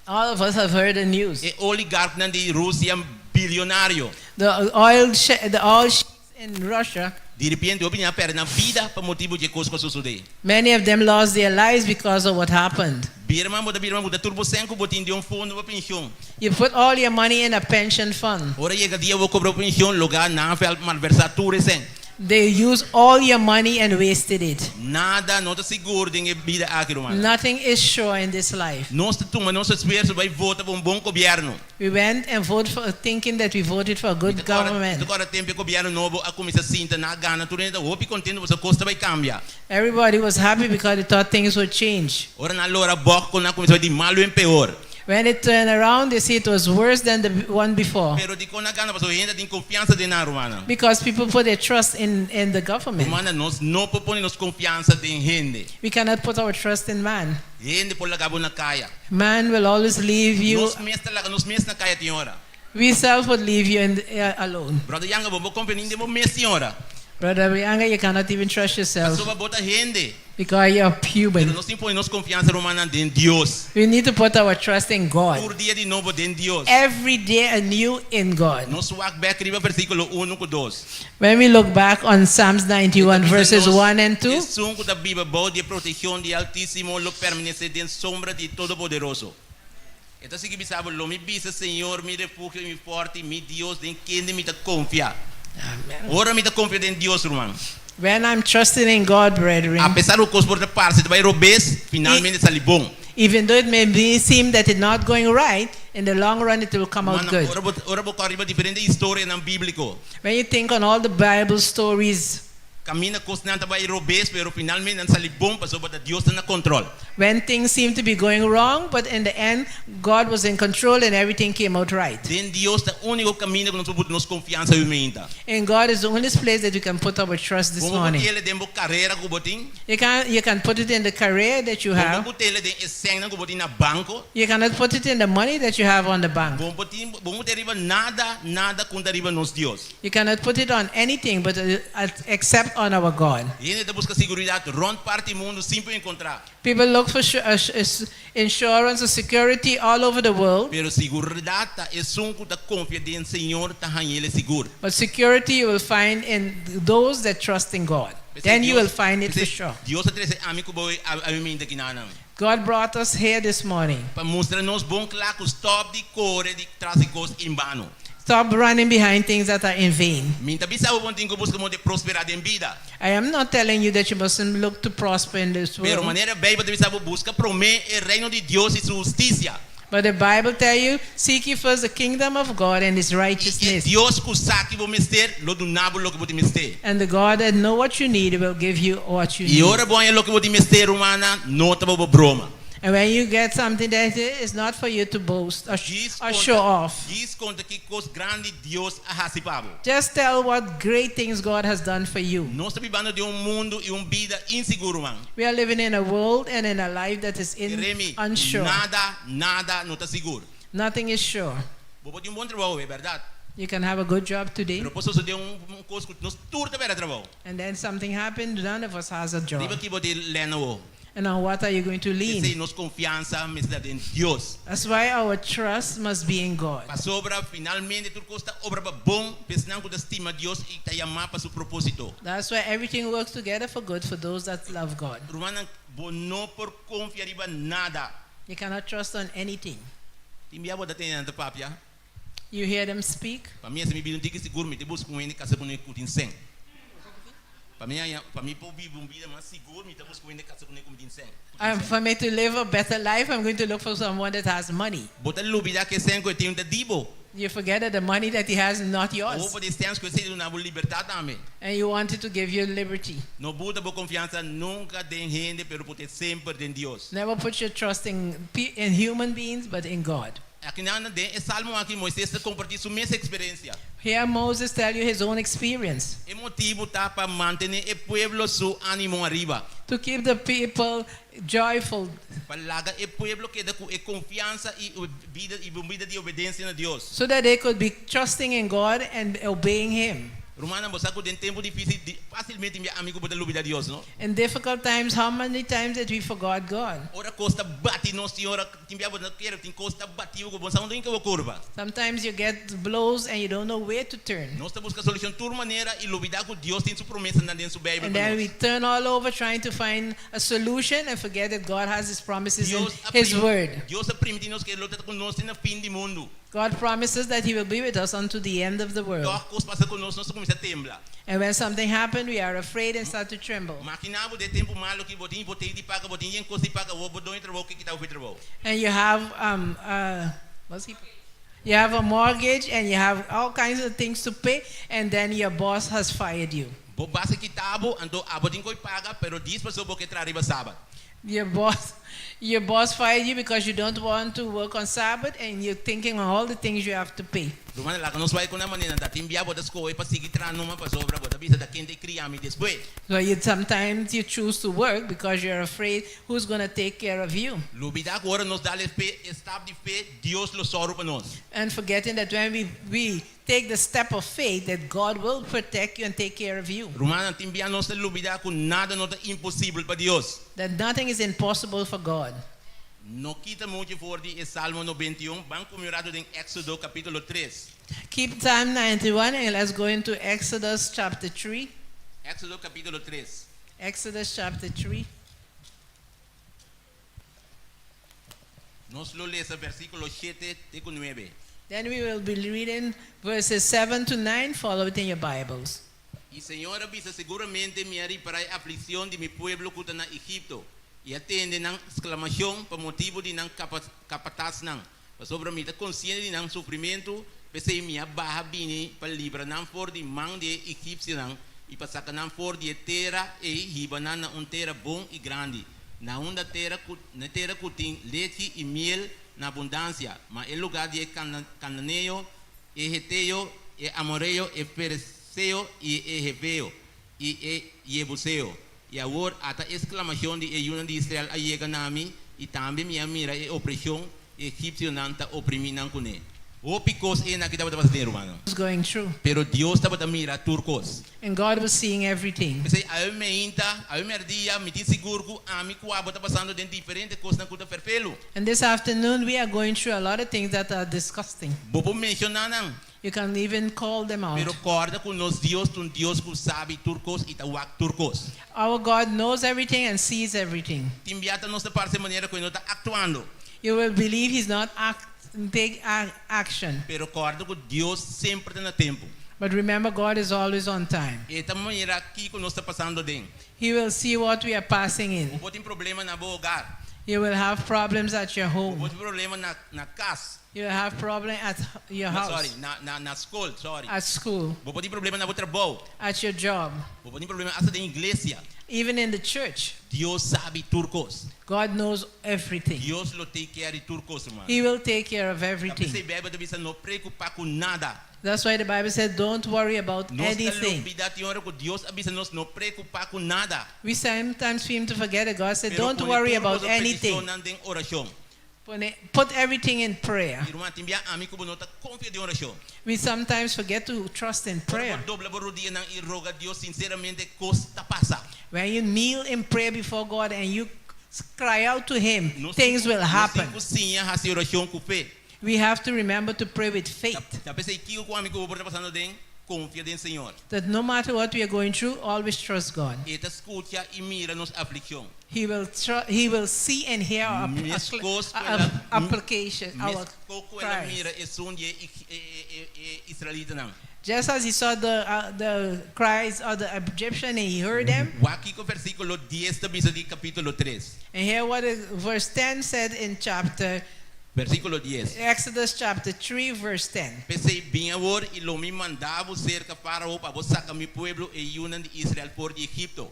All of us have heard the news. E oligarknan di Rusia bilionario. The oil the oil sheiks in Russia. Di ripiente hopi nan a pèrdè nan bida pa motibu dje kos ku a sosodé. Many of them lost their lives because of what happened. Bira bo ta bira buta tur bo sèn ku bo tin den un fondo pa penshun. You put all your money in a pension fund. Ora yega dia bo kobra penshun, lugá nan a malversá tur e sèn. They use all your money and wasted it. Nada no ta sigur den e bida aki, ruman. Nothing is sure in this life. Nos a tuma nos esfuerso bai vota pa un bon gobièrnu. We went and voted for, thinking that we voted for a good government. Awor tempu gobièrnu nobo a kuminsá sinta nan a gana tur hende hopi kontentu pasobra kos ta bai kambia. Everybody was happy because they thought things would change. Ora nan lora bòk ku nan kuminsá di malu en peor. When it turned around, they see it was worse than the one before. Pero dikon nan a gana pasobra hende tin konfiansa den nan, ruman. Because people put their trust in the government. Ruman, nos no por pone nos konfiansa den hende. We cannot put our trust in man. Hende por laga bo na kaya. Man will always leave you. Nos mes ta laga nos mes na kaya tin ora. We self would leave you alone. Brother Yanga, bo no por konfia ni den bo mes tin ora. Brother Yanga, you cannot even trust yourself Pasobra bo ta hende. because you're human. Pero nos tin ku pone nos konfiansa, ruman, den Dios. We need to put our trust in God. Tur dia di nobo den Dios. Every day anew in God. Nos wak bèk riba versíkulo 1 ku 2. When we look back on Psalms 91 verses 1 and 2, Esun ku ta biba bou di protekshon di Altísimo lo permanesé den sombra di Todopoderoso. E ta sigui bisa bo, lo mi bisa Señor, mi refugio i mi fòrti, mi Dios den kende mi ta konfia. Amen. Ora mi ta konfia den Dios, ruman. When I'm trusting in God, brethren, Apesar ku kos por ta parse ta bai robes, finalmente sali bon. Even though it may be, seem that it's not going right, in the long run it will come out Ruman, good. ora bo ora bo kòrda riba diferente historianan bíbliko. When you think on all the Bible stories, Kaminda kosnan ta bai robes, pero finalmente nan sali bon pasobra ta Dios ta na kontròl. When things seem to be going wrong, but in the end, God was in control and everything came out right. Den Dios ta úniko kaminda ku nos por pone nos konfiansa awe mainta. In God is the only place that we can put our trust this Bo no morning. por pone den bo karera ku bo tin. You can put it in the career that you Bo no have. por pone den e sènnan ku bo tin na banko. You cannot put it in the money that you have on the bank. Bo no por bo no por riba nada, nada ku no ta riba nos Dios. You cannot put it on anything but except on our God. Hende ta buska seguridat rònt parti mundu sin por enkontrá. People look for insurance or security all over the world, Pero seguridat ta esun ku ta konfia den Señor ta hañ'é sigur. But security you will find in those that trust in God. Then you will find it for sure. Dios a trese ami ku bo awe mainta akinan. God brought us here this morning. Pa mustra nos bon kla ku stòp di kore di tras di kos en bano. Stop running behind things that are in vain. Mi n' ta bisa bo bo tin ku buska di prosperá den bida. I am not telling you that you mustn't look to prosper in this Pero world. manera Beibel ta bisa bo buska promé e reino di Dios i su hustisia. But the Bible tell you, seek ye first the kingdom of God and his righteousness. Dios ku sa kiko bo mester, lo duna bo loke bo mester. And the God that know what you need will give you what you I need. ora bo haña loke bo mester, ruman, no ta pa broma. And when you get something that is not for you to boast or show off. Djis konta ki kos grandi Dios a hasi pa bo. Just tell what great things God has done for you. Nos ta bibando den un mundu i un bida insigur, ruman. We are living in a world and in a life that is in Remy, unsure. Nada, nada no ta sigur. Nothing is sure. Bo por tin un bon trabou, ta berdat? You can have a good job today, Pero por sosodé un, un kos ku nos tur ta pèrdè trabou. And then something happened, none of us has a job. Riba kiko bo ta lèn awor. And on what are you going to lean? P'esei nos konfiansa mester ta den Dios. That's why our trust must be in God. Pasobra finalmente tur kos ta obra pa bon, pa esnan ku ta stima Dios i ta yamá pa su propósito. That's why everything works together for good for those that love God. Ruman, bo no por konfia riba nada. You cannot trust on anything. Tin bia bo ta tende nan ta papia. You hear them speak. Pa mi, si mi bida un tiki sigur, mi ta buska un hende kasa kuné ku tin sèn. Pa mi, pa mi por biba un bida mas sigur, mi ta buska un hende kasa kuné ku tin sèn. For me to live a better life, I'm going to look for someone that has money. Bo ta lubidá ku e sèn ku e tin ta di bo. You forget that the money that he has is not yours. Bo por sèn ku esei duna bo libertat tambe. And you want it to give you liberty. No buta bo konfiansa nunka den hende, pero pone semper den Dios. Never put your trust in human beings, but in God. Akinan den e salmo aki Moises ta kompartí su mes eksperensia. Here Moses tell you his own experience. E motibu ta pa mantené e pueblo su ánimo ariba. To keep the people joyful. Pa laga e pueblo keda ku e konfiansa i bida i bida di obedensia na Dios. So that they could be trusting in God and obeying Him. Rumannan, bo sa ku den tempu difísil, fásilmente mi ami ku bo ta lubidá Dios, no? In difficult times, how many times did we forgot God? Ora kos ta bati nos, tin ora tin bia bo ta kere, tin kos ta bati bo ku bo no sa unda ku bo kurba. Sometimes you get blows and you don't know where to turn. Nos ta buska solushon tur manera i lubidá ku Dios tin su promesanan den su Beibel And pa then nos. we turn all over trying to find a solution and forget that God has His promises in Dios a His prim- Word. Dios a primintí nos ku e lo ta ku nos te na fin di mundu. God promises that He will be with us unto the end of the world. Tòg kos pasa ku nos, nos ta kuminsá tembla. And when something happens, we are afraid and start to tremble. Makiná bo den tempu malu ki bo tin hipoteka di paga, bo tin yen kos di paga, awor bo doño trabou ke kita bo for trabou. And you have um uh what's he you have a mortgage and you have all kinds of things to pay and then your boss has fired you. Bo bas a kita bo, anto abo tin koi paga, pero dis paso bo ke traha riba sabat. Your boss your boss fired you because you don't want to work on Sabbath and you're thinking on all the things you have to pay. Rumannan, laga nos bai ku nan manera ta tin bia bo ta skohe pa sigui traha numa pasobra bo ta bisa ta ken ta kria mi despues. So you sometimes you choose to work because you're afraid who's gonna take care of you. Lubida ku ora nos dal e fe, e stap di fe, Dios lo sòru pa nos. And forgetting that when we we Take the step of faith that God will protect you and take care of you. Rumannan, tin bia nos ta lubida ku nada no ta imposibel pa Dios. That nothing is impossible for God. No kita muchu for di e Salmo 91, ban ku mi un ratu den Éksodo kapítulo tres. Keep Psalm 91 and let's go into Exodus chapter 3. Éksodo kapítulo tres. Exodus chapter 3. Nos lo lesa versíkulo shete te ku nuebe. Then we will be reading verses 7 to 9, follow it in your Bibles. I Señor a bisa, Seguramente mi a ripará e aflikshon di mi pueblo ku ta na Egipto, i a tende nan sklamashon pa motibu di nan kapatasnan, pasobra mi ta konsiente di nan sufrimentu, p'esei mi a baha bini pa libra nan for di man di e egipsionan i pa saka nan for di e tera ei hiba nan na un tera bon i grandi, Na unda tera ku na tera ku tin lechi i miel na abundansia, ma e lugá di e kananeo, e heteo, e amoreo, e fereseo i e heveo i e yebuseo. I awor ata e sklamashon di e yunan di Israel a yega na mi, i tambe mi a mira e opreshon e egipsionan ta oprimí nan kuné. Hopi kos einan aki tabata pasa den, rumannan. Was going through. Pero Dios tabata mira tur kos. And God was seeing everything. P'esei awe meinta, awe mèrdia, mi tin sigur ku ami ku abo ta pasando den diferente kosnan ku ta ferfelu. And this afternoon we are going through a lot of things that are disgusting. Bo por menshoná nan. You can even call them out. Pero kòrda ku nos Dios ta un Dios ku sabi tur kos i ta wak tur kos. Our God knows everything and sees everything. Tin bia ta nos ta parse manera ku e no ta aktuando. You will believe he's not act take action. Pero kòrda ku Dios semper ta na tempu. But remember God is always on time. E ta mira kiko nos ta pasando den. He will see what we are passing in. Bo por tin problema na bo hogar. You will have problems at your Bo home. por tin problema na na kas. You will have problem at your No, house. sorry, na na na skol, sorry. At school. Bo por tin problema na bo trabou. At your job. Bo por tin problema asta den iglesia. Even in the church. Dios sabi tur kos. God knows everything. Dios lo take care di tur kos, ruman. He will take care of everything. Ta p'esei Beibel ta bisa no preokupá ku nada. That's why the Bible said don't worry about Nos ta anything. lubidá tin ora ku Dios a bisa nos no preokupá ku nada. We sometimes seem to forget that God said Pero don't pone worry tur about boso anything. petishonnan den orashon. Pone, put everything in prayer. I ruman, tin bia ami ku bo no ta konfia den orashon. We sometimes forget to trust in Ora prayer. bo dobla bo rudianan i roga Dios sinseramente, kos ta pasa. When you kneel in prayer before God and you cry out to Him, Nos tin things ku will nos tin happen. ku siña hasi orashon ku fe. We have to remember to pray with faith. Ta p'esei kiko ku ami ku bo por ta pasando den, konfia den Señor. That no matter what we are going through, always trust God. E ta skucha i mira nos aflikshon. He will he will see and hear our Meskos ku el a application, our meskos ku el a cries. mira esun di e e e israelitanan. Just as he saw the uh, the cries of the Egyptian and he heard them. Wak kiko versíkulo dies ta bisa di kapítulo tres. And hear what verse 10 said in chapter Versíkulo dies. Exodus chapter 3 verse 10. P'esei, bin awor, i lo mi manda bo serka Fárao pa bo saka mi pueblo, e yunan di Israel, for di Egipto.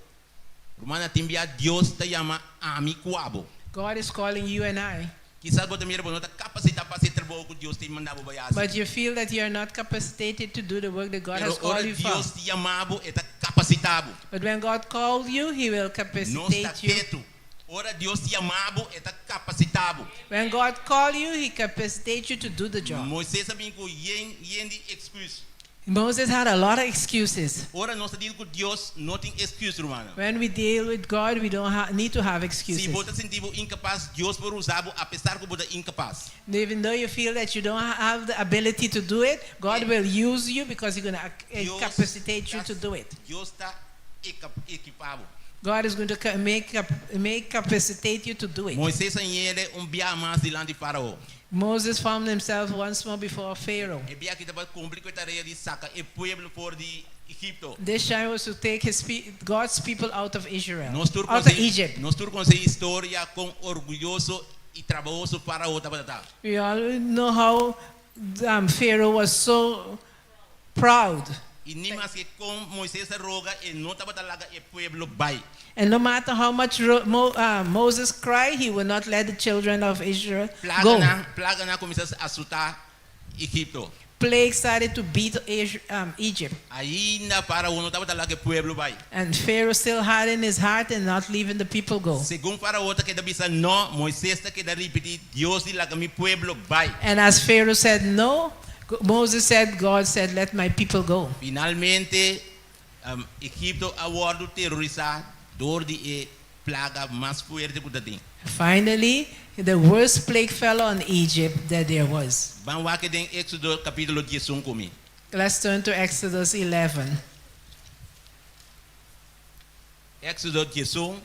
Rumannan, tin bia Dios ta yama ami ku abo. God is calling you and I. Kisas bo ta mira bo no ta kapasitá pa hasi e trabou ku Dios tin manda bo bai hasi. But you feel that you are not capacitated to do the work that God Pero has called ora you for. Dios yama bo, e ta kapasitá bo. But when God called you, He will Nos ta capacitate you. ketu. Ora Dios yama bo, e ta kapasitá bo. When God call you, He capacitates you to do the job. Moises a bin ku yen yen di excuse. Moses had a lot of excuses. Ora nos ta deal ku Dios, no tin excuse, rumannan. When we deal with God, we don't ha- need to have Si excuses. bo ta sinti bo inkapas, Dios por usa bo apesar ku bo ta inkapas. Even though you feel that you don't have the ability to do it, God will use you because He's going to Dios capacitate you to do it. Dios ta ekipá bo. God is going to ca- make, cap- make capacitate you to do it. Moises a hañ'é un bia mas dilanti Farao. Moses found himself once more before Pharaoh. E bia aki tabata kumpli ku e tarea di saka e pueblo for di Egipto. This time was to take his pe- God's people out of Israel, Nos tur out of konosé Egypt. nos tur konosé historia kon orguyoso i trabahoso Farao tabata. We all know how um, Pharaoh was so proud. I ni maske kon Moises a roga e no tabata laga e pueblo bai. And no matter how much Ro- Mo, uh, Moses cried, he would not let the children of Israel go. Plaganan, plaganan a kuminsá asotá Egipto. Plague started to beat Is- um, Egypt. Ainda Farao no tabata laga e pueblo bai. And Pharaoh still had in his heart and not leaving the people go. Segun Farao ta keda bisa no, Moises ta keda ripití, Dios di laga mi pueblo bai. And as Pharaoh said no, Moses said, God said, let my people go. Finalmente, um, Egipto a wòrdu terorisá dor di e plaga mas fuerte ku tatin. Finally, the worst plague fell on Egypt that there was. Ban wak den Éksodo kapítulo 11 ku mi. Let's turn to Exodus 11. Éksodo 11,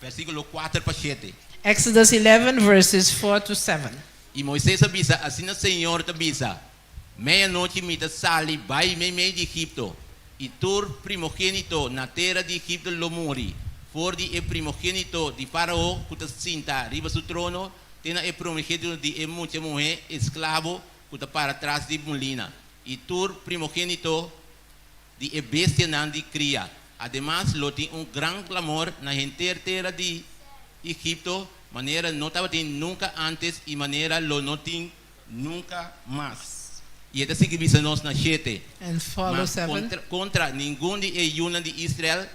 versíkulo 4 pa 7. Exodus 11, verses 4 to 7. I Moises a bisa, Asina Señor ta bisa, Meianochi mi ta sali bai meimei di Egipto, i tur primogénito na tera di Egipto lo muri, for di e primogénito di Fárao ku ta sinta riba su trono te na e primogénito di e mucha muhé esklabo ku ta para tras di mulina, i tur primogénito di e bestianan di kria. Ademas, lo tin un gran klamor na henter tera di Egipto, manera no tabatin nunka ántes i manera lo no tin nunka mas. I e ta sigui bisa nos na shete, And follow Ma seven. kontra, kontra ningun di e yunan di Israel,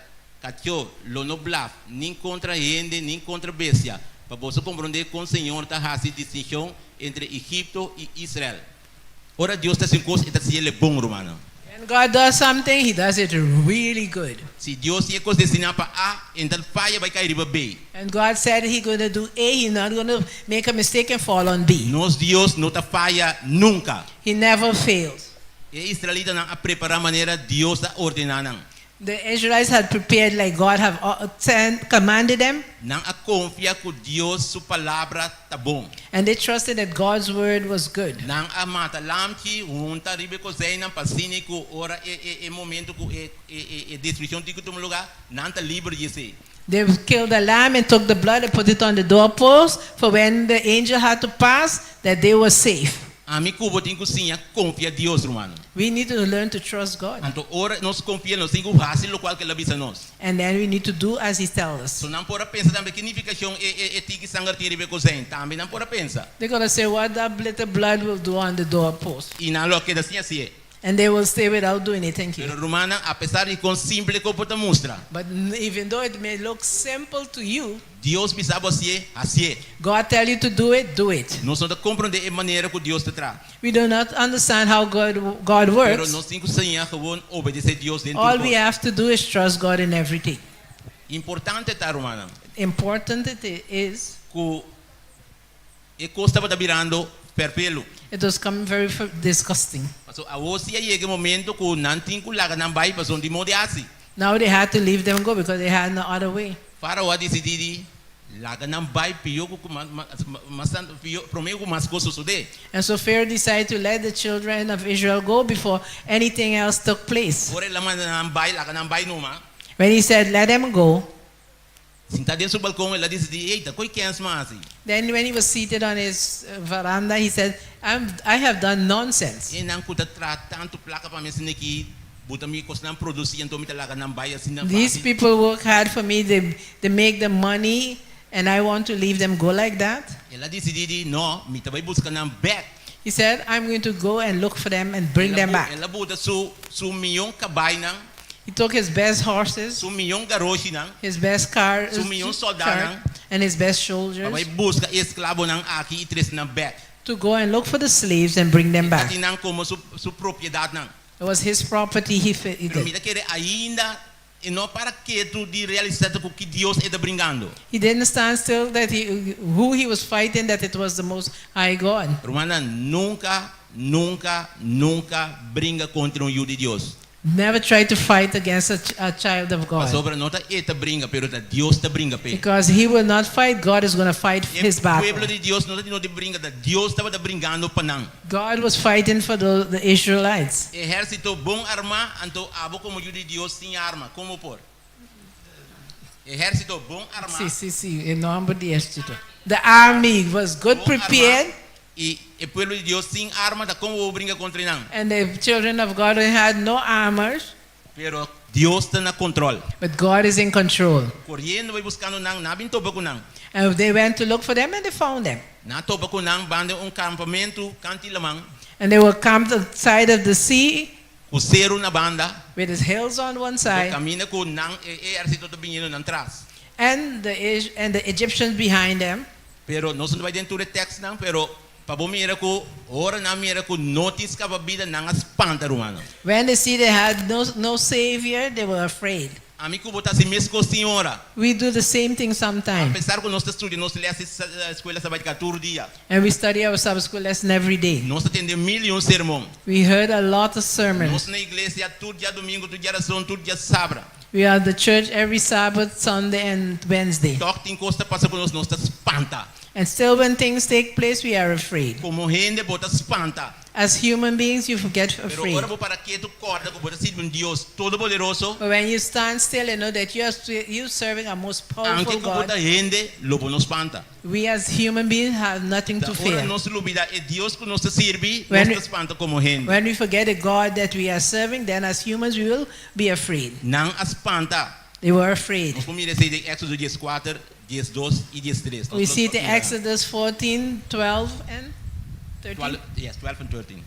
kachó lo no blaf, nin kontra hende nin kontra bestia, pa boso komprondé kon Señor ta hasi distinshon entre Egipto i Israel. Ora Dios ta hasi un kos, e ta hasiel e bon, rumannan. When God does something, He does it really good. Si Dios tin e kos destiná pa A, e no ta faya bai kai riba B. And God said He gonna do A, He not gonna make a mistake and fall on B. Nos Dios no ta faya nunka. He never fails. E israelitanan a prepará manera Dios a ordená nan. The Israelites had prepared like God have uh, sent, commanded them, Nan a konfia ku Dios su palabra ta bon. and they trusted that God's word was good. Nan a mata lamchi, hunta riba e kozeinnan pa asina ku ora e e e momento ku e e e e destrukshon tin ku tuma lugá, nan ta liber di esei. They killed the lamb and took the blood and put it on the doorpost for when the angel had to pass, that they were safe. Ami ku bo tin ku siña konfia Dios, rumannan. We need to learn to trust God. Anto ora nos konfia, nos tin ku hasi lokual ku el a bisa nos. And then we need to do as He tells us. So nan por a pensa tambe ki nifikashon e e e tiki sanger tin riba e kosein. Tambe nan por a pensa. They're going to say what that little blood will do on the doorpost. I nan lo a keda sin hasié. And they will stay without doing it. Thank you. Pero rumannan, apesar di kon simple ku por ta mustra. But even though it may look simple to you. Dios bisa bo hasié, hasié. God tell you to do it, do it. Nos no ta komprondé e manera ku Dios ta traha. We do not understand how God God works. Pero nos tin ku siña gewoon obedesé Dios den tur All we kos. have to do is trust God in everything. Importante ta, rumannan. Important it is. Ku e kos tabata birando ferfelu. It was coming very disgusting. Paso awor si a yega e momento ku nan tin ku laga nan bai pasobra di modo hasi. Now they had to leave them go because they had no other way. Farao a disidí di laga nan bai pió ku mas tantu pió promé ku mas kos sosodé. And so Pharaoh decided to let the children of Israel go before anything else took place. Ora el a manda nan bai laga nan bai numa. When he said let them go. Sintá den su balkon, el a disidí, Ey, ta koe kens mi a hasi? Then when he was seated on his veranda, he said, I'm, I have done nonsense. E nan ku ta traha tantu plaka pa mi asina ki buta mi kosnan produsí, anto mi ta laga nan bai asina These fásil. people work hard for me, they, they make the money, and I want to leave them go like that? El a disidí di, No, mi ta bai buska nan bèk. He said, I'm going to go and look for them and bring El a them bu- back. El a buta su, su mion kabainan. He took his best horses, Su mion garoshinan. his best car, Su mion soldanan. and his best soldiers. Pa bai buska e esklabonan aki i trese nan bèk. To go and look for the slaves and bring them E ta back. tin nan komo su, su propiedatnan. It was his property. He, fi- he Pero did. mi ta kere ainda e no a para ketu di realisá ku ki Dios e ta bringando. He didn't stand still that he, who he was fighting, that it was the Most High God. Rumannan, nunka, nunka, nunka bringa kontra un yu di Dios. Never try to fight against a, ch- a child of God. Pasobra no ta e ta bringa, pero ta Dios ta bringa p'e. Because he will not fight, God is going to fight his battle. Pueblo di Dios no tabatin nodi bringa, ta Dios tabata bringando pa nan. God was fighting for the, the Israelites. Ehérsito bon armá, anto abo komo yu di Dios sin arma, kon bo por? Ehérsito bon armá. Sí, sí, sí, e nòmber di ehérsito. The army was good Bon armá prepared, i e pueblo di Dios sin arma, ta kon bo bringa kontra nan? and the children of God had no armors, Pero Dios ta na kontròl. but God is in control. Koriendo bai buskando nan, nan a bin topa ku nan. And they went to look for them and they found them. Nan a topa ku nan banda un kampamentu kant'i laman. And they were camped outside of the sea Ku seru na banda. with his hills on one Ku side kaminda ku nan e ehérsito ta biniendo nan tras. and the, and the Egyptians behind them. Pero nos no ta bai den tur e tèkstnan, pero pa bo mira ku ora nan mira ku no tin skapa bida, nan a spanta, rumannan. When they see they had no, no savior, they were afraid. Ami ku bo ta hasi meskos tin ora. We do the same thing sometimes. Apesar ku nos ta studia nos lès di Escuela Sabática tur dia. And we study our Sabbath school lesson every day. Nos ta tende mil i un sermon. We heard a lot of sermons. Nos na iglesia tur djadumingu, tur djarason, tur djasabra. We are at the church every Sabbath, Sunday, and Wednesday. Tòg tin kos ta pasa ku nos, nos ta spanta. And still, when things take place, we are afraid. Komo hende bo ta spanta. As human beings, you get Pero afraid. ora bo para ketu kòrda ku bo ta sirbi un Dios Todopoderoso. But when you stand still and know that you are you serving a most Anke powerful ku bo God, ta hende, lo bo no spanta. we as human beings have nothing Ta to ora fear. nos lubidá e Dios ku nos ta sirbi, When nos we- ta spanta komo hende. When we forget the God that we are serving, then as humans we will be afraid. Nan a spanta. They were afraid. Nos por mira esei den Éksodo dieskuater, diesdos i diestres. We see it in Exodus 14, 12, and 13. Yes, 12 and 13.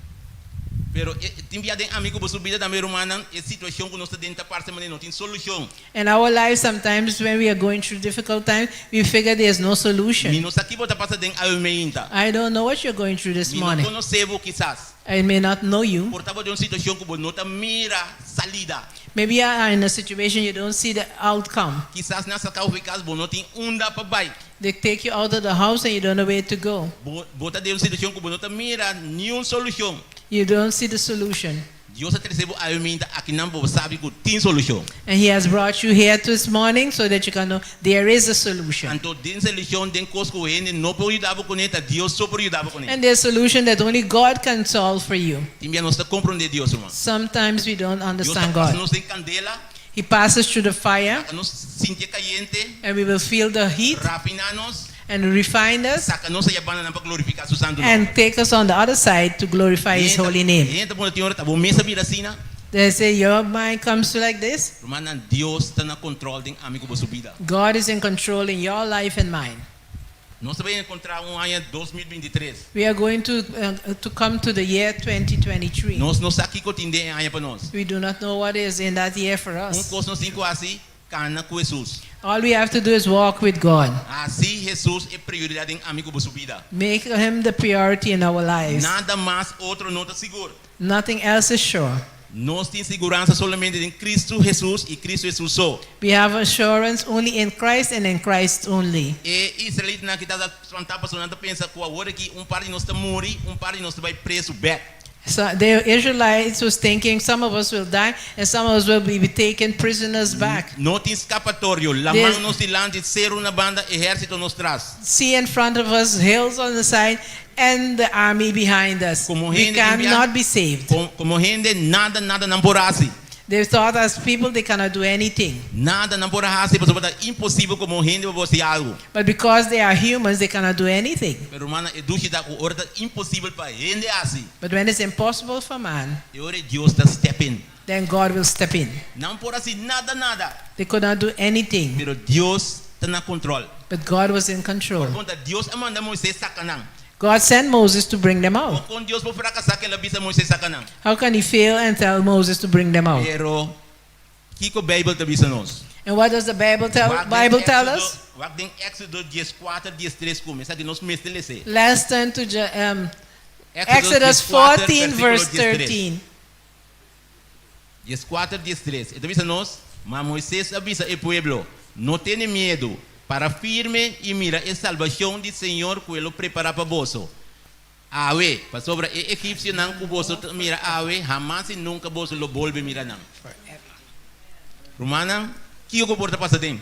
Pero e, tin bia den ami ku bo su bida tambe rumannan, e situashon ku nos ta den ta parse manera no tin solushon. In our lives, sometimes when we are going through difficult times, we figure there's no Mi solution. no sa ki bo ta pasa den awe meinta. I don't know what you're going through this Mi no morning. konosé bo kisas. I may not know you. Por ta bo den un situashon ku bo no ta mira salida. Maybe you are in a situation you don't see the outcome. Kisas nan saka bo for kas, bo no tin unda pa bai. They take you out of the house and you don't know where to go. Bo, bo ta den un situashon ku bo no ta mira niun solushon. You don't see the solution. Dios a trese bo awe minta akinan pa bo sabi ku tin solushon. And He has brought you here this morning so that you can know there is a solution. Anto den solushon, den kos ku hende no por yuda bo kuné, ta Dios so por yuda bo kuné. And there's a solution that only God can solve for you. Tin bia nos ta komprondé Dios, ruman. Sometimes we don't Dios ta understand pasa God. nos den kandela. He passes through the fire Laga nos sintié kayente. and we will feel the heat Rafiná nos. and refine us Saka nos aya bandanan pa glorifiká su santu and nòmber. take us on the other side to glorify His holy name. Hende ta pone tin ora ta bo mes a bira asina. They say your mind comes to like this. Rumannan, Dios ta na kontròl den ami ku bo su bida. God is in control in your life and mine. Nos ta bai enkontrá un aña 2023. We are going to, uh, to come to the year 2023. Nos no sa kiko tin den e aña pa nos. We do not know what is in that year for Un us. kos nos tin ku hasi, kana ku Hesus. All we have to do is walk with God. Hasi Hesus e prioridat den ami ku bo su bida. Make Him the priority in our lives. Nada mas otro no ta sigur. Nothing else is sure. Nos tin siguransa solamente den Cristo Hesus i Cristo Hesus so. We have assurance only in Christ and in Christ only. E israelitanan aki tabata spantá pasobra nan ta pensa ku awor aki un par di nos ta muri, un par di nos ta bai presu bèk. So the Israelites was thinking some of us will die and some of us will be taken prisoners back. No tin skapatorio, laman nos dilanti, seru na banda, ehérsito nos tras. Sea in front of us, hills on the side, and the army behind us. Komo We hende tin bia, cannot be saved. komo hende nada nada nan por hasi. They thought as people they cannot do anything. Nada nan por a hasi pasobra ta imposibel komo hende pa bo hasi algu. But because they are humans, they cannot do anything. Pero rumannan, e dushi ta ku ora ta imposibel pa hende hasi, But when it's impossible for man, e ora Dios ta step in. then God will step in. Nan por hasi nada nada. They could not do anything. Pero Dios ta na control. But God was in control. Por konta Dios a manda Moises saka nan. God sent Moses to bring them out. Kon Dios por frakasá ku el a bisa Moises saka nan? How can he fail and tell Moses to bring them out? Pero kiko Beibel ta bisa nos? And what does the Bible tell, Wak den Bible tell Éxodo, us? wak den Éxodo dieskuater, diestres kuminsá di nos mester les'é. Let's turn to um, Éxodo Exodus 14, 14, verse versíkulo 13. 13. 14, 13. E ta bisa nos, Ma Moises a bisa e pueblo, No tene miedu, para firme i mira e salbashon di señor ku e lo prepará pa boso awe, pasobra e egipsionan ku boso ta mira awe, hamas i nunka boso lo bolbe mira nan. Rumannan, kiko ku por ta pasa den?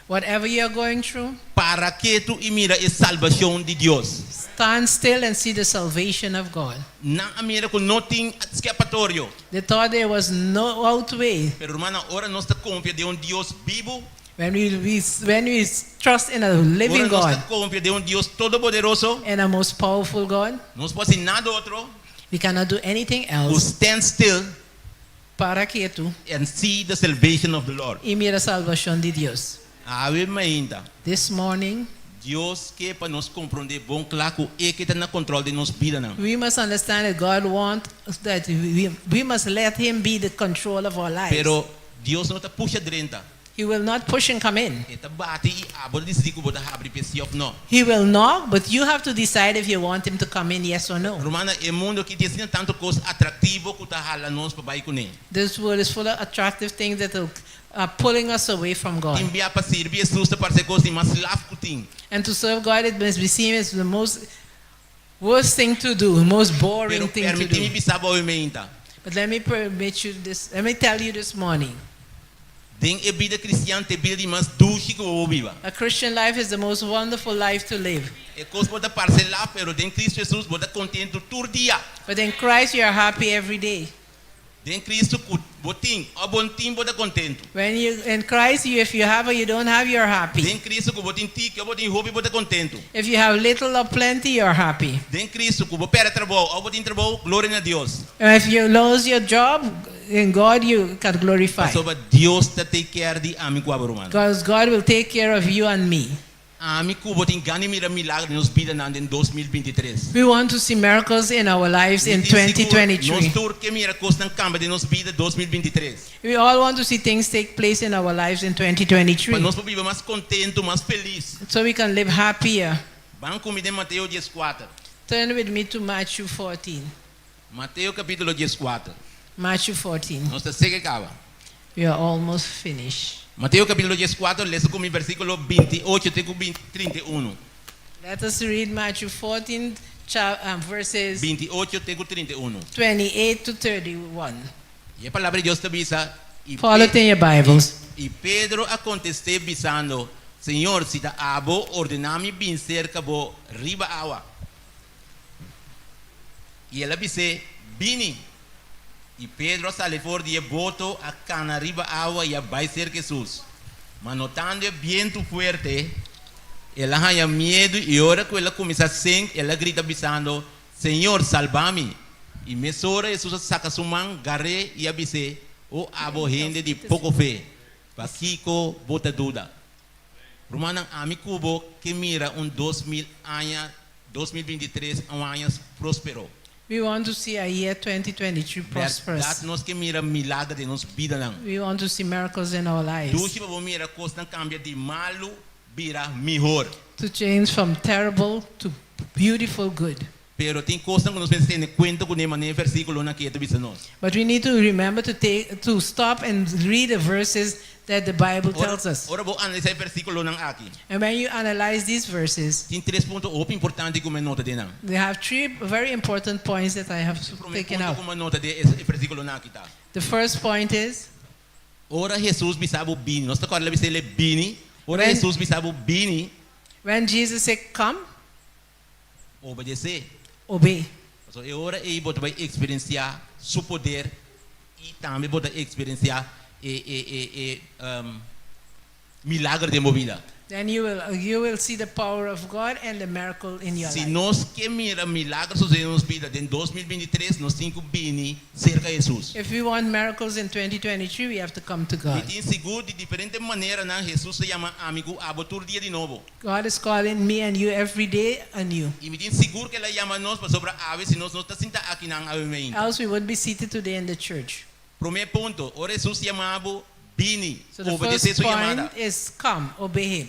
Whatever you are going through. Para ketu i mira e salbashon di Dios. Stand still and see the salvation of God. Nan a mira ku no tin skapatorio. They thought there was no out way. Pero rumannan, ora nos ta konfia den un Dios bibu, When we, we, when we trust in a living ora nos God ta konfia den un Dios todopoderoso, and a most powerful God, nos por hasi nada otro we cannot do anything ku else. stand still Para ketu and see the salvation of the Lord. i mira salbashon di Dios. Awe mainta, This morning, Dios ke pa nos komprondé bon kla ku E ke ta na kontròl di nos bidanan. we must understand that God wants that we, we must let Him be the control of our lives. Pero Dios no ta pusha drenta. He will not push and come in. E ta bati i abo ta disidí ku bo ta habri p'e sí òf nò. He will knock, but you have to decide if you want Him to come in, yes or no. Rumannan, e mundu akí tin asina tantu kos atraktivo ku ta hala nos pa bai kuné. This world is full of attractive things that are are pulling us away from God. Tin bia pa sirbi Hesus ta parse kos di mas laf ku tin. And to serve God, it must be seen as the most worst thing to do, most boring Pero thing to permití mi do. bisa bo awe mainta. But let me permit you this, let me tell you this morning. Den e bida kristian ta e bida di mas dushi ku bo por biba. A Christian life is the most wonderful life to live. E kos por ta parse laf, pero den Kristu Hesus bo ta kontentu tur dia. But in Christ, you are happy every day. Den Kristu ku bo tin òf bo no tin bo ta kontentu. When you in Christ, you, if you have or you don't have, you're happy. Den Kristu ku bo tin tiki òf bo tin hopi bo ta kontentu. If you have little or plenty, you're happy. Den Kristu ku bo pèrdè trabou òf bo tin trabou, gloria na Dios. And if you lose your job, in God you can glorify. Pasobra Dios ta take care di ami ku abo ruman. Because God will take care of you and me. Ami ku bo tin gana di mira milager den nos bidanan den 2023. We want to see miracles in our lives Mi in tin sigur 2023. nos tur ke mira kosnan kambia den nos bida 2023. We all want to see things take place in our lives in Pa 2023 nos por biba mas kontentu, mas felis. so we can live happier. Ban ku mi den Mateo 14. Turn with me to Matthew 14. Mateo kapítulo 14. Matthew 14. Nos ta seka kaba. We are almost finished. Mateo kapítulo 14, lesa ku mi versíkulo 28 te ku 31. Let us read Matthew 14, um, verses 28 te ku 31. 28 to 31. I e Palabra di Dios ta bisa, I Follow it in your Bibles. I Pedro a kontest'é bisando, Señor, si ta abo, ordená mi bin serka bo riba awa. I el a bis'é, Bini! I Pedro a sali for di e boto, a kana riba awa i a bai serka Hesus. Ma notando e bientu fuerte, el a haña miedu i ora ku el a kuminsá sink, el a grita bisando, Señor, salba mi! I mesora Hesus a saka su man, gar'é i a bis'é, O abo hende di poko fe, pakiko bo ta duda? Rumannan, ami ku bo ke mira un 2000 aña, 2023, un aña próspero. We want to see a year 2023 prosperous. Bèrdat nos ke mira milager den nos bidanan. We want to see miracles in our lives. Dushi pa bo mira kosnan kambia di malu bira mihor. To change from terrible to beautiful good. Pero tin kosnan ku nos mester tene kuenta kuné manera e versíkulonan aki e ta bisa nos. But we need to remember to take to stop and read the verses that the Bible Ora, tells us. ora bo analisá e versíkulonan aki. And when you analyze these verses, Tin tres punto hopi importante ku mi a nota den nan. they have three very important points that I have E promé taken punto out. ku mi a nota den e versíkulonan aki ta. The first point is Ora Hesus bisa bo bini, nos ta kòrda el a bisa el e bini. Ora When- Hesus bisa bo bini, when Jesus said, Come, Obedesé. Obey. Pasobra e ora ei bo ta bai eksperensiá Su poder i tambe bo ta eksperensiá e e e e milager den bo bida. Then you will you will see the power of God and the miracle in your Si life. nos ke mira milager sosodé den nos bida den 2023, nos tin ku bini serka Hesus. If we want miracles in 2023, we have to come to Mi God. tin sigur di diferente maneranan Hesus ta yama ami ku abo tur dia di nobo. God is calling me and you every day anew. I mi tin sigur ku el a yama nos pasobra awe si nos no ta sinta akinan awe meinta. Else we wouldn't be seated today in the church. Promé punto, ora Hesus yama bo, bini, So the obedesé first su yamada. point is come, obey him.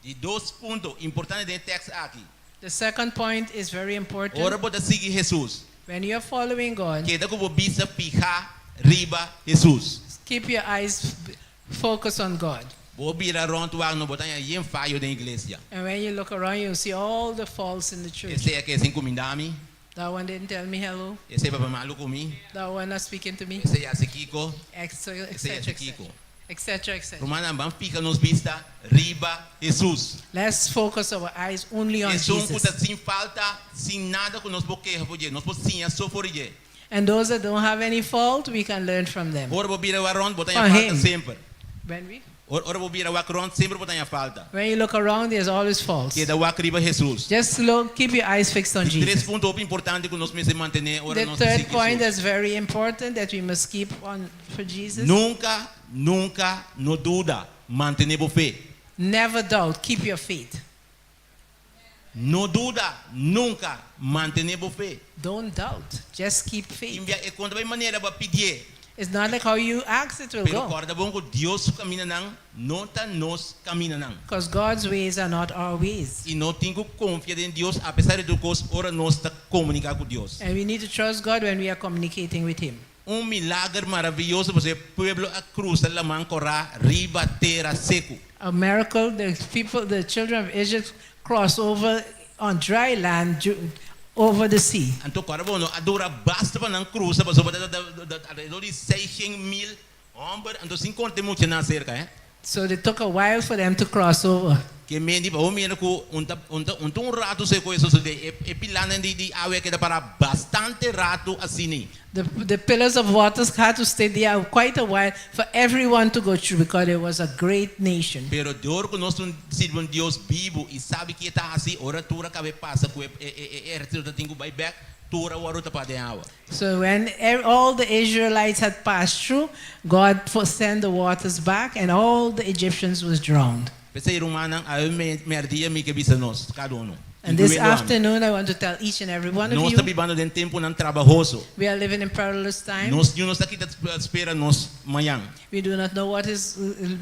Di dos punto importante den e tèkst aki. The second point is very important. Ora bo ta sigui Hesus, When you are following God, keda ku bo bista fihá. riba Hesus. Keep your eyes focused on God. Bo bira rònt wak no bo ta haña yen fayo den iglesia. And when you look around, you'll see all the faults in the church. Esei a keda sin kumindá mi. That one didn't tell me hello. Esei papia malu ku mi. That one not speaking to me. Esei hasi kiko. Etc. Esei Etc. hasi kiko. Etc. Etc. Rumannan, ban fika nos bista riba Hesus. Let's focus our eyes only on Esun ku ta Jesus. sin falta, sin nada ku nos por keha for dje. Nos por siña so for di dje. And those that don't have any fault, we can learn from them. Ora bo bira wak rònt, bo ta From haña falta him. semper. When we Ora ora bo bira wak rònt, semper bo ta haña falta. when you look around, there's always faults. Keda wak riba Hesus. Just look, keep your eyes fixed on Di tres Jesus. punto hopi importante ku nos mester mantené ora The nos ta third sigui point Hesus. that's very important that we must keep on for Jesus. Nunka, nunka no duda. Mantené bo fe. Never doubt. Keep your faith. No duda, nunka. Mantené bo fe. Don't doubt. Just keep faith. Tin bia e no ta bai manera bo a pidié. It's not like how you ask it will Pero go. kòrda bon ku Dios su kamindanan no ta nos kamindanan. Because God's ways are not our ways. I nos tin ku konfia den Dios apesar di tur kos ora nos ta komuniká ku Dios. And we need to trust God when we are communicating with Him. Un milager maravioso pasobra e pueblo a krusa Laman Kòrá riba tera seku. A miracle, the people, the children of Israel crossed over on dry land over the sea. Anto kòrda bon, no a dura basta pa nan krusa pasobra ta alrededor di 600,000 hòmber, anto sin konta e muchanan aserka, eh. So it took a while for them to cross over. Ke mendi pa bo mira ku un ta un ta un ta un ratu se ku e sosodé. E e pilanan di di awe a keda pará bastante ratu asina. The the pillars of waters had to stay there quite a while for everyone to go through because it was a great nation. Pero dor ku nos ta sirbi un Dios bibu i sabi ki e ta hasi, ora tur a kaba e pasa ku e e e ehérsito ta tin ku bai bèk, tur a wòrdu tapá den awa. So when all the Israelites had passed through, God sent the waters back and all the Egyptians was drowned. P'esei, rumannan, awe mèrdia mi ke bisa nos, kada unu, And this inkluyendo ami, afternoon I want to tell each and every one of nos ta you, bibando den tempunan trabahoso. we are living in perilous times. Nos niun no sa ki ta spera nos mañan. We do not know what is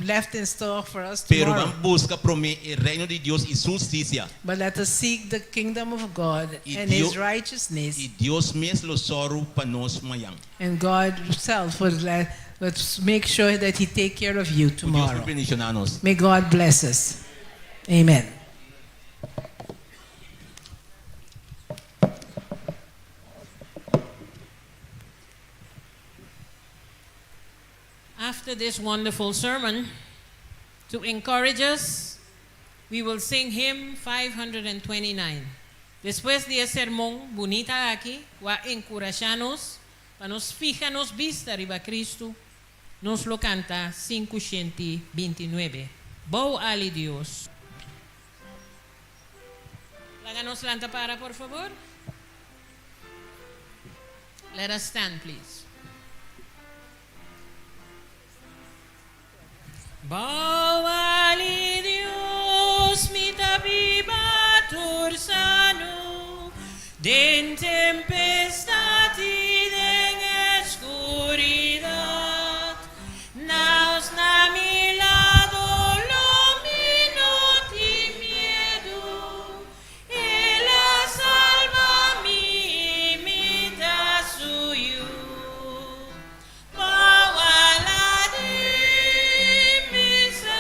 left in store for us Pero tomorrow. ban buska promé e reino di Dios i su hustisia. But let us seek the kingdom of God I and Dio- his righteousness. I Dios mes lo sòru pa nos mañan. And God himself will let, let's make sure that he take care of you Ku Dios tomorrow. por bendishoná nos. May God bless us. Amen. After this wonderful sermon, to encourage us, we will sing hymn 529. Despues di e sermon bunita aki, ku a enkurashá nos pa nos fiha nos bista riba Kristu, nos lo kanta 529. Bou Ali Dios. Laga nos lanta para, por fabor. Let us stand, please. Bou ali Dios mi ta biba tur sano den tempestat i den eskuridat Naos na mi lado lo mi no tin miedu El a salba mi i mi ta su yu. Bou ala di mi Salbador.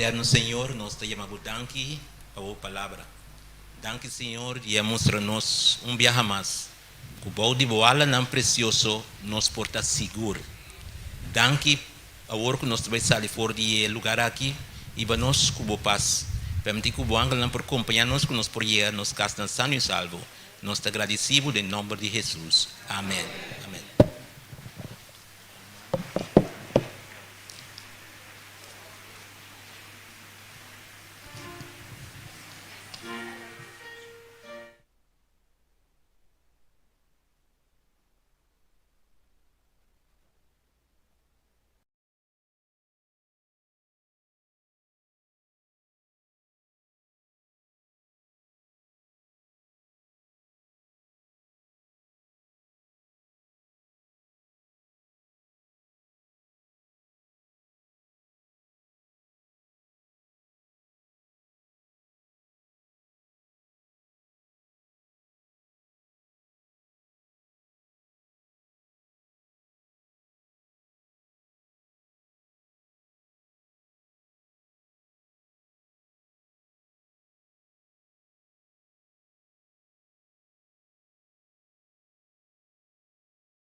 Eterno Señor, nos ta yama Bo danki pa Bo palabra. Danki Señor di a mustra nos un biaha mas ku bou di Bo alanan presioso nos por ta sigur. Danki awor ku nos ta bai sali for di e lugar aki hiba nos ku Bo pas. Permití ku Bo angelnan por kompañá nos ku nos por yega nos kasnan sano i salvo. Nos ta gradisí Bo den nòmber di Hesus. Amèn. Amèn.